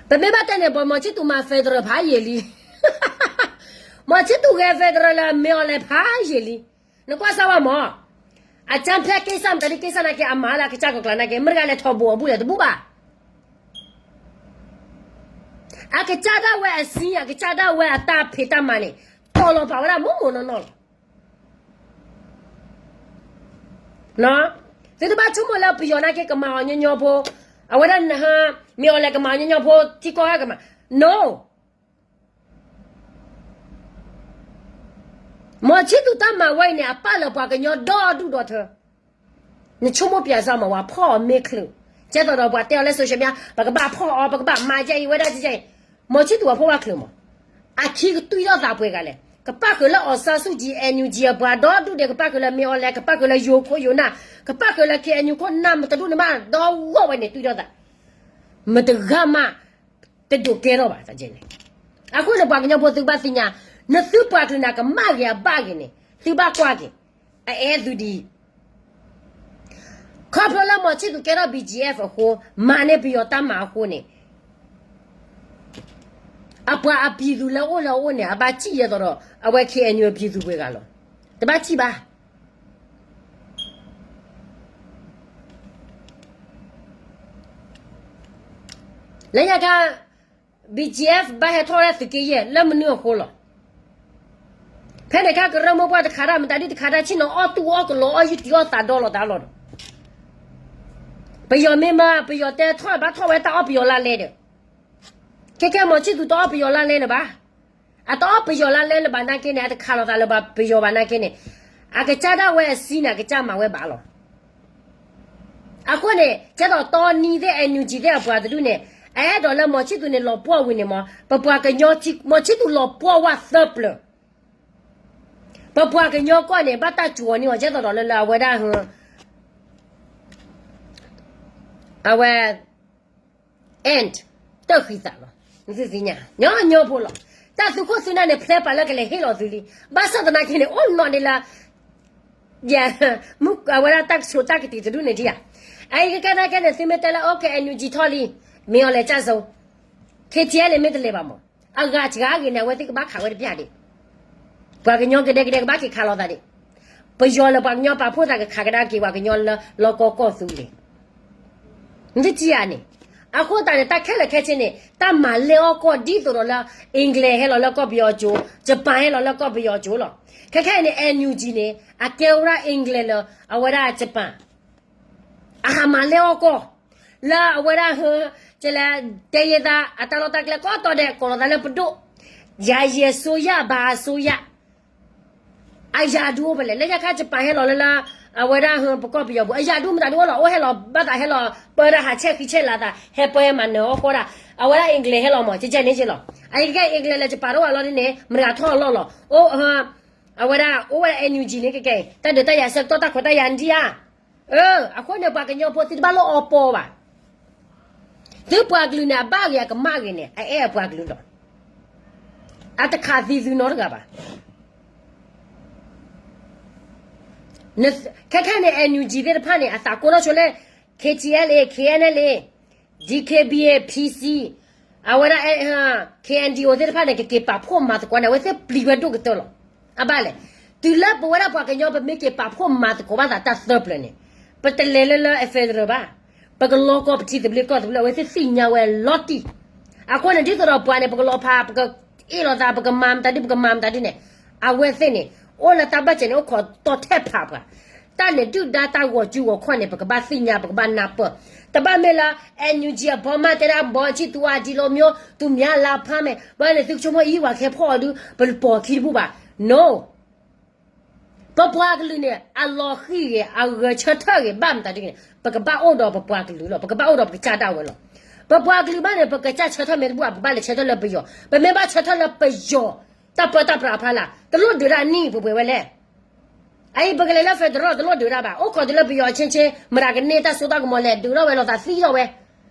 ပမ့ၢ်ဘၣ်တဲန့ၣ် ပ မောင်ချစ်သူ မၤ federal ဖးယံာ်လံ. မောင်ချစ်သူ ဂဲၤ federal လၢ မင်းအောင်လှိုင် ဖးယံာ်လံ. နကွၢ်စၢ်ဝဲမး အကြမ်းဖက်ကိစ္စ မတၤဒ်ကိစ္စသနာ်က့ အမၤလၢအကစၢ်ကကျါသနာ်က့ မ့ၢ်တဂၤလဲၤထီၣ်ဘိးအဘူးလဲၣ် တဘူးဘၣ်. အကစၢ်ဒၣ်ဝဲအစံ အကစၢ်ဒၣ်ဝဲအတၢ်ဖံးတၢ်မၤန့ၣ် တီၢ်လီၤပာ်ဝဲဒၣ်မိၢ်မိၢ်နီၢ်နီၢ်လီၤ. သုတဘၣ်ဆိကမိၣ်လၢပယီၤသနာ်က့ ကမၤအီၤညီညီဖိ, အဝဲဒၣ် မင်းအောင်လှိုင် ကမၤအီၤညီညီဖိ ထံကီၢ်ဂၤကမၤ no. မောင်ချစ်သူ တၢ်မၤဝဲအံၤန့ၣ် အပာ်လၢပှၤကညီဒီဒူၣ်ဒီထၢ. နဆိကမိၣ်ပၠးစၢ်မး ဝဲဖီၣ်အီၤမ့ၢ်ချုး, ကဲသိးဒီးပှၤတဲအီၤလၢ social media ပကဘၣ်ဖီၣ်အီၤ ပကဘၣ်မၤဒ်အံၤဝဲဒၣ်ဒ်အံၤ, မောင်ချစ်သူ အဖီၣ်ဘၣ်ချုးမး. အခံကတွံၢ်ထီၣ်သးပှဲၤဂၤလဲၣ်. ကပၣ်ဃုာ်လၢ အောင်ဆန်းစုကြည် NUG အပှၤဒီဒူၣ်ဒဲး ကပၣ်ဃုာ်လၢ မင်းအောင်လှိုင် ကပၣ်ဃုာ်လၢ ယိၤခိၣ်ယိၤနၢ် ကပၣ်ဃုာ်လၢ KNU ခိၣ်နၢ် မတဒူၣ်န့ၣ်မး ဒီဂီၢ်ဝဲန့ၣ် တွံၢ်ထီၣ်သး မတဂၤမး တဒိးကဲထီၣ်ဘၣ်တက့ၢ်န့ၣ်. အဃိန့ၣ် ပှၤကညီဖိသုဘၣ်သ့ၣ်ညါ, နသုပှၤကလုာ်န့ၣ် ကမၣ်ဂ့ၤအဘၣ်ဂ့ၤန့ၣ် သုဘၣ်ကွၢ်က့ၤ, အအဲၣ်သုဒ်အံၤ. ခီဖျိလၢ မောင်ချစ်သူ ကဲထီၣ် BGF အဃိ, မၤန့ၢ်ပယီၤတၢ်မၤအဃိန့ၣ်, အပှၤအပြည်သူလၢအိၣ်လၢအအိၣ်န့ၣ် အဘၣ်စံၣ်ယဲသိးဒီး အဝဲ KNU အပြည်သူပှဲၤဂၤလီၤ. တဘၣ်စံၣ်ဘၣ်. လၢညါခါ BGF ဘၣ်ဟဲထီၣ်ဝဲဒၣ်သုးက့ယဲၢ် လၢမနုၤအဃိလီၤ. ဖဲန့ၣ်ခါ ကရၢမိၢ်ပှၢ်တခါတၢ် မတၤဒ်တခါတၢ် ဆ့ၣ်နီၤအီၣ်တူၢ်အီၣ်ကလီအီၣ်ယုၢ်တံၢ်အီၣ်သးဒီလီၤတၢ်လီၤဒီး, ပယီၤမ့ၢ်မၤ ပယီၤတဲထီၣ်ဘၣ်ထီၣ်ဝဲတၢ်အီၣ်ပယီၤလါလဲဒီး, ခဲခဲ မောင်ချစ်သူ တအီၣ်ပယီၤလါလဲန့ၣ်ဘၣ်. အတအီၣ်ပယီၤလါလဲလၢၤဘၣ်သနာ်က့န့ၣ် အတခးလိာ်သးလၢၤဘၣ်ပယီၤဘၣ်သနာ်က့န့ၣ်, အကစၢ်ဒၣ်ဝဲအစံန့ၣ် အကစၢ်မၤဝဲဘၣ်လီၤ. အဃိန့ၣ် ကဲသိးတီနံၤသ့ၣ် NUG သ့ၣ်အပှၤတဒူၣ်န့ၣ်, အအဲၣ်ဒိးလၢ မောင်ချစ်သူ န့ၣ် လီၤပှီၢ်ဝံၤန့ၣ်မး ပပှၤကညီ မောင်ချစ်သူ လီၤပှီၢ်ဝဲသၢပျၢၤ. ပပှၤကညီကီၢ်န့ၣ် ဘၣ်တၢ်စူးအီၤန့ၢ်အီၤ ကဲသိးဒီးလၢလၢအဝဲဒၣ် အဝဲ and တၢ်ဃံသးလီၤ. သုသ့ၣ်ညါ ညီညီဖိလီၤ. တၢ်သုးခိၣ်သုးနၢ်န့ၣ် ဖျဲပာ်လၢကလဲၤဟ့ၣ်လီၤသုလံ. ဘၣ်ဆၣ်သနာ်က့န့ၣ် အိၣ်နီၢ်ဒံးလၢ ယဲ, မုၢ်အဝဲဒၣ်တၢ်ကဆိးတၢ်ကတံာ်တဒူၣ်န့ၣ်ဒံးဧါ. အအံၤကကဲသနာ်က့န့ၣ် သုမ့ၢ်တဲလၢ OK NUG ထီၣ်လံ, မ့ၢ်အီၤလဲၤကၢ်စိ KTLA မ့ၢ်တလဲၤဘၣ်မး, အဂၤစှၤဂ့ၤန့ၣ် အဝဲသ့ၣ်ကဘၣ်ခးဝဲတပျၢ်ဒံး. ပှၤကညီကဒဲကဒဲကဘၣ်က့ၤခးလိာ်သးဒံး. ပယီၤလၢပှၤကညီပာ်ဖှိၣ်သးကခးကဒါက့ၤပှၤကညီလၢလီၢ်ကီၢ်ကီၢ်သူလ့ၤ နတထံၣ်ဧါန့ၣ်. အဃိသတးန့ၣ် တၢ်ခဲလၢာ်ခဲဆ့န့ၣ် တၢ်မၤလဲအီၣ်ကီၢ်ဒ်သိးဒီးလၢ England ဟဲလီၤလၢကီၢ်ပယီၤကၠိ, Japan ဟဲလီၤလၢကီၢ်ပယီၤကၠိလီၤ. ခဲခဲအံၤန့ၣ် NUG န့ၣ် အကဲဝဲဒၣ် England လၢအဝဲဒၣ် Japan အဟးမၤလဲအီၣ်ကီၢ် လၢအဝဲဒၣ်ဟၢ ကလဲၤတဲယဲသး အတၢ်လီၢ်တၢ်ကျဲကိးတီၤဒဲး ကိးလီၤသးလၢပဒိၣ်, ယၤယဲအစိုးရ ဘၣ်အစိုးရ, အ အယၤဒုအိၣ်ဖဲလဲၣ်, လၢညါခါ Japan ဟဲလီၤလၢလၢ အဝဲဒၣ်ဟၢ ပကီၢ်ပယီၤပူၤ အယၤဒုမတၤဒုအိၣ်လီၤ, အိၣ်ဟဲလီၤဘၣ်သးဟဲလီၤ ပၢဒၣ်ဟးဆဲးဃံဆဲးလၤသး ဟဲပၢဟဲမၤနၢၤအီၣ်ဃီဒၣ်, အဝဲဒၣ် English ဟဲလီၤမး ကကဲန့ၣ်က့လီၤ, အအံၤကဲ English လၢ Japan တအိၣ်အလီၢ်န့ၣ် မတၤဂၤထီၣ်အလီၢ်လီၤ, အိၣ် အဝဲဒၣ်အိၣ်ဝဲဒၣ် NUG န့ၣ်ကကဲအံၤ တၢ်ဒုးတၢ်ယၤဆၢကတီၢ်တၢ်ခွဲးတၢ်ယာ်နထံၣ်ဧါ, အဃိန့ၣ် ပှၤကညီဖိသုတဘၣ်လိၣ်အီပီဘၣ်, သုပှၤကလုာ်န့ၣ် အဘၣ်ဂ့ၤအကမၣ်ဂ့ၤန့ၣ် အအဲၣ်အပှၤကလုာ်လီၤ, အတခးသံသုနီတဂၤဘၣ်. ခဲခဲန့ၣ် NUG သ့ၣ်တဖၣ်န့ၣ် အသးကိၢ်ထီၣ်ဆိလၢ KTLA, KNLA, DKBA, PC, အဝဲဒၣ် KNDO သ့ၣ်တဖၣ်န့ၣ် ကက့ၤပာ်ဖှိၣ်မၤသကိးန့ၣ် အဝဲသ့ၣ်ပျံၤဝဲဒိၣ်ကတၢၢ်လီၤ. အဘၣ်လဲၣ်, တုၤလၢပဝဲဒၣ်ပှၤကညီ ပမ့ၢ်က့ၤပာ်ဖှိၣ်မၤသကိးဘၣ်သးတၢ်သၢပျၢၤန့ၣ် ပတလဲၤလၢလၢ federal ဘၣ်, ပကလီကီၢ်ပထံသဘျ့ကီၢ်သဘျ့ အဝဲသ့ၣ်သ့ၣ်ညါဝဲလီၤတံၢ်. အဃိန့ၣ် ဒ်သိးဒီးပှၤန့ၣ် ပကလီၤဖး ပကအ့ၣ်လိာ်သး ပကမၤမတၤဒု ပကမၤမတၤဒုန့ၣ် အဝဲသ့ၣ်န့ၣ် အိၣ်လၢတၢ်ဘၣ်စဲးန့ၣ် အိၣ်ခိးတီထဲဖးပှၤ, တၢ်န့ၣ်ဒုၣ်ဒါတၢ်ဂီၤစုဂီၤခီၣ်န့ၣ် ပကဘၣ်သ့ၣ်ညါ ပကဘၣ်နၢ်ပၢၢ်, တဘၣ်မ့ၢ်လၢ NUG အဘီမးတဲဒၣ် ဘီအဆံၣ်သူအါဒံလိာ်မျိုး သူများလာဖမ်းမယ် ဘၣ်န့ၣ် သုကဆိကမိၣ်အံၤ ပှၤကဟဲဖီၣ်အီၤဒု ပပိာ်ခံတဘူၣ်ဘၣ်, no. ပပှၤကလုာ်န့ၣ် အလီၤဃံၤဂ့ၤ အဂဲၤဆၢထၢၣ်ဂ့ၤ ဘၣ်မတၤဒုန့ၣ် ပကဘၣ်အိၣ်ဒီးပပှၤကလုာ်လီၤ, ပကဘၣ်အိၣ်ဒီးပကစၢ်ဒၣ်ဝဲလီၤ. ပပှၤကလုာ်ဘၣ်န့ၣ် ပကစၢ်ဆၢထၢၣ်မ့ၢ်တဘူၣ် ပဘၣ်လဲၤဆၢထၢၣ်လၢပယီၤ, ပမ့ၢ်ဘၣ်ဆၢထၢၣ်လၢပယီၤ တၢ်ပၢတၢ်ပြးအဖီလာ် တလိၣ်ဒုးတၢ်နံၣ်ပှဲၤပှဲၤဝဲလဲၣ်. အအံၤပကလဲၤလၢ federal တလိၣ်ဒုးတၢ်ဘၣ်, အိၣ်ခိးတုၤလၢပယီၤအချင်းချင်း မတၤကန့ၢ်တၢ်စိတၢ်ကမီၤလဲၣ် ဒုးထီၣ်ဝဲလိာ်သးသံထီၣ်ဝဲ,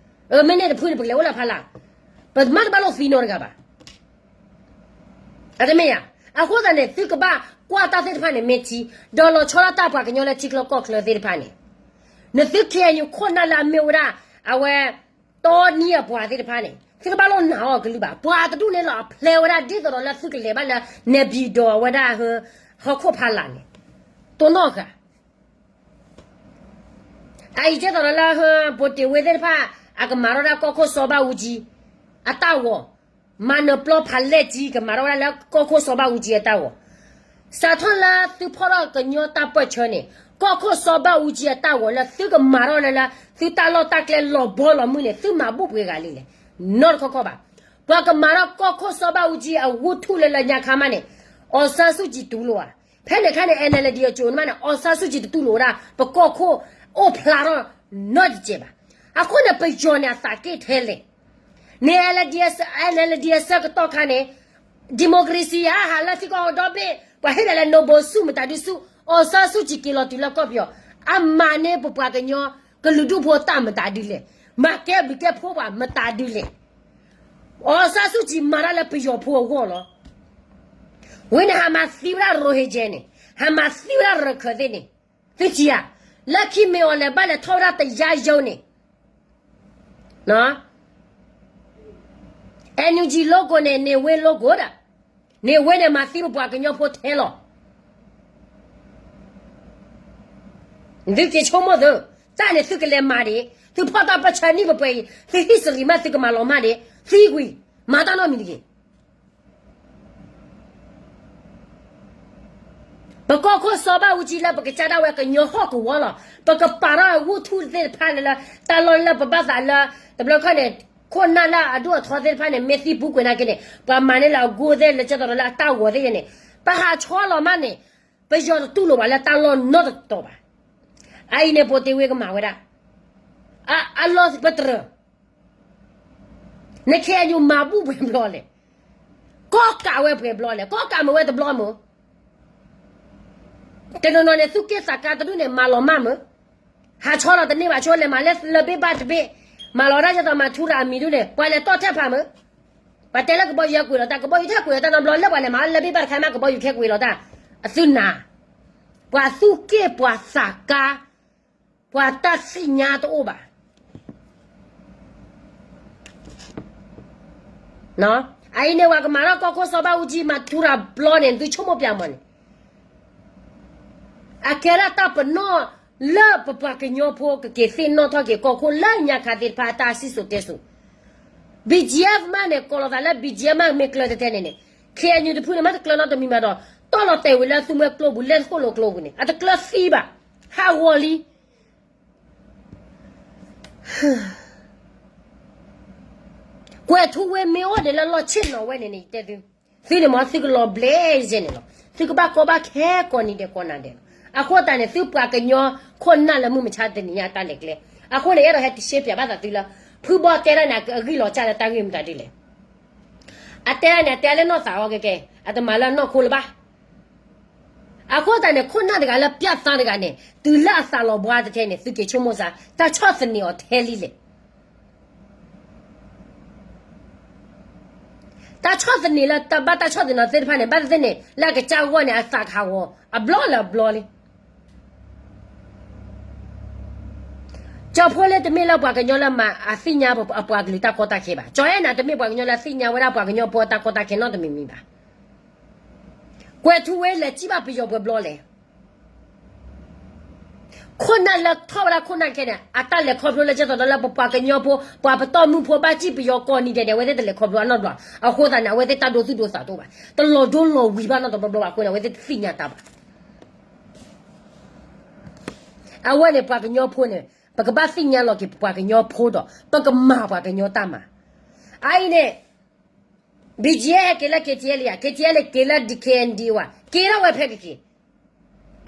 မ့ၢ်န့ၣ်တဖုန့ၣ် ပကလဲၤအိၣ်လၢဖီလာ်, ပမ့ၢ်တဘၣ်လိၣ်သံနီတဂၤဘၣ်. အတမ့ၢ်ဧါ. အဃိသတးန့ၣ် သုကဘၣ်ကွၢ်တၢ်သ့ၣ်တဖၣ်န့ၣ် မ့ၢ်ထံ, ဒီးလီၤဆီဒၣ်တၢ်ပှၤကညီလၢထံချၢကီၢ်ချၢသ့ၣ်တဖၣ်န့ၣ်, နသု KNU ခိၣ်နၢ်လၢအမ့ၢ်ဝဲဒၣ် အဝဲ တီနံအပှၤသ့ၣ်တဖၣ်န့ၣ် သုတဘၣ်လိၣ်နာ်အီၤကလုၢ်ဘၣ်. ပှၤတဒူၣ်န့ၣ်လီၤ အဖျဲဝဲဒၣ်ဒ်သိးဒီးလၢသုကလဲၤဘၣ်လၢ နဲဘံၣ်ဒီးဝဲဒၣ် ဟီၣ်ခိၣ်ဖီလာ်န့ၣ် တိၢ်နီၣ်ဃာ် အအံၤကဲသိးဒီးလၢ ဘိၣ်တ့ၢ်ဝ့သ့ၣ်တဖၣ် အကမၤထီၣ်ဒၣ်ကီၢ်ခိၣ်စီၤဘၣ်အူကၠံ အတၢ်ဂီၤ, မၤနၢၤပျီဖးလဲၢ်ကၠံ ကမၤထီၣ်ဝဲဒၣ်လၢကီၢ်ခိၣ်စီၤဘၣ်အူကၠံအတၢ်ဂီၤ, စးထီၣ်လၢသုဖီၣ်ထီၣ်ကညီတၢ်ပၢၢ်ဆၢန့ၣ် ကီၢ်ခိၣ်စီၤဘၣ်အူကၠံအတၢ်ဂီၤလၢသုကမၤထီၣ်လၢလၢ သုတၢ်လီၢ်တၢ်ကျဲလီၤဘီလီၤမုၢ်န့ၣ် သုမၤဘူၣ်ပှဲၤဂၤလံလဲၣ်, နီတခီခီဘၣ်. ပှၤကမၤထီၣ်ကီၢ်ခိၣ်စီၤဘၣ်အူကၠံအဂူထူၣ်လၢလၢညါခါမးန့ၣ် အောင်ဆန်းစုကြည် တူၢ်လိာ်ဧါ. ဖဲန့ၣ်ခါန့ၣ် NLD အစိၤန့ၣ်မးန့ၣ် အောင်ဆန်းစုကြည် တတူၢ်လိာ်ဝဲဒၣ် ပကီၢ်ခိၣ်အိၣ်ဖျါထီၣ်နီတစဲးဘၣ်. အဃိန့ၣ် ပယီၤန့ၣ် အသးက့ၣ်ထဲလဲၣ်. န့ၣ် NLD အဆၢကတီၢ်ခါန့ၣ် democracy ဧါ ဟးလၢထံကီၢ်ဒီဘ့ၣ် ပှၤဟ့ၣ်ဒၣ်လၢ Nobel ဆု မတၤဒုဆု အောင်ဆန်းစုကြည် က့ၤလီၤတုၤလၢကီၢ်ပယီၤ အမၤန့ၢ်ပပှၤကညီ ကလုာ်ဒူၣ်ဖိတၢ်မတၤဒုလဲၣ်. မၤကဲဘျုးကဲဖှိၣ်ပှၤမတၤဒုလဲၣ်. အောင်ဆန်းစုကြည် မၤတၢ်လၢပယီၤဖိအဂီၢ်လီၤ. ဝဲန့ၣ်ဟးမၤသံဝဲဒၣ် Rohingya န့ၣ် ဟးမၤသံဝဲဒၣ်ရခၢၣ်သ့ၣ်န့ၣ် သုထံၣ်ဧါ. လၢခံမ့ၢ်အီၤလဲၤဘၣ်လဲၤထီၣ်ဝဲဒၣ်တယါယိန့ၣ် NUG logo န့ၣ် န့ၢ်ဝ့ logo ဒၣ်, န့ၢ်ဝ့န့ၣ် မၤသံပပှၤကညီဖိထဲလီၤ. သုက့ၤဆိကမိၣ်သု, တၢ်န့ၣ် သုကလဲၤမၤဒံး, သုဖီၣ်တၢ်ပၢၢ်ဆၢနံၣ်ပှဲၤပှဲၤအံၤ သုဟံၣ်စရံးမး သုကမၤလီၤမၢ်ဒံး, သံကွံာ်, မၤတၢ်နီတမံၤတဂ့ၤ. ပကီၢ်ခိၣ်စီၤဘၣ်အူကၠံလၢပကစၢ်ဒၣ်ဝဲကညီဟီၣ်ကဝီၤလီၤ. ပကပာ်ထီၣ်အဂူၢ်ထူၣ်သ့ၣ်တဖၣ်လၢ တၢ်လီၢ်လၢပဘၣ်သးလၢ တဘျီခီန့ၣ် ခိၣ်နၢ်လၢအဒိၣ်အထီသ့ၣ်တဖၣ်န့ၣ် မ့ၢ်သံပူၤကွံာ်နာ်က့န့ၣ် ပှၤမၤန့ၢ်လၢအဂိၢ်သ့ၣ်လၢကဲသိးဒီးလၢအတၢ်ဂီၤသ့ၣ်န့ၣ် ပဟးဆီလီၤမၢ်န့ၣ် ပယီၤတတူၢ်လိာ်ဘၣ်လၢတၢ်လီၢ်နီတတီၤဘၣ်. အအံၤန့ၣ် ဘိၣ်တ့ၢ်ဝ့ကမၤဝဲဒၣ် အလီၢ်ပတြၢၤ န KNU မၤဘူၣ်ပှဲၤဘျီလဲၣ်, ကီၢ်ကးဝဲပှဲၤဘျီလဲၣ်, ကီၢ်ကးမ့ၢ်ဝဲတဘျီမ့ၢ် တနီၤနီၤန့ၣ် သူၣ်က့ၣ်သးကါတဒူၣ်န့ၣ် မၤလီၤမၢ်မ့ၢ်, ဟးဆီလီၤတန့ၢ်ဘၣ်ဆိ လဲၤမၤလၢလၢဘ့ၣ်ဘၣ်တဘ့ၣ်, မၤလီၤဒၣ်ယသးမၤထူရၤအမံၤဒုန့ၣ် ပှၤလဲၤတီၢ်ထဲဖးမ့ၢ်, ပှၤတဲလၢကဘီယူၤဟဲကွံာ်လီၤတၢ်, ကဘီယူၤထဲကွံာ်လီၤတၢ်နီတဘျီ လၢပှၤလဲၤမၤလၢဘ့ၣ်ဘၣ်တခါမး ကဘီယူၤခဲကွံာ်လီၤတၢ်, အသုနၤ, ပှၤသူၣ်က့ၣ်ပှၤသးကါ ပှၤတၢ်သ့ၣ်ညါတအိၣ်ဘၣ်. အအံၤန့ၣ် ပှၤကမၤထီၣ်ကီၢ်ခိၣ်စီၤဘၣ်အူကၠံ မၤထူရၤဘျီန့ၣ် သုဆိကမိၣ်ပျးမးန့ၣ်, အကဲဒၣ်တၢ်ပနီၣ်လၢပပှၤကညီဖိကက့ၤသ့ၣ်နီၣ်ထီၣ်က့ၤကီၢ်ခိၣ်လၢညါခါသ့ၣ်တဖၣ်အတၢ်စံၣ်စိၤတဲစိၤ, BGF မးန့ၣ် ကိးလီၤသးလၢ BGF မးမ့ၢ်ကျၢၤတဲတဲန့ၣ်န့ၣ်, KNU တဖုန့ၣ် မ့ၢ်တကျၢၤနီတမံၤဘၣ်ဒီး တီၢ်လီၤတဲာ်ဝံၤလၢသူမှဲကျိပူၤ လဲၤသကိးလိာ်ကျိပူၤန့ၣ် အတကျၢၤသံဘၣ်, ဟးဂီၤလံ ကွဲၤထူဝ့မ့ၢ်အိၣ်ဒံးလၢလီၢ်ဆ့ၣ်နီၤဝဲန့ၣ်န့ၣ် ယတဲသု, သုန့ၣ်မ့ၢ်သုကလီၤဘျဲးယဲန့ၣ်လီၤ. သုကဘၣ်ကီဘၣ်ခဲကိးနံၤဒဲးကိးနၤဒဲးလီၤ. အဃိသတးန့ၣ် သုပှၤကညီခိၣ်နၢ်လၢမုၢ်မဆါတနံၤညါအတၢ်လဲၤကျဲ, အဃိန့ၣ် အဲၣ်ဒိးဟဲတရှဲပၠးဘၣ်သးသုလၢ ဖုဘီတဲဒၣ်န့ၣ် အကအဂံၢ်လီၤစၢ်လၢတၢ်ဂ့ၢ်မတၤဒ်လဲၣ်. အတဲဒၣ်န့ၣ် အတဲလၢနီၢ်သးအီၤကဲကဲ, အတမၤလၢအနီၢ်ခိလၢၤဘၣ်. အဃိသတးန့ၣ် ခိၣ်နၢ်တဂၤလၢပၠၣ်သါတဂၤန့ၣ် တုၤလၢအသးလီၤဘှါတထဲန့ၣ် သုက့ၤဆိကမိၣ်စၢ် တၢ်ဆီၣ်သနံးအီၤထဲလံလဲၣ်. တၢ်ဆီၣ်သနံးလၢတၢ်ဘၣ်တၢ်ဆီၣ်သနံးအီၤသ့ၣ်တဖၣ်န့ၣ် ဘၣ်သ့ၣ်သ့ၣ်န့ၣ် လၢအကစၢ်ဂီၢ်န့ၣ် အသးကဟးဂီၤ အဘျီလၢအဘျီလံ. ကၠီဖိလ့တမ့ၢ်လၢပှၤကညီလၢမၤအသ့ၣ်ညါအပှၤကလုာ်တၢ်ကီတၢ်ခဲဘၣ်. ကၠီအဲၣ်နၤတမ့ၢ်ပှၤကညီလၢအသ့ၣ်ညါဝဲဒၣ်ပှၤကညီဖိအတၢ်ကီတၢ်ခဲနီတမံၤမံၤဘၣ်. ကွဲၤထူဝ့လဲၤစံၣ်ဘၣ်ပယီၤပှဲၤဘျီလဲၣ်. ခိၣ်နၢ်လၢထီၣ်ဝဲဒၣ်ခိၣ်နၢ်ခဲန့ၣ် အတၢ်လဲၤခီဖျိလၢကဲသိးဒီးလၢပပှၤကညီဖိ ပှၤပတီၢ်မုၢ်ဖိဘၣ်စံၣ်ပယီၤကိးနံၤဒဲးန့ၣ် အဝဲသ့ၣ်တလဲၤခီဖျိအနီတဘျီ. အဃိသတးန့ၣ် အဝဲသ့ၣ်တၢ်ဒိသူၣ်ဒိသးတအိၣ်ဘၣ်, တလီၤဒိလီၤဝံၤဘၣ်နီတဘျီဘျီဘၣ်အဃိန့ၣ် အဝဲသ့ၣ်တသ့ၣ်ညါတၢ်ဘၣ်. အဝဲန့ၣ်ပှၤကညီဖိန့ၣ် ပကဘၣ်သ့ၣ်ညါလီၤက့ၤပပှၤကညီဖိဒီး ပကမၤပှၤကညီတၢ်မၤ. အအံၤန့ၣ် BGF ဟဲက့ၤလၢ KTLA ယါ, KTLA က့ၤလၢ DKND ဝါ, က့ၤထီၣ်ဝဲဖဲကက့ၤ,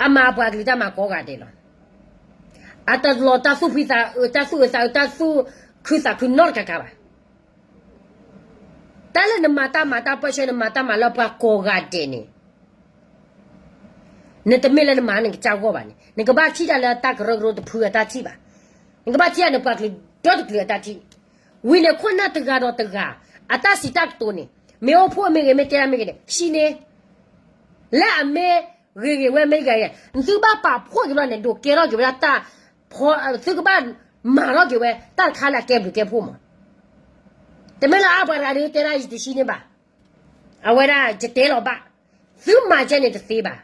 အမၤအပှၤကလုာ်တၢ်မၤကိးဂၤဒဲးလီၤ. အတလီၤတၢ်သူၣ်ဖှံသးအုး တၢ်သူၣ်အုးသးအုး တၢ်သူၣ်ခုသးခုနီတခါခါဘၣ်. တၢ်လၢနမၤတၢ်မၤတၢ်ပၢၢ်ဆၢ နမၤတၢ်မၤလၢပှၤကိးဂၤဒဲးန့ၣ် နတမ့ၢ်လၢနမၤနကစၢ်ဂီၢ်ဘၣ်န့ၣ် နကဘၣ်ထံၣ်တၢ်လၢတၢ်ကရၢကရိတဖုအတၢ်ထံၣ်ဘၣ်. နကဘၣ်ထံၣ်တၢ်န့ၣ် ပှၤကလုာ်ဒီတကလုာ်အတၢ်ထံၣ်. ဝံၤန့ၣ်ခိၣ်နၢ်တဂၤဒီးတဂၤ အတၢ်စံးတၢ်ကတိၤန့ၣ် မ့ၢ်အိၣ်ဖှိၣ်မ့ၢ်ဂ့ၤ မ့ၢ်တဲဒၣ်မ့ၢ်ဂ့ၤန့ၣ် ဆံန့ၣ် လၢအမ့ၢ်ဂ့ၤဂ့ၤဝဲမ့ၢ်ဂ့ၤဂ့ၤ သုဘၣ်ပာ်ဖှိၣ်က့ၤဘျီန့ၣ် ဒိးကဲထီၣ်က့ၤဝဲဒၣ်တၢ် သုကဘၣ်မၤထီၣ်က့ၤဝဲ တၢ်တခါလၢအကဲဘျုးကဲဖှိၣ်မး. တမ့ၢ်လၢအပှၤတဂၤဒ်တဲဒၣ်ယတဆံန့ၣ်ဘၣ်. အဝဲဒၣ်ယတဲလီၤဘၣ်. သုမၤကဲန့ၣ်တသ့ဘၣ်.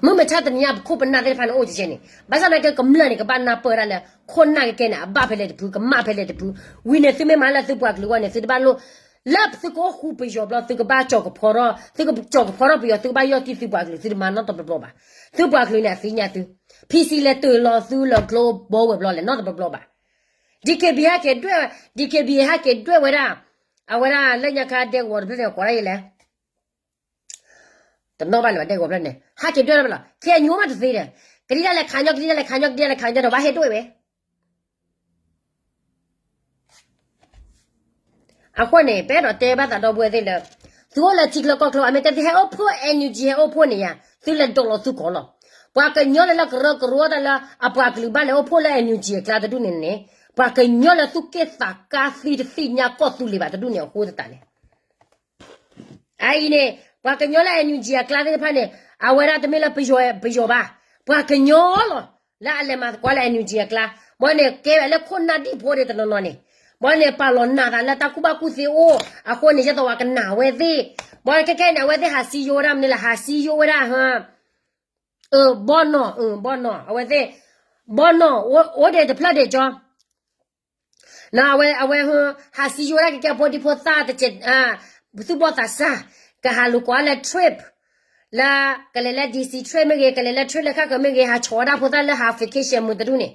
မုၢ်မဆါတနံၤညါပခိၣ်ပနၢ်သ့ၣ်တဖၣ်န့ၣ်အိၣ်ကဲန့ၣ် ဘၣ်ဆၣ်သနာ်က့ကမျၢၢ်န့ၣ် ကဘၣ်နၢ်ပၢၢ်ဒၣ်လၢ ခိၣ်နၢ်ကကဲန့ၣ် အဘၣ်ဖဲလဲၣ်တဖု ကမၣ်ဖဲလဲၣ်တဖု. ဝံၤန့ၣ်သုမ့ၢ်မၤလၢသုပှၤကလုာ်အဂီၢ်န့ၣ် သုတဘၣ်လိၣ် လၢသုကအိၣ်ဃူပယီၤဘျီ သုကဘၣ်ကၠီၤကဖီထီၣ် သုကကၠီၤကဖီထီၣ်ပယီၤ သုကဘၣ်ယီၢ်တံၢ်သုပှၤကလုာ် သုတမၤနီတဘျီဘျီဘၣ်. သုပှၤကလုာ်န့ၣ်အသ့ၣ်ညါသု PC လဲၤတၢၢ်လီၤသုလၢကျိဘီဝဲဘျီလဲၣ် နီတဘျီဘျီဘၣ်. DKB ဟဲက့ၤဒွဲၣ် DKB ဟဲက့ၤဒွဲၣ်ဝဲဒၣ် အဝဲဒၣ်လၢညါခါဒဲကဝီၤတဖျၢၣ်န့ၣ် ကိးဒၣ်ယဲလဲၣ် တနီၣ်ဘၣ်လၢၤဘၣ်ဒဲကဝီၤဖျၢၣ်န့ၣ် ဟဲက့ၤဒွဲၣ်လီၤဘၣ်လီၤ KNU မးတသ့ဒီး ကဒံဒၣ်လဲၤခးညီ ကဒံဒၣ်လဲၤခးညီ ကဒံဒၣ်လဲၤခးညီဒီး ဘၣ်ဟဲဒွဲၣ်ဝဲ အဃိန့ၣ် ပအဲၣ်ဒိးတဲဘၣ်သးဒီပုၢ်ဝဲၢ်သ့ၣ်လၢ သုအိၣ်လၢထံချၢကီၢ်ချၢ အမ့ၢ်တဲသုဟဲအိၣ်ဖှိၣ် NUG ဟဲအိၣ်ဖှိၣ်န့ၣ်ယါ သုလဲၤဒိးလီၤသုကိးလီၤ. ပှၤကညီလၢလၢကရၢကရိတၢ်လၢ အပှၤကလုာ်ဘၣ်လဲၤအိၣ်ဖှိၣ်လၢ NUG အကျါတဒူၣ်န့ၣ်န့ၣ် ပှၤကညီလၢသူၣ်က့ၣ်သးကါသံတသ့ၣ်ညါကီၢ်သူလ့ၤဘၣ်တဒူၣ်န့ၣ်အဃိသတးလဲၣ် အအံၤန့ၣ် ပှၤကညီလၢ NUG အကျါသ့ၣ်တဖၣ်န့ၣ် အဝဲဒၣ်တမ့ၢ်လၢပယီၤ ပယီၤဘၣ်, ပှၤကညီလီၤ. လၢအလဲၤမၤသကိးလၢ NUG အကျါ, ဘၣ်န့ၣ်ကဲဝဲလၢခိၣ်နၢ်ဒံၣ်ဖိဒၣ်တနီၤနီၤန့ၣ်, ဘၣ်န့ၣ်ပာ်လီၤနးသးလၢတၢ်ကူၣ်ဘၣ်ကူၣ်သ့အိၣ်, အဃိန့ၣ် ယဲသိးဝဲကနၣ်ဝဲသ့ၣ်, ဘၣ်ခဲခဲန့ၣ် အဝဲသ့ၣ်ဟးစံယိဝဲဒၣ်မနုၤလဲၣ် ဟးစံယိဝဲဒၣ် ဘီနီၢ်, ဘီနီၢ်, အဝဲသ့ၣ်, ဘီနီၢ်, အိၣ်ဒံးတဖျၢၣ်ဒံးကၠီ အဝဲ အဝဲ ဟးစံယိဝဲဒၣ်ကကဲဖိဒံဖိသၣ်တကဲး, သူၣ်ဘီၣ်သးစၢ်, ကဟးလူၤကွၢ်လၢ trip, လၢ ကလဲၤလၢ D C trip မ့ၢ်ဂ့ၤ, ကလဲၤလၢ trip လၢခါကမ့ၢ်ဂ့ၤ, ဟးဆီၣ်ဝဲဒၣ်ဖိသၣ်လၢဟး vacation မုာ်တဒူၣ်န့ၣ်,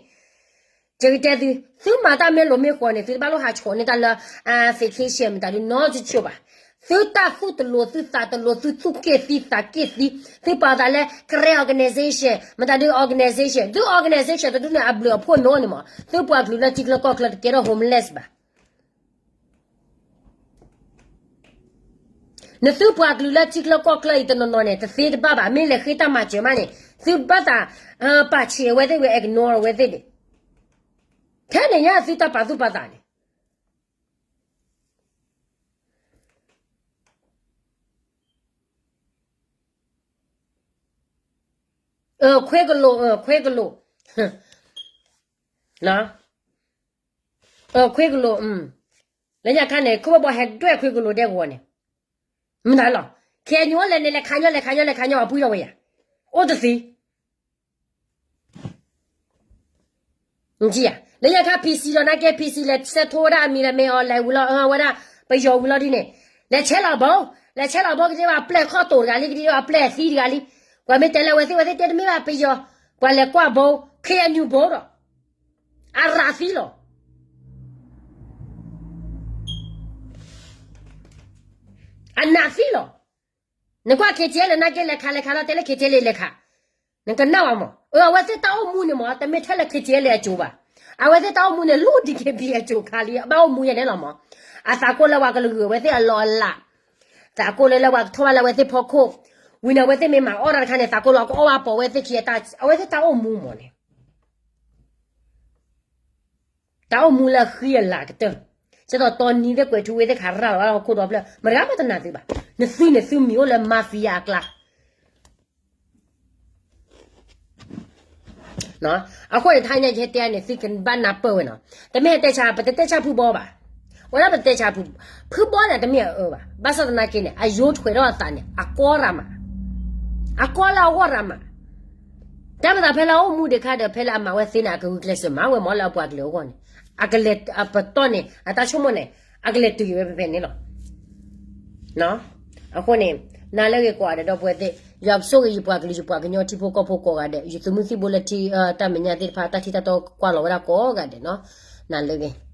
ယကတဲသု, သုမၤတၢ်မ့ၢ်လိၤမ့ၢ်ဃီန့ၣ် သုတဘၣ်လိၣ်ဟးဆီၣ်န့ၢ်တၢ်လၢ vacation မတၤဒုနီတစိၤဘၣ်. သုတၢ်သူၣ်တလိၤ သုသးတလိၤ သုသူၣ်က့ၣ်သံသးက့ၣ်သံ, သုပာ်သးလၢ Karen organization မတၤဒု organization, သု organization တဒူၣ်န့ၣ် အဘျုးအဖှိၣ်မ့ၢ်အိၣ်န့ၣ်မး, သုပှၤကလုာ်လၢထံချၢကီၢ်ချၢတကဲထီၣ် homeless ဘၣ်. နသုပှၤကလုာ်လၢထံချၢကီၢ်ချၢအံၤတနီၤနီၤန့ၣ် တသ့တဘၣ်ဘၣ်, မ့ၢ်လဲၤဃ့တၢ်မၤစၢၤမးန့ၣ် သုဘၣ်သး ပာ်ဆံးအဝဲသ့ၣ်ဝဲ ignore အဝဲသ့ၣ်န့ၣ်, ထဲန့ၣ်ညါသုတၢ်ပာ်သူၣ်ပာ်သးန့ၣ် ခွ့ကလိာ်, ခွ့ကလိာ်, ခွ့ကလိာ်, လၢညါခါန့ၣ် ခိၣ်ဘီဘီဟဲဒွဲၣ်ခွ့ကလိာ်ဒဲကဝီၤန့ၣ်, မတၤလီၤ, ခဲညိလဲၣ်န့ၣ် လဲၤခးညီ လဲၤခးညီ လဲၤခးညီ အပှံၢ်ထီၣ်ဝဲယၤ, အိၣ်တသ့ လၢညါခါ PC ဒီးနာ်က့ PC လဲၤဆဲးထိဝဲဒၣ်အမံၤလၢမ့ၢ်အီၤလဲၤဝံၤလီၤ ဝဲဒၣ် ပယီၤဝံၤလီၤဒ်န့ၣ်, လဲၤဆဲးလီၤဘိ, လဲၤဆဲးလီၤဘိကဒ့ဘၣ်ပျဲၢ်ခီၣ်တိာ်တဂၤလံ ကဒ့ဘၣ်ပျဲၢ်သံတဂၤလံ, ပှၤမ့ၢ်တဲလၢအဝဲသ့ၣ် အဝဲသ့ၣ်တဲတမ့ၢ်ဘၣ်ပယီၤ, ပှၤလဲၤကွၢ်ဘိ, ခဲအညူဘိဒီး အရးသံလီၤ. အနးသံလီၤ. နကွၢ် ခ့ၣ်ကၠဲလၢ နာ်က့လဲၤခးလဲၤခးလီၤ တဲလၢ ခ့ၣ်ကၠဲလၢလဲၤခး, နကနၣ်ဝဲမး. အဝဲသ့ၣ်တၢ်အိၣ်မူန့ၣ်မး တမ့ၢ်ထဲလၢ ခ့ၣ်ကၠဲလၢအကၠိဘၣ်. အဝဲသ့ၣ်တၢ်အိၣ်မူန့ၣ် လီၤ DKBA အကၠိခါလံ အဘၣ်အိၣ်မူယဲန့ၣ်လီၤမး. အသးကိၢ်လၢပှၤကလုာ်ဂုၤဝဲသ့ၣ်အလီၢ်အလၤ, သးကိၢ်လၢလၢပှၤကထီၣ်ဘၣ်လၢအဝဲသ့ၣ်ဖီခိၣ်, ဝံၤန့ၣ် အဝဲသ့ၣ်မ့ၢ်မၤအီၣ်တၢ်တခါန့ၣ် သးကိၢ်လီၤကအိၣ်ဘၣ်ပိာ်ဝဲသ့ၣ်ခံ, အဝဲသ့ၣ်တၢ်အိၣ်မူမးန့ၣ် တၢ်အိၣ်မူလၢအဃံအလၤကတၢၢ်, ကဲသိးတီနံသ့ၣ်ကွဲးထူဝ့သ့ၣ်ခးရၢ်လီၤဘၣ်ဟီၣ်ခိၣ်ဒီဖျၢၣ် မတၤဂၤမးတနၢ်သုဘၣ်. နသုန့ၣ်သုမံၤအိၣ်လၢ mafia အကျါ အဃိန့ၣ် တဟါညါယဟဲတဲန့ၣ် သုကဘၣ်နၢ်ပၢၢ်ဝဲနီၤ. တမ့ၢ်ဟဲတဲဆါ ပတတဲဆါဖုဘီဘၣ်. ဝဲဒၣ်ပတဲဆါဖု, ဖုဘီန့ၣ် တမ့ၢ်အအၢဘၣ်. ဘၣ်ဆၣ်သနာ်က့န့ၣ် အယိထွဲးထီၣ်အသးန့ၣ် အကီရၤမး, အကီလၢအဂီၢ်ရၤမး. တၢ်မၤသးဖဲလၢအအိၣ်မူဒံးခါဒီး ဖဲလၢအမၤဝဲသ့န့ၣ် အကဂုာ်ကျဲးစၢးမၤဝဲမးလၢအပှၤကလုာ်အဂီၢ်န့ၣ်, အကလဲၤပတီၢ်န့ၣ် အတၢ်ဆိကမိၣ်န့ၣ် အကလဲၤတုၤက့ၤဝဲဖဲဖဲန့ၣ်လီၤ. အဃိန့ၣ် နၤလၢဂ့ၤကိးဂၤဒဲး ဒီပုၢ်ဝဲၢ်သ့ၣ်, ယွၤကဆိၣ်ဂ့ၤယပှၤကလုာ် ယပှၤကညီထံဖိကီၢ်ဖိကိးဂၤဒဲး, ယသုးမုၢ်သံၣ်ဘိလၢထံတၢ်မဲာ်ညါသ့ၣ်တဖၣ် တၢ်ထံၣ်တၢ်တီကွၢ်လီၤဝဲဒၣ်ကိးဂၤဒဲးနီၤ. နၤလၢဂ့ၤ